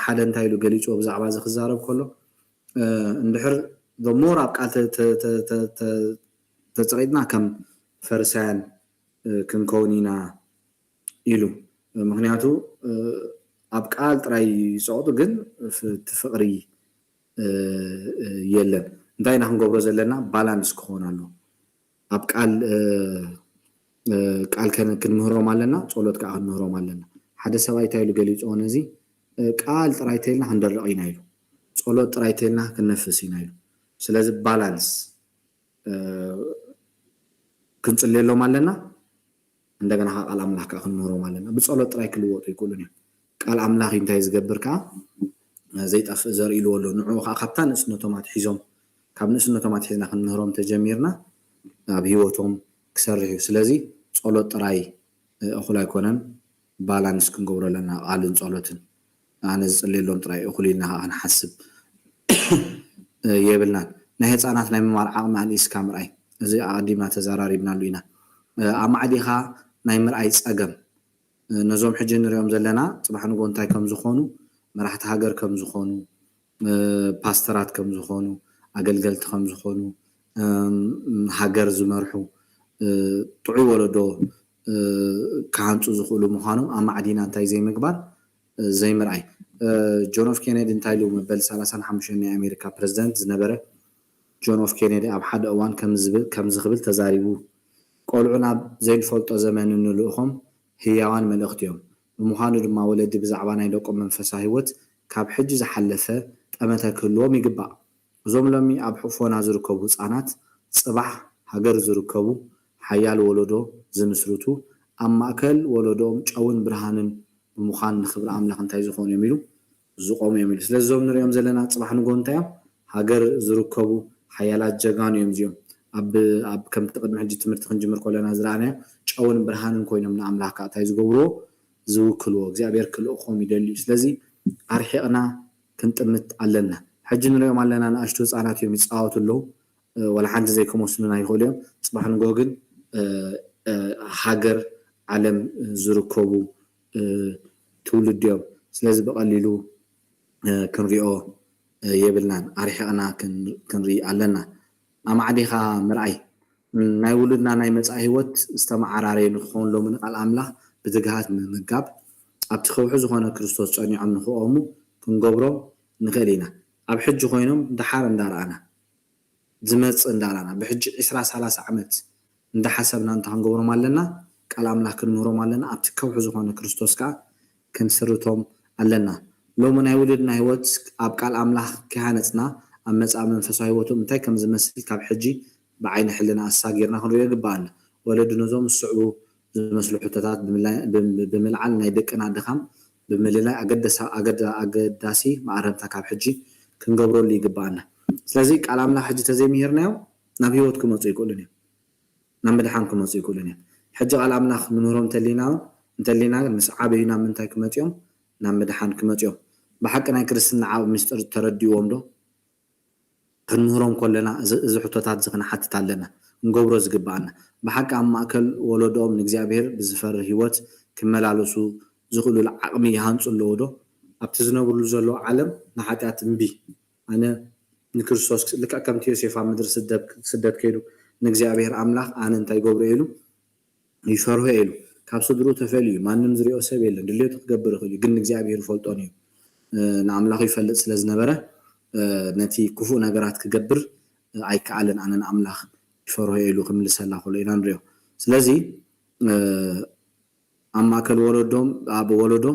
ሓደ እንታይ ኢሉ ገሊፅዎ ብዛዕባ እዚ ክዛረብ ከሎ እንድሕር ሞር ኣብ ቃል ተፀቂጥና ከም ፈሪሳውያን ክንከውን ኢና ኢሉ ምክንያቱ ኣብ ቃል ጥራይ ይጸቕጡ፣ ግን እቲ ፍቕሪ የለን። እንታይ ኢና ክንገብሮ ዘለና? ባላንስ ክኾን ኣሎ። ኣብ ቃል ቃል ክንምህሮም ኣለና፣ ጸሎት ከዓ ክንምህሮም ኣለና። ሓደ ሰብኣይ እንታይ ኢሉ ገሊፅዎ ነዚ? ቃል ጥራይ ተልና ክንደርቕ ኢና ኢሉ፣ ጸሎት ጥራይ ተልና ክንነፍስ ኢና ኢሉ። ስለዚ ባላንስ ክንጽልየሎም ኣለና። እንደገና ከዓ ቃል ኣምላኽ ከዓ ክንምህሮም ኣለና። ብጸሎት ጥራይ ክልወጡ ኣይክእሉን እዮም። ቃል ኣምላኽ እንታይ ዝገብር ከዓ ዘይጠፍእ ዘርኢ ኢልዎ ኣሎ። ንዕኡ ከዓ ካብታ ንእስነቶም ኣትሒዞም ካብ ንእስነቶም ኣትሒዝና ክንምህሮም ተጀሚርና ኣብ ህይወቶም ክሰርሕ እዩ። ስለዚ ጸሎት ጥራይ እኹል ኣይኮነን፣ ባላንስ ክንገብሮ ኣለና ቃልን ጸሎትን። ኣነ ዝጽልየሎም ጥራይ እኹል ኢልና ከዓ ክንሓስብ የብልናን። ናይ ህፃናት ናይ ምማር ዓቕሚ ኣንኢስካ ምርኣይ፣ እዚ ኣቐዲምና ተዘራሪብናሉ ኢና። ኣማዕዲኻ ናይ ምርኣይ ጸገም፣ ነዞም ሕጂ ንሪኦም ዘለና ጽባሕ ንጎ እንታይ ከም ዝኾኑ፣ መራሕቲ ሃገር ከም ዝኾኑ፣ ፓስተራት ከም ዝኾኑ፣ ኣገልገልቲ ከም ዝኾኑ፣ ሃገር ዝመርሑ፣ ጥዑይ ወለዶ ክሃንፁ ዝኽእሉ ምዃኖም ኣማዕዲና እንታይ ዘይምግባር፣ ዘይምርኣይ። ጆን ኦፍ ኬነዲ እንታይ ኢሉ? መበል ሰላሳን ሓሙሽተን ናይ ኣሜሪካ ፕረዚደንት ዝነበረ ጆን ኦፍ ኬነዲ ኣብ ሓደ እዋን ከምዚ ክብል ተዛሪቡ፣ ቆልዑ ናብ ዘይንፈልጦ ዘመን እንልእኾም ህያዋን መልእኽቲ እዮም። ብምዃኑ ድማ ወለዲ ብዛዕባ ናይ ደቆም መንፈሳዊ ህይወት ካብ ሕጂ ዝሓለፈ ጠመተ ክህልዎም ይግባእ። እዞም ሎሚ ኣብ ሕፎና ዝርከቡ ህፃናት ፅባሕ ሃገር ዝርከቡ ሓያል ወለዶ ዝምስርቱ፣ ኣብ ማእከል ወለዶኦም ጨውን ብርሃንን ብምዃን ንኽብሪ ኣምላኽ እንታይ ዝኾኑ እዮም ኢሉ ዝቆሙ እዮም ኢሉ። ስለዚ እዞም ንሪኦም ዘለና ፅባሕ ንጎ እንታይ እዮም? ሃገር ዝርከቡ ሓያላት ጀጋኑ እዮም እዚኦም። ኣብ ከምቲ ቅድሚ ሕጂ ትምህርቲ ክንጅምር ከለና ዝረኣናዮ ጨውን ብርሃንን ኮይኖም ንኣምላኽ ከዓ እንታይ ዝገብርዎ ዝውክልዎ እግዚኣብሔር ክልእኾም ይደሊ እዩ። ስለዚ ኣርሒቕና ክንጥምት ኣለና። ሕጂ ንሪኦም ኣለና፣ ንኣሽቱ ህፃናት እዮም ይፃወቱ ኣለዉ። ወላ ሓንቲ ዘይከመስሉና ይኽእሉ እዮም። ፅባሕ ንጎ ግን ሃገር ዓለም ዝርከቡ ትውልዲ እዮም። ስለዚ ብቐሊሉ ክንሪኦ የብልናን፣ ኣርሒቕና ክንርኢ ኣለና። ኣማዕዲኻ ምርኣይ ናይ ውሉድና ናይ መጻኢ ህይወት ዝተመዓራረየ ንክኸውን ሎሚ ንቃል ኣምላኽ ብትግሃት ምምጋብ ኣብቲ ከውሒ ዝኾነ ክርስቶስ ጸኒዖም ንክቆሙ ክንገብሮም ንኽእል ኢና። ኣብ ሕጂ ኮይኖም ደሓር እንዳረኣና ዝመጽእ እንዳረኣና ብሕጂ ዕስራ ሰላሳ ዓመት እንዳሓሰብና እንተ ክንገብሮም ኣለና ቃል ኣምላኽ ክንምህሮም ኣለና ኣብቲ ከውሒ ዝኾነ ክርስቶስ ከኣ ክንስርቶም ኣለና። ሎሚ ናይ ውሉድና ህይወት ኣብ ቃል ኣምላኽ ከይሃነጽና ኣብ መጻኢ መንፈሳዊ ህይወቶም እንታይ ከም ዝመስል ካብ ሕጂ ብዓይኒ ሕልና ኣሳጊርና ክንሪኦ ይግብኣና። ወለዲ ነዞም ዝስዕቡ ዝመስሉ ሕቶታት ብምልዓል ናይ ደቅና ድኻም ብምልላይ ኣገዳሲ መኣረምታ ካብ ሕጂ ክንገብረሉ ይግብኣና። ስለዚ ቃል ኣምላኽ ሕጂ ተዘይምሂርናዮም ናብ ህይወት ክመፁ ይክእሉን እዮም፣ ናብ ምድሓን ክመፁ ይክእሉን እዮም። ሕጂ ቃል ኣምላኽ ንምህሮም እንተሊና እንተሊና ምስ ዓበዩ ናብ ምንታይ ክመፅኦም? ናብ ምድሓን ክመፅኦም። ብሓቂ ናይ ክርስትና ዓብ ምስጢር ተረዲዎም ዶ? ክንምህሮም ከለና እዚ ሕቶታት እዚ ክንሓትት ኣለና፣ ክንገብሮ ዝግብኣና። ብሓቂ ኣብ ማእከል ወለዶኦም ንእግዚኣብሔር ብዝፈርህ ህይወት ክመላለሱ ዝኽእሉሉ ዓቕሚ ይሃንፁ ኣለዉ ዶ? ኣብቲ ዝነብርሉ ዘለዉ ዓለም ንሓጢኣት እምቢ፣ ኣነ ንክርስቶስ ልክዕ ከምቲ ዮሴፍ ኣብ ምድሪ ስደት ከይዱ ንእግዚኣብሔር ኣምላኽ ኣነ እንታይ ይገብሮ ኢሉ ይፈርሆ ኢሉ ካብ ስድርኡ ተፈልዩ እዩ። ማንም ዝሪኦ ሰብ የለን። ድሌቱ ክገብር ይኽእል እዩ፣ ግን ንእግዚኣብሔር ይፈልጦን እዩ። ንኣምላኹ ይፈልጥ ስለ ዝነበረ ነቲ ክፉእ ነገራት ክገብር ኣይከኣለን። ኣነ ንኣምላኽ ይፈርሆ ኢሉ ክምልሰላ ከሎ ኢና ንሪኦ። ስለዚ ኣብ ማእከል ወለዶም ኣብ ወለዶ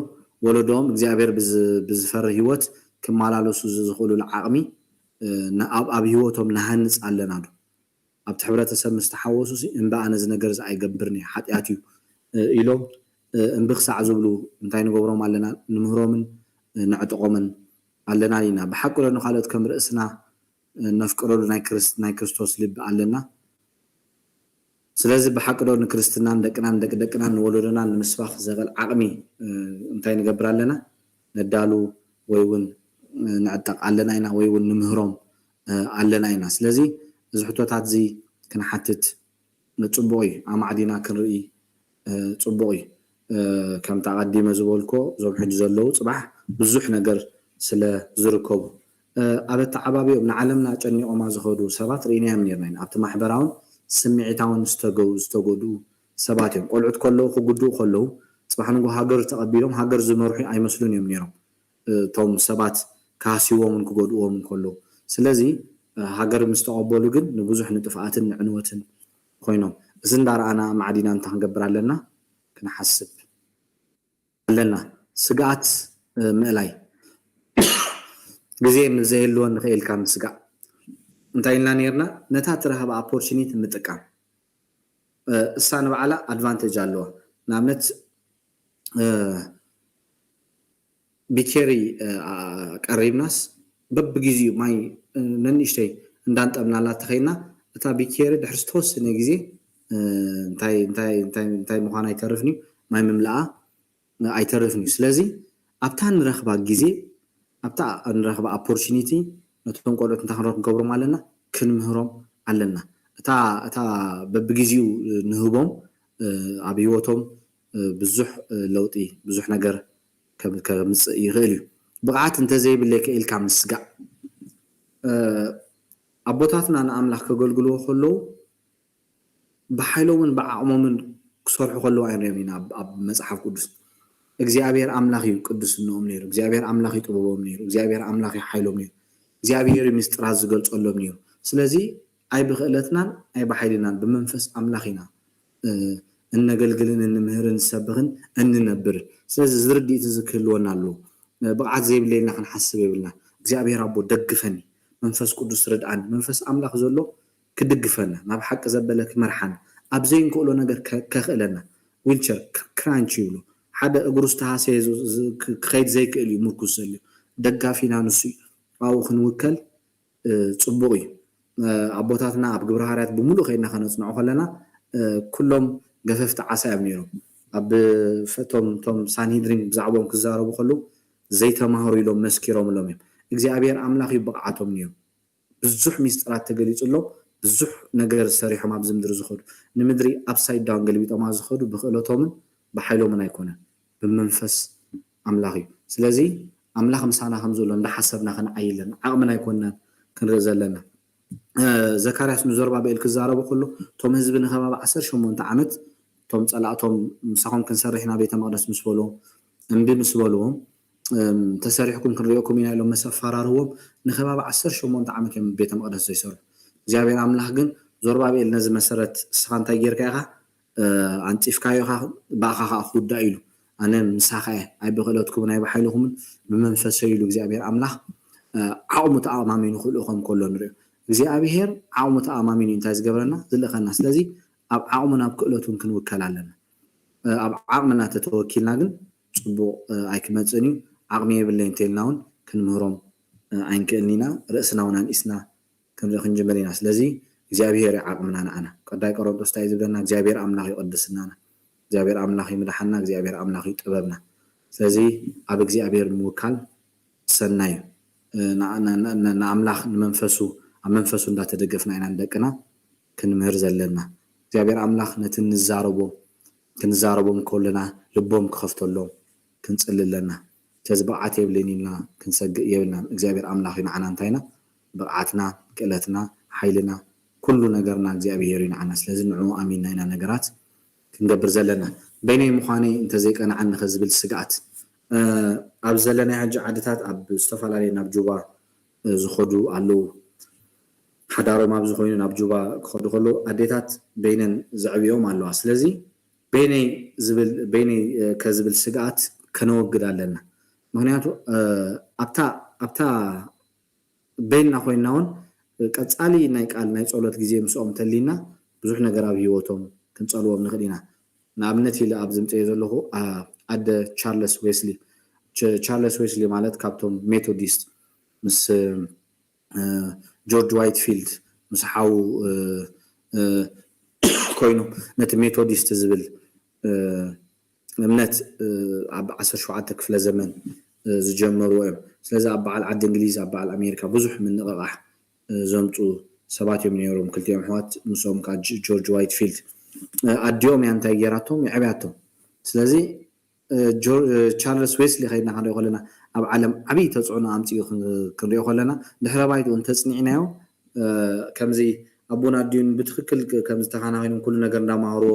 ወለዶም እግዚኣብሔር ብዝፈሪ ህይወት ክመላለሱ ዝኽእሉሉ ዓቕሚ ኣብ ኣብ ህይወቶም ንሃንፅ ኣለና ዶ? ኣብቲ ሕብረተሰብ ምስ ተሓወሱ ሲ እምበኣ ነዚ ነገር እዚ ኣይገብርን እየ፣ ሓጢኣት እዩ ኢሎም እምቢ ክሳዕ ዝብሉ እንታይ ንገብሮም ኣለና? ንምህሮምን ነዕጥቖምን ኣለና ኢና። ብሓቂ ዶ ንኻልኦት ከም ርእስና ነፍቅረሉ ናይ ክርስቶስ ልቢ ኣለና? ስለዚ ብሓቂ ዶ ንክርስትናን ደቅናን ደቂ ደቅናን ንወለዶናን ንምስባኽ ዘኽእል ዓቕሚ እንታይ ንገብር ኣለና? ነዳሉ ወይ እውን ንዕጠቕ ኣለና ኢና ወይ እውን ንምህሮም ኣለና ኢና። ስለዚ እዚ ሕቶታት እዚ ክንሓትት ፅቡቕ እዩ። ኣማዕዲና ክንርኢ ፅቡቕ እዩ። ከምቲ ኣቐዲመ ዝበልኮ እዞም ሕጂ ዘለዉ ፅባሕ ብዙሕ ነገር ስለ ዝርከቡ ኣብ ኣተዓባቢኦም ንዓለምና ጨኒቖማ ዝኸዱ ሰባት ርኢናዮም ነርና ኢና። ኣብቲ ማሕበራውን ስምዒታውን ዝተገው ዝተጎድኡ ሰባት እዮም። ቆልዑት ከለዉ ክጉድኡ ከለዉ ፅባሕ ንጎ ሃገር ተቐቢሎም ሃገር ዝመርሑ ኣይመስሉን እዮም ነይሮም። እቶም ሰባት ካህስዎምን ክጎድእዎም እንከለዉ። ስለዚ ሃገር ምስ ተቐበሉ ግን ንብዙሕ ንጥፍኣትን ንዕንወትን ኮይኖም። እዚ እንዳረኣና ማዕዲና እንታይ ክንገብር ኣለና? ክንሓስብ ኣለና። ስግኣት ምእላይ ግዜ ምስ ዘይህልወኒ ከ ኢልካ ምስጋእ እንታይ ኢልና ነርና? ነታ ትረኸባ ኣፖርቹኒቲ ምጥቃም እሳ ንባዕላ ኣድቫንቴጅ ኣለዋ። ንኣብነት ቢኬሪ ቀሪብናስ በብግዜኡ ማይ ነንእሽተይ እንዳንጠብናላ ተኸይና እታ ቢኬሪ ድሕሪ ዝተወሰነ ግዜ እንታይ ምዃና ኣይተርፍን እዩ፣ ማይ ምምላኣ ኣይተርፍን እዩ። ስለዚ ኣብታ ንረኽባ ግዜ ኣብታ ንረኽባ ኣፖርቹኒቲ ነቶም ቆልዑት እንታይ ክንረክ ክንገብሮም ኣለና? ክንምህሮም ኣለና። እታ እታ በብግዜኡ ንህቦም ኣብ ህይወቶም ብዙሕ ለውጢ ብዙሕ ነገር ከምፅእ ይኽእል እዩ። ብቕዓት እንተዘይብለይ ከ ኢልካ ምስጋእ ኣቦታትና ንኣምላኽ ከገልግልዎ ከለዉ ብሓይሎምን ብዓቕሞምን ክሰርሑ ከለዉ ኣይንሪኦም ኢና ኣብ መፅሓፍ ቅዱስ እግዚኣብሔር ኣምላኽ እዩ ቅድስንኦም ነይሩ እግዚኣብሔር ኣምላኽ እዩ ጥበቦም ነይሩ እግዚኣብሔር ኣምላኽ እዩ ሓይሎም ነይሩ እግዚኣብሔር እዩ ምስጢራት ዝገልፀሎም ነይሩ ስለዚ ኣይብኽእለትናን ኣይብሓይልናን ብመንፈስ ኣምላኽ ኢና እነገልግልን እንምህርን እንሰብኽን እንነብርን ስለዚ ዝርድኢት እዚ ክህልወና ኣለዎ ብቕዓት ዘይብለይልና ክንሓስብ የብልና እግዚኣብሔር ኣቦ ደግፈኒ መንፈስ ቅዱስ ርድኣኒ መንፈስ ኣምላኽ ዘሎ ክድግፈና ናብ ሓቂ ዘበለ ክመርሓና ኣብ ዘይንክእሎ ነገር ከኽእለና ዊልቸር ክራንች ይብሉ ሓደ እግሩ ዝተሃሰየ ክኸይድ ዘይክእል እዩ ምርኩስ ዘልዩ ደጋፊና ንሱ እዩ ኣብኡ ክንውከል ፅቡቕ እዩ ኣቦታትና ኣብ ግብረ ሃርያት ብምሉእ ከይድና ከነፅንዖ ከለና ኩሎም ገፈፍቲ ዓሳ እዮም ነይሮም ኣብ ፈቶም ቶም ሳንሂድሪን ብዛዕባኦም ክዛረቡ ከለዉ ዘይተማህሩ ኢሎም መስኪሮምሎም እዮም እግዚኣብሔር ኣምላኽ እዩ ብቕዓቶም ነይሩ ብዙሕ ሚስጥራት ተገሊፁሎም ብዙሕ ነገር ሰሪሖም ኣብዚ ምድሪ ዝኸዱ ንምድሪ ኣፕሳይድ ዳውን ገልቢጦማ ዝኸዱ ብክእለቶምን ብሓይሎምን ኣይኮነን ብመንፈስ ኣምላኽ እዩ ስለዚ ኣምላኽ ምሳና ከም ዘሎ እንዳሓሰብና ክንዓይለን ዓቕምና ኣይኮንናን ክንርኢ ዘለና ዘካርያስ ንዘሩባቤል ክዛረቡ ከሎ እቶም ህዝቢ ንከባቢ ዓሰርተ ሸሞንተ ዓመት እቶም ፀላእቶም ምሳኹም ክንሰርሕ ኢና ቤተ መቅደስ ምስ በልዎም እምቢ ምስ በልዎም ተሰሪሕኩም ክንሪኦኩም ኢና ኢሎም መሰፋራርዎም ንከባቢ ዓሰርተ ሸሞንተ ዓመት እዮም ቤተ መቅደስ ዘይሰርሑ እግዚኣብሔር ኣምላኽ ግን ዞርባቤል ነዚ መሰረት እስኻ እንታይ ጌርካ ኢኻ ኣንፂፍካዮ ኢኻ ብኣኻ ከዓ ክውዳእ ኢሉ ኣነ ምሳኻ እየ ኣይብክእለትኩምን ኣይብሓይልኹምን ብመንፈሰይ ኢሉ እግዚኣብሔር ኣምላኽ ዓቕሙ ተኣማሚኑ ክልእኾም ከሎ ንሪኦ እግዚኣብሔር ዓቕሙ ተኣማሚኑ እንታይ ዝገብረና ዝልእኸና ስለዚ ኣብ ዓቕሙን ኣብ ክእለቱን ክንውከል ኣለና ኣብ ዓቕምና ተተወኪልና ግን ፅቡቕ ኣይክመፅእን እዩ ዓቕሚ የብለይ እንተልና እውን ክንምህሮም ኣይንክእልን ኢና ርእስና እውን ኣንኢስና ክንርኢ ክንጅምር ኢና ስለዚ እግዚኣብሔር ዓቕምና ንዓና ቀዳይ ቆሮንጦስ እንታይ ዝብለና እግዚኣብሔር ኣምላኽ እዩ ቅድስናና እግዚኣብሔር ኣምላኽ እዩ ምድሓና እግዚኣብሔር ኣምላኽ እዩ ጥበብና ስለዚ ኣብ እግዚኣብሔር ምውካል ሰናይ እዩ ንኣምላኽ ንመንፈሱ ኣብ መንፈሱ እንዳተደገፍና ኢና ንደቅና ክንምህር ዘለና እግዚኣብሔር ኣምላኽ ነቲ ንዛረቦ ክንዛረቦም ከለና ልቦም ክኸፍተሎም ክንፅሊ ኣለና። ስለዚ ብቕዓት የብለይን ኢልና ክንሰግእ የብልናን። እግዚኣብሔር ኣምላኽ እዩ ንዓና እንታይ ኢና? ብቕዓትና፣ ክእለትና፣ ሓይልና፣ ኩሉ ነገርና እግዚኣብሔር እዩ ንዓና። ስለዚ ንዕኡ ኣሚንና ኢና ነገራት ክንገብር ዘለና። በይነይ ምዃነይ እንተዘይቀንዓኒ ከ ዝብል ስግኣት ኣብ ዘለናዮ ሕጂ ዓድታት ኣብ ዝተፈላለየ ናብ ጁባ ዝኸዱ ኣለዉ። ሓዳሮም ኣብዚ ኮይኑ ናብ ጁባ ክኸዱ ከለዉ ኣዴታት በይነን ዘዕብዮም ኣለዋ። ስለዚ በይነይ ዝብል በይነይ ከዝብል ስግኣት ከነወግድ ኣለና። ምክንያቱ ኣብታ ኣብታ በይንና ኮይንና እውን ቀፃሊ ናይ ቃል ናይ ፀሎት ግዜ ምስኦም ተሊና ብዙሕ ነገር ኣብ ሂወቶም ክንፀልዎም ንኽእል ኢና። ንኣብነት ኢለ ኣብ ዝምፀዮ ዘለኹ ኣደ ቻርለስ ዌስሊ ቻርለስ ዌስሊ ማለት ካብቶም ሜቶዲስት ምስ ጆርጅ ዋይትፊልድ ምስ ሓዉ ኮይኖም ነቲ ሜቶዲስት ዝብል እምነት ኣብ ዓሰርተ ሸውዓተ ክፍለ ዘመን ዝጀመርዎ እዮም። ስለዚ ኣብ በዓል ዓዲ እንግሊዝ ኣብ በዓል ኣሜሪካ ብዙሕ ምንቕቓሕ ዘምፁ ሰባት እዮም ነይሮም። ክልቲኦም ኣሕዋት ምስኦም ከዓ ጆርጅ ዋይትፊልድ ኣዲኦም እያ እንታይ ገይራቶም የዕብያቶም። ስለዚ ቻርለስ ዌስሊ ከይድና ክንሪኦ ከለና ኣብ ዓለም ዓብዪ ተፅዕኖ ኣምፅኡ ክንሪኦ ከለና ድሕረ ባይትኡ እንተፅኒዕናዮ ከምዚ ኣቦን ኣዲኡን ብትኽክል ከምዚ ተኻናኺኖም ኩሉ ነገር እንዳማሃርዎ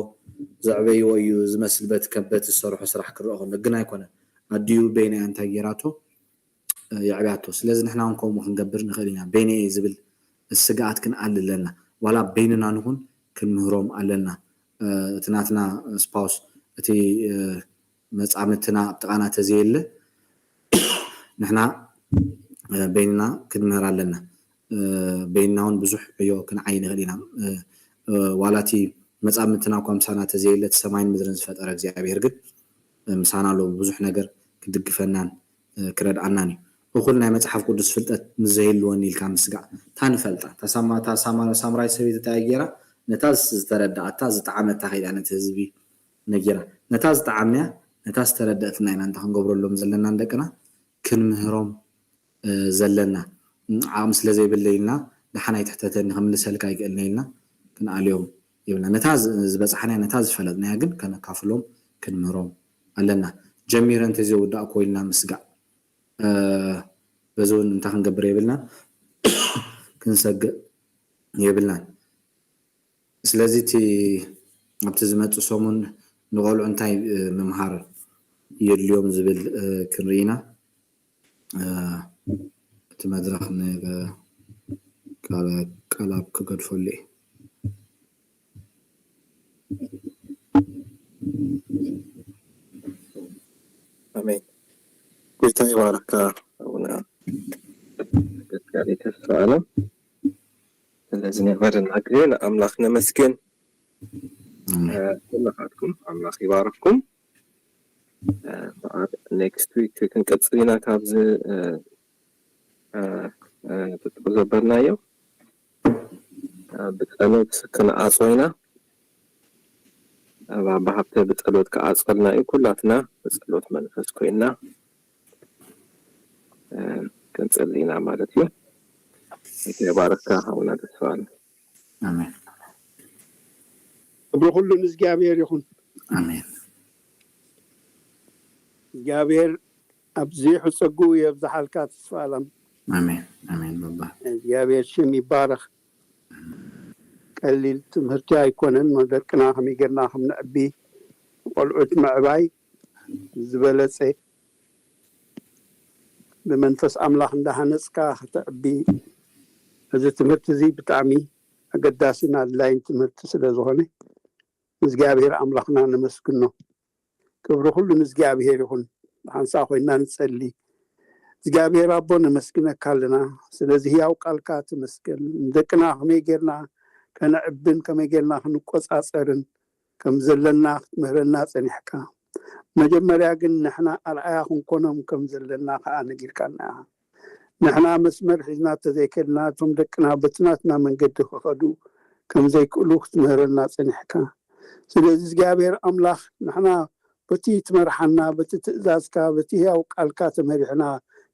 ዘዕበይዎ እዩ ዝመስል በቲ ከም በቲ ዝሰርሖ ስራሕ ክረአ ከሎ ግን ኣይኮነን። ኣዲኡ በይና እንታይ ጌራቶ የዕብያቶ። ስለዚ ንሕና እውን ከምኡ ክንገብር ንኽእል ኢና። በይነይ እየ ዝብል ስግኣት ክንኣሊ ኣለና። ዋላ በይንና ንኹን ክንምህሮም ኣለና። እቲ ናትና ስፓውስ እቲ መጻምድትና ኣብ ጥቓና ተዘየለ ንሕና በይንና ክንምህር ኣለና። በይንና እውን ብዙሕ ዕዮ ክንዓይ ንኽእል ኢና። ዋላ እቲ መጻምድትና እኳ ምሳና ተዘየለ እቲ ሰማይን ምድርን ዝፈጠረ እግዚኣብሔር ግን ምሳና ኣሎ። ብዙሕ ነገር ክድግፈናን ክረድኣናን እዩ። እኹል ናይ መጽሓፍ ቅዱስ ፍልጠት ምስ ዘይህልወኒ ኢልካ ምስጋእ። እታ ንፈልጣ፣ እታ ሳማ-፣ እታ ሳማ-፣ ሳምራይ ሰበይቲ እንታይ ገይራ? ነታ ዝተረድኣታ፣ ዝጠዓመታ ከይዳ ነቲ ህዝቢ ነጊራ። ነታ ዝጠዓምናያ፣ ነታ ዝተረድኣትና ኢና እንታ ክንገብረሎም ዘለና ንደቅና ክንምህሮም፣ እ፣ ዘለና። ዓቕሚ ስለ ዘይብለይ ኢልና፣ ደሓን ኣይትሕተተኒ፣ ክምልሰልካ ኣይክእልን ኢልና ክንኣልዮም የብልና። ነታ ዝ-፣ ዝበጻሕናያ፣ ነታ ዝፈለጥናያ ግን ከነካፍሎም ክንምህሮም ኣለና። ጀሚረ እንተዘይውዳእ እኮ ኢልና ምስጋእ። እ፣ በዚ እውን እንታይ ክንገብር የብልናን፣ ክንሰግእ የብልናን። ስለዚ እቲ ኣብቲ ዝመጽእ ሰሙን ንቆልዑ እንታይ፣ እ፣ ምምሃር የድልዮም ዝብል፣ እ፣ ክንርኢ ኢና። እ፣ እቲ መድረኽ ን-፣ ቃል-፣ ቃል ኣብ ክገድፈሉ እየ። ኣሜን። ጎይታ ይባርካ ኣቡና። ተስፋ ኣለም። ስለዚ ነበረና ግዜ ንኣምላኽ ነመስግን። ኣሜን። እ፣ ኩልኻትኩም ኣምላኽ ይባርኽኩም። እ፣ በዓል ኔክስት ዊክ ክንቀጽል ኢና ካብዚ፣ እ፣ እ፣ እ፣ ብጥዑ ዘበልናዮ። እ፣ ብጸሎት ክንዓጾ ኢና። ኣብ ኣባ ሃብተ ብጸሎት ክዓጸልና እዩ። ኩላትና ብጸሎት መንፈስ ኮይና፣ እ፣ ክንጸሊ ኢና ማለት እዩ። ይባርካ ሓውና ተስፋ ኣለ። ኣሜን። ክብሪ ኩሉ ንእግዚኣብሔር ይኹን። ኣሜን። እግዚኣብሔር ኣብዚሑ ጸግኡ የብዝሓልካ ተስፋ ኣለም። ኣሜን። ኣሜን ባባ። እግዚኣብሔር ሽም ይባረኽ። ቀሊል ትምህርቲ ኣይኮነን። ደቅና ከመይ ጌርና ከም ነዕቢ፣ ቆልዑት ምዕባይ ዝበለጸ ብመንፈስ ኣምላኽ እንዳሃነጽካ ከተዕቢ፣ እዚ ትምህርቲ እዚ ብጣዕሚ ኣገዳስን ኣድላይን ትምህርቲ ስለ ዝኾነ፣ ንእግዚኣብሔር ኣምላኽና ነመስግኖ። ክብሪ ኩሉ ንእግዚኣብሔር ይኹን። ብሓንሳእ ኮይንና ንጸሊ። እግዚኣብሔር ኣቦ ነመስግነካ ኣለና። ስለዚ ህያው ቃልካ ተመስገን። ንደቅና ከመይ ጌርና ከነዕብን ከመይ ጌርና ክንቆጻጸርን ከም ዘለና ክትምህረና ጸኒሕካ። መጀመርያ ግን ንሕና ኣርኣያ ክንኮኖም ከም ዘለና ከኣ ነጊርካና ኢኻ። ንሕና መስመር ሒዝና ተዘይከድና፣ እቶም ደቅና በቲ ናትና መንገዲ ክኸዱ ከም ዘይክእሉ ክትምህረና ጸኒሕካ። ስለዚ እግዚኣብሔር ኣምላኽ ንሕና በቲ ትመርሓና፣ በቲ ትእዛዝካ፣ በቲ ህያው ቃልካ ተመሪሕና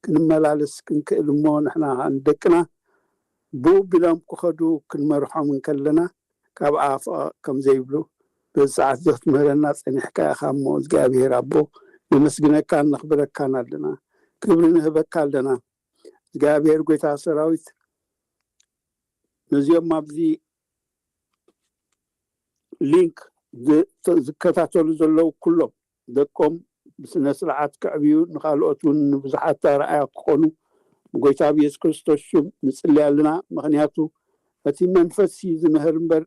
ክንመላለስ ክንክእል እሞ ንሕና ከኣ ንደቅና ብኡ ቢሎም ክኸዱ ክንመርሖም እንከለና ካብ ኣፍ ከም ዘይብሉ በዚ ሰዓት እዚ ክትምህረና ጸኒሕካ ኢኻ እሞ እግዚኣብሔር ኣቦ ነመስግነካን ነኽብረካን ኣለና። ክብሪ ንህበካ ኣለና። እግዚኣብሔር ጎይታ ሰራዊት ነዚኦም ኣብዚ ሊንክ ዝ-፣ ዝከታተሉ ዘለዉ ኩሎም ደቆም ብስነ ስርዓት ከዕብዩ ንኻልኦት እውን ንብዙሓት ኣርኣያ ክኾኑ ብጎይታ ብየሱስ ክርስቶስ ሽም ንጽሊ ኣለና። ምኽንያቱ እቲ መንፈስ እዩ ዝምህር እምበር፣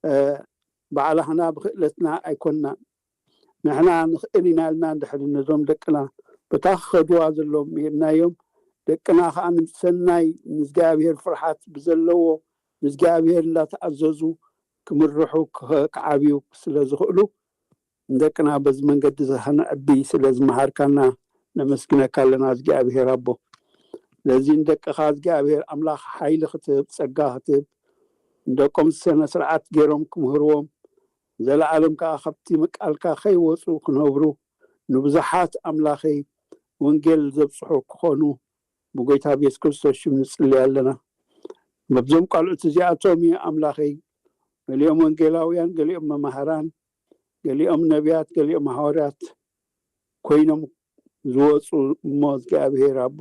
እ፣ ባዕላህና ብክእለትና ኣይኮንናን። ንሕና ንኽእል ኢና ኢልና እንድሕር ነዞም ደቅና በታ ክኸድዋ ዘለዎም ምሂርናዮም፣ ደቅና ኸኣ ንሰናይ ንእግዚኣብሔር ፍርሓት ብዘለዎ ንእግዚኣብሔር እንዳተኣዘዙ ክምርሑ ክኸ-፣ ክዓብዩ ስለ ዝኽእሉ ንደቅና በዚ መንገዲ እዚ ኸነዕቢ ስለ ዝመሃርካና ነመስግነካ ኣለና እግዚኣብሔር ኣቦ። ስለዚ ንደቅኻ እግዚኣብሔር ኣምላኽ ሓይሊ ክትህብ፣ ጸጋ ክትህብ፣ ንደቆም ስነ ስርዓት ገይሮም ክምህርዎም፣ ዘለዓለም ከኣ ካብቲ ቃልካ ከይወጹ ክነብሩ፣ ንብዙሓት ኣምላኸይ ወንጌል ዘብጽሑ ክኾኑ ብጎይታ ብየሱስ ክርስቶስ ሽም ንጽሊ ኣለና። መብዞም ቃልዑት እዚኣቶም እዩ ኣምላኸይ፣ ገሊኦም ወንጌላውያን፣ ገሊኦም መማህራን፣ ገሊኦም ነቢያት፣ ገሊኦም ሃዋርያት ኮይኖም ዝወጹ እሞ እግዚኣብሔር ኣቦ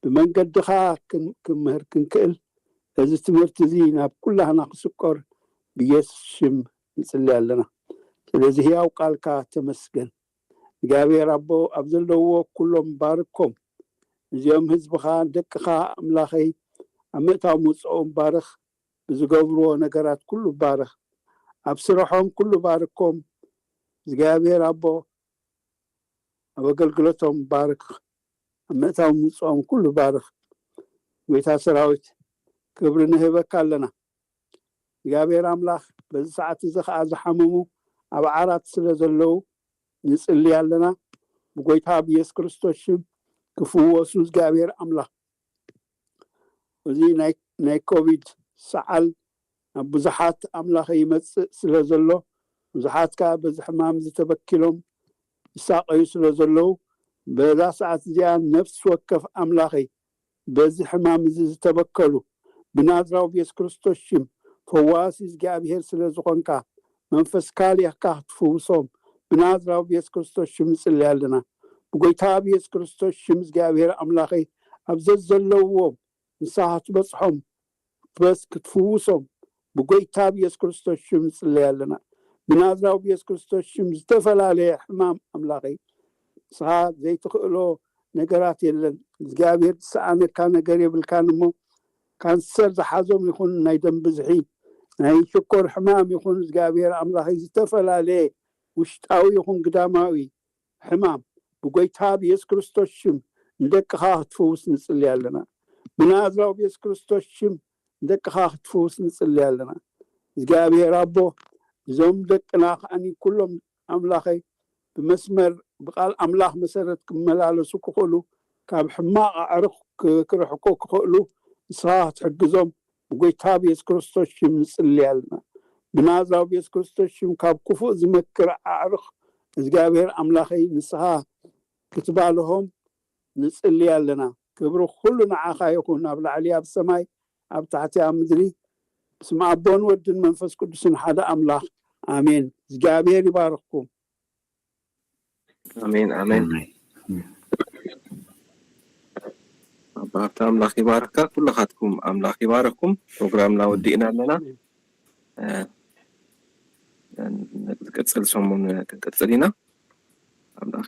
ብመንገድኻ ክን-፣ ክምህር ክንክእል እዚ ትምህርቲ እዚ ናብ ኩላህና ክስቆር ብየሱስ ሽም ንጽሊ ኣለና። ስለዚ ህያው ቃልካ ተመስገን እግዚኣብሔር ኣቦ። ኣብ ዘለውዎ ኩሎም ባርኮም። እዚኦም ህዝብኻ ደቅኻ ኣምላኸይ ኣብ ምእታው ምውፅኦም ባርኽ። ብዝገብርዎ ነገራት ኩሉ ባርኽ። ኣብ ስርሖም ኩሉ ባርኮም እግዚኣብሔር ኣቦ። ኣብ ኣገልግሎቶም ባርኽ። ኣብ ምእታው ምውፅኦም ኩሉ ባርኽ። ጎይታ ሰራዊት ክብሪ ንህበካ ኣለና። እግዚኣብሔር ኣምላኽ በዚ ሰዓት እዚ ከዓ ዝሓመሙ ኣብ ዓራት ስለ ዘለዉ ንፅሊ ኣለና። ብጎይታ ብየሱስ ክርስቶስ ሽም ክፍወሱ እግዚኣብሔር ኣምላኽ። እዚ ናይ ኮቪድ ሰዓል ናብ ብዙሓት ኣምላኸ ይመፅእ ስለ ዘሎ ብዙሓት ከዓ በዚ ሕማም ዝተበኪሎም ይሳቀዩ ስለ ዘለዉ በዛ ሰዓት እዚኣ ነፍሲ ወከፍ ኣምላኸይ በዚ ሕማም እዚ ዝተበከሉ ብናዝራዊ ብየሱስ ክርስቶስ ሽም ፈዋሲ እግዚኣብሔር ስለ ዝኾንካ መንፈስካ ልኢኽካ ክትፍውሶም ብናዝራዊ ብየሱስ ክርስቶስ ሽም ንፅሊ ኣለና። ብጎይታ ብየሱስ ክርስቶስ ሽም እግዚኣብሔር ኣምላኸይ ኣብ ዘዘለውዎም ንስኻ ክትበፅሖም ክትበስ ክትፍውሶም ብጎይታ ብየሱስ ክርስቶስ ሽም ንፅለይ ኣለና። ብናዝራዊ ብየሱስ ክርስቶስ ሽም ዝተፈላለየ ሕማም ኣምላኸይ ንስኻ ዘይትኽእሎ ነገራት የለን። እግዚኣብሔር ዝሰኣነካ ነገር የብልካን እሞ ካንሰር ዝሓዞም ይኹን ናይ ደም ብዝሒ ናይ ሽኮር ሕማም ይኹን እግዚኣብሔር ኣምላኸይ ዝተፈላለየ ውሽጣዊ ይኹን ግዳማዊ ሕማም ብጎይታ ብየሱስ ክርስቶስ ሽም ንደቅኻ ክትፍውስ ንፅሊ ኣለና። ብናዝራዊ ብየሱስ ክርስቶስ ሽም ንደቅኻ ክትፍውስ ንፅሊ ኣለና። እግዚኣብሔር ኣቦ እዞም ደቅና ከዓኒ ኩሎም ኣምላኸይ ብመስመር ብቃል ኣምላኽ መሰረት ክመላለሱ ክኽእሉ ካብ ሕማቕ ኣዕሩኽ ክርሕቁ ክኽእሉ ንስኻ ክትሕግዞም ብጎይታ ብየሱስ ክርስቶስ ሽም ንፅሊ ኣለና። ብናዝራዊ ብየሱስ ክርስቶስ ሽም ካብ ክፉእ ዝመክር ኣዕሩኽ እግዚኣብሔር ኣምላኸይ ንስኻ ክትባልሆም ንፅሊ ኣለና። ክብሪ ኩሉ ንዓኻ ይኹን ኣብ ላዕሊ ኣብ ሰማይ ኣብ ታሕቲ ኣብ ምድሪ ብስም ኣቦን ወድን መንፈስ ቅዱስን ሓደ ኣምላኽ ኣሜን። እግዚኣብሔር ይባርኽኩም። ኣሜን ኣሜን። ኣባ ሃብተ ኣምላኽ ይባርካ። ኩልኻትኩም ኣምላኽ ይባርኩም። ፕሮግራምና ወዲእና ኣለና። ንቅፅል ሰሙን ክንቅፅል ኢና። ኣምላኽ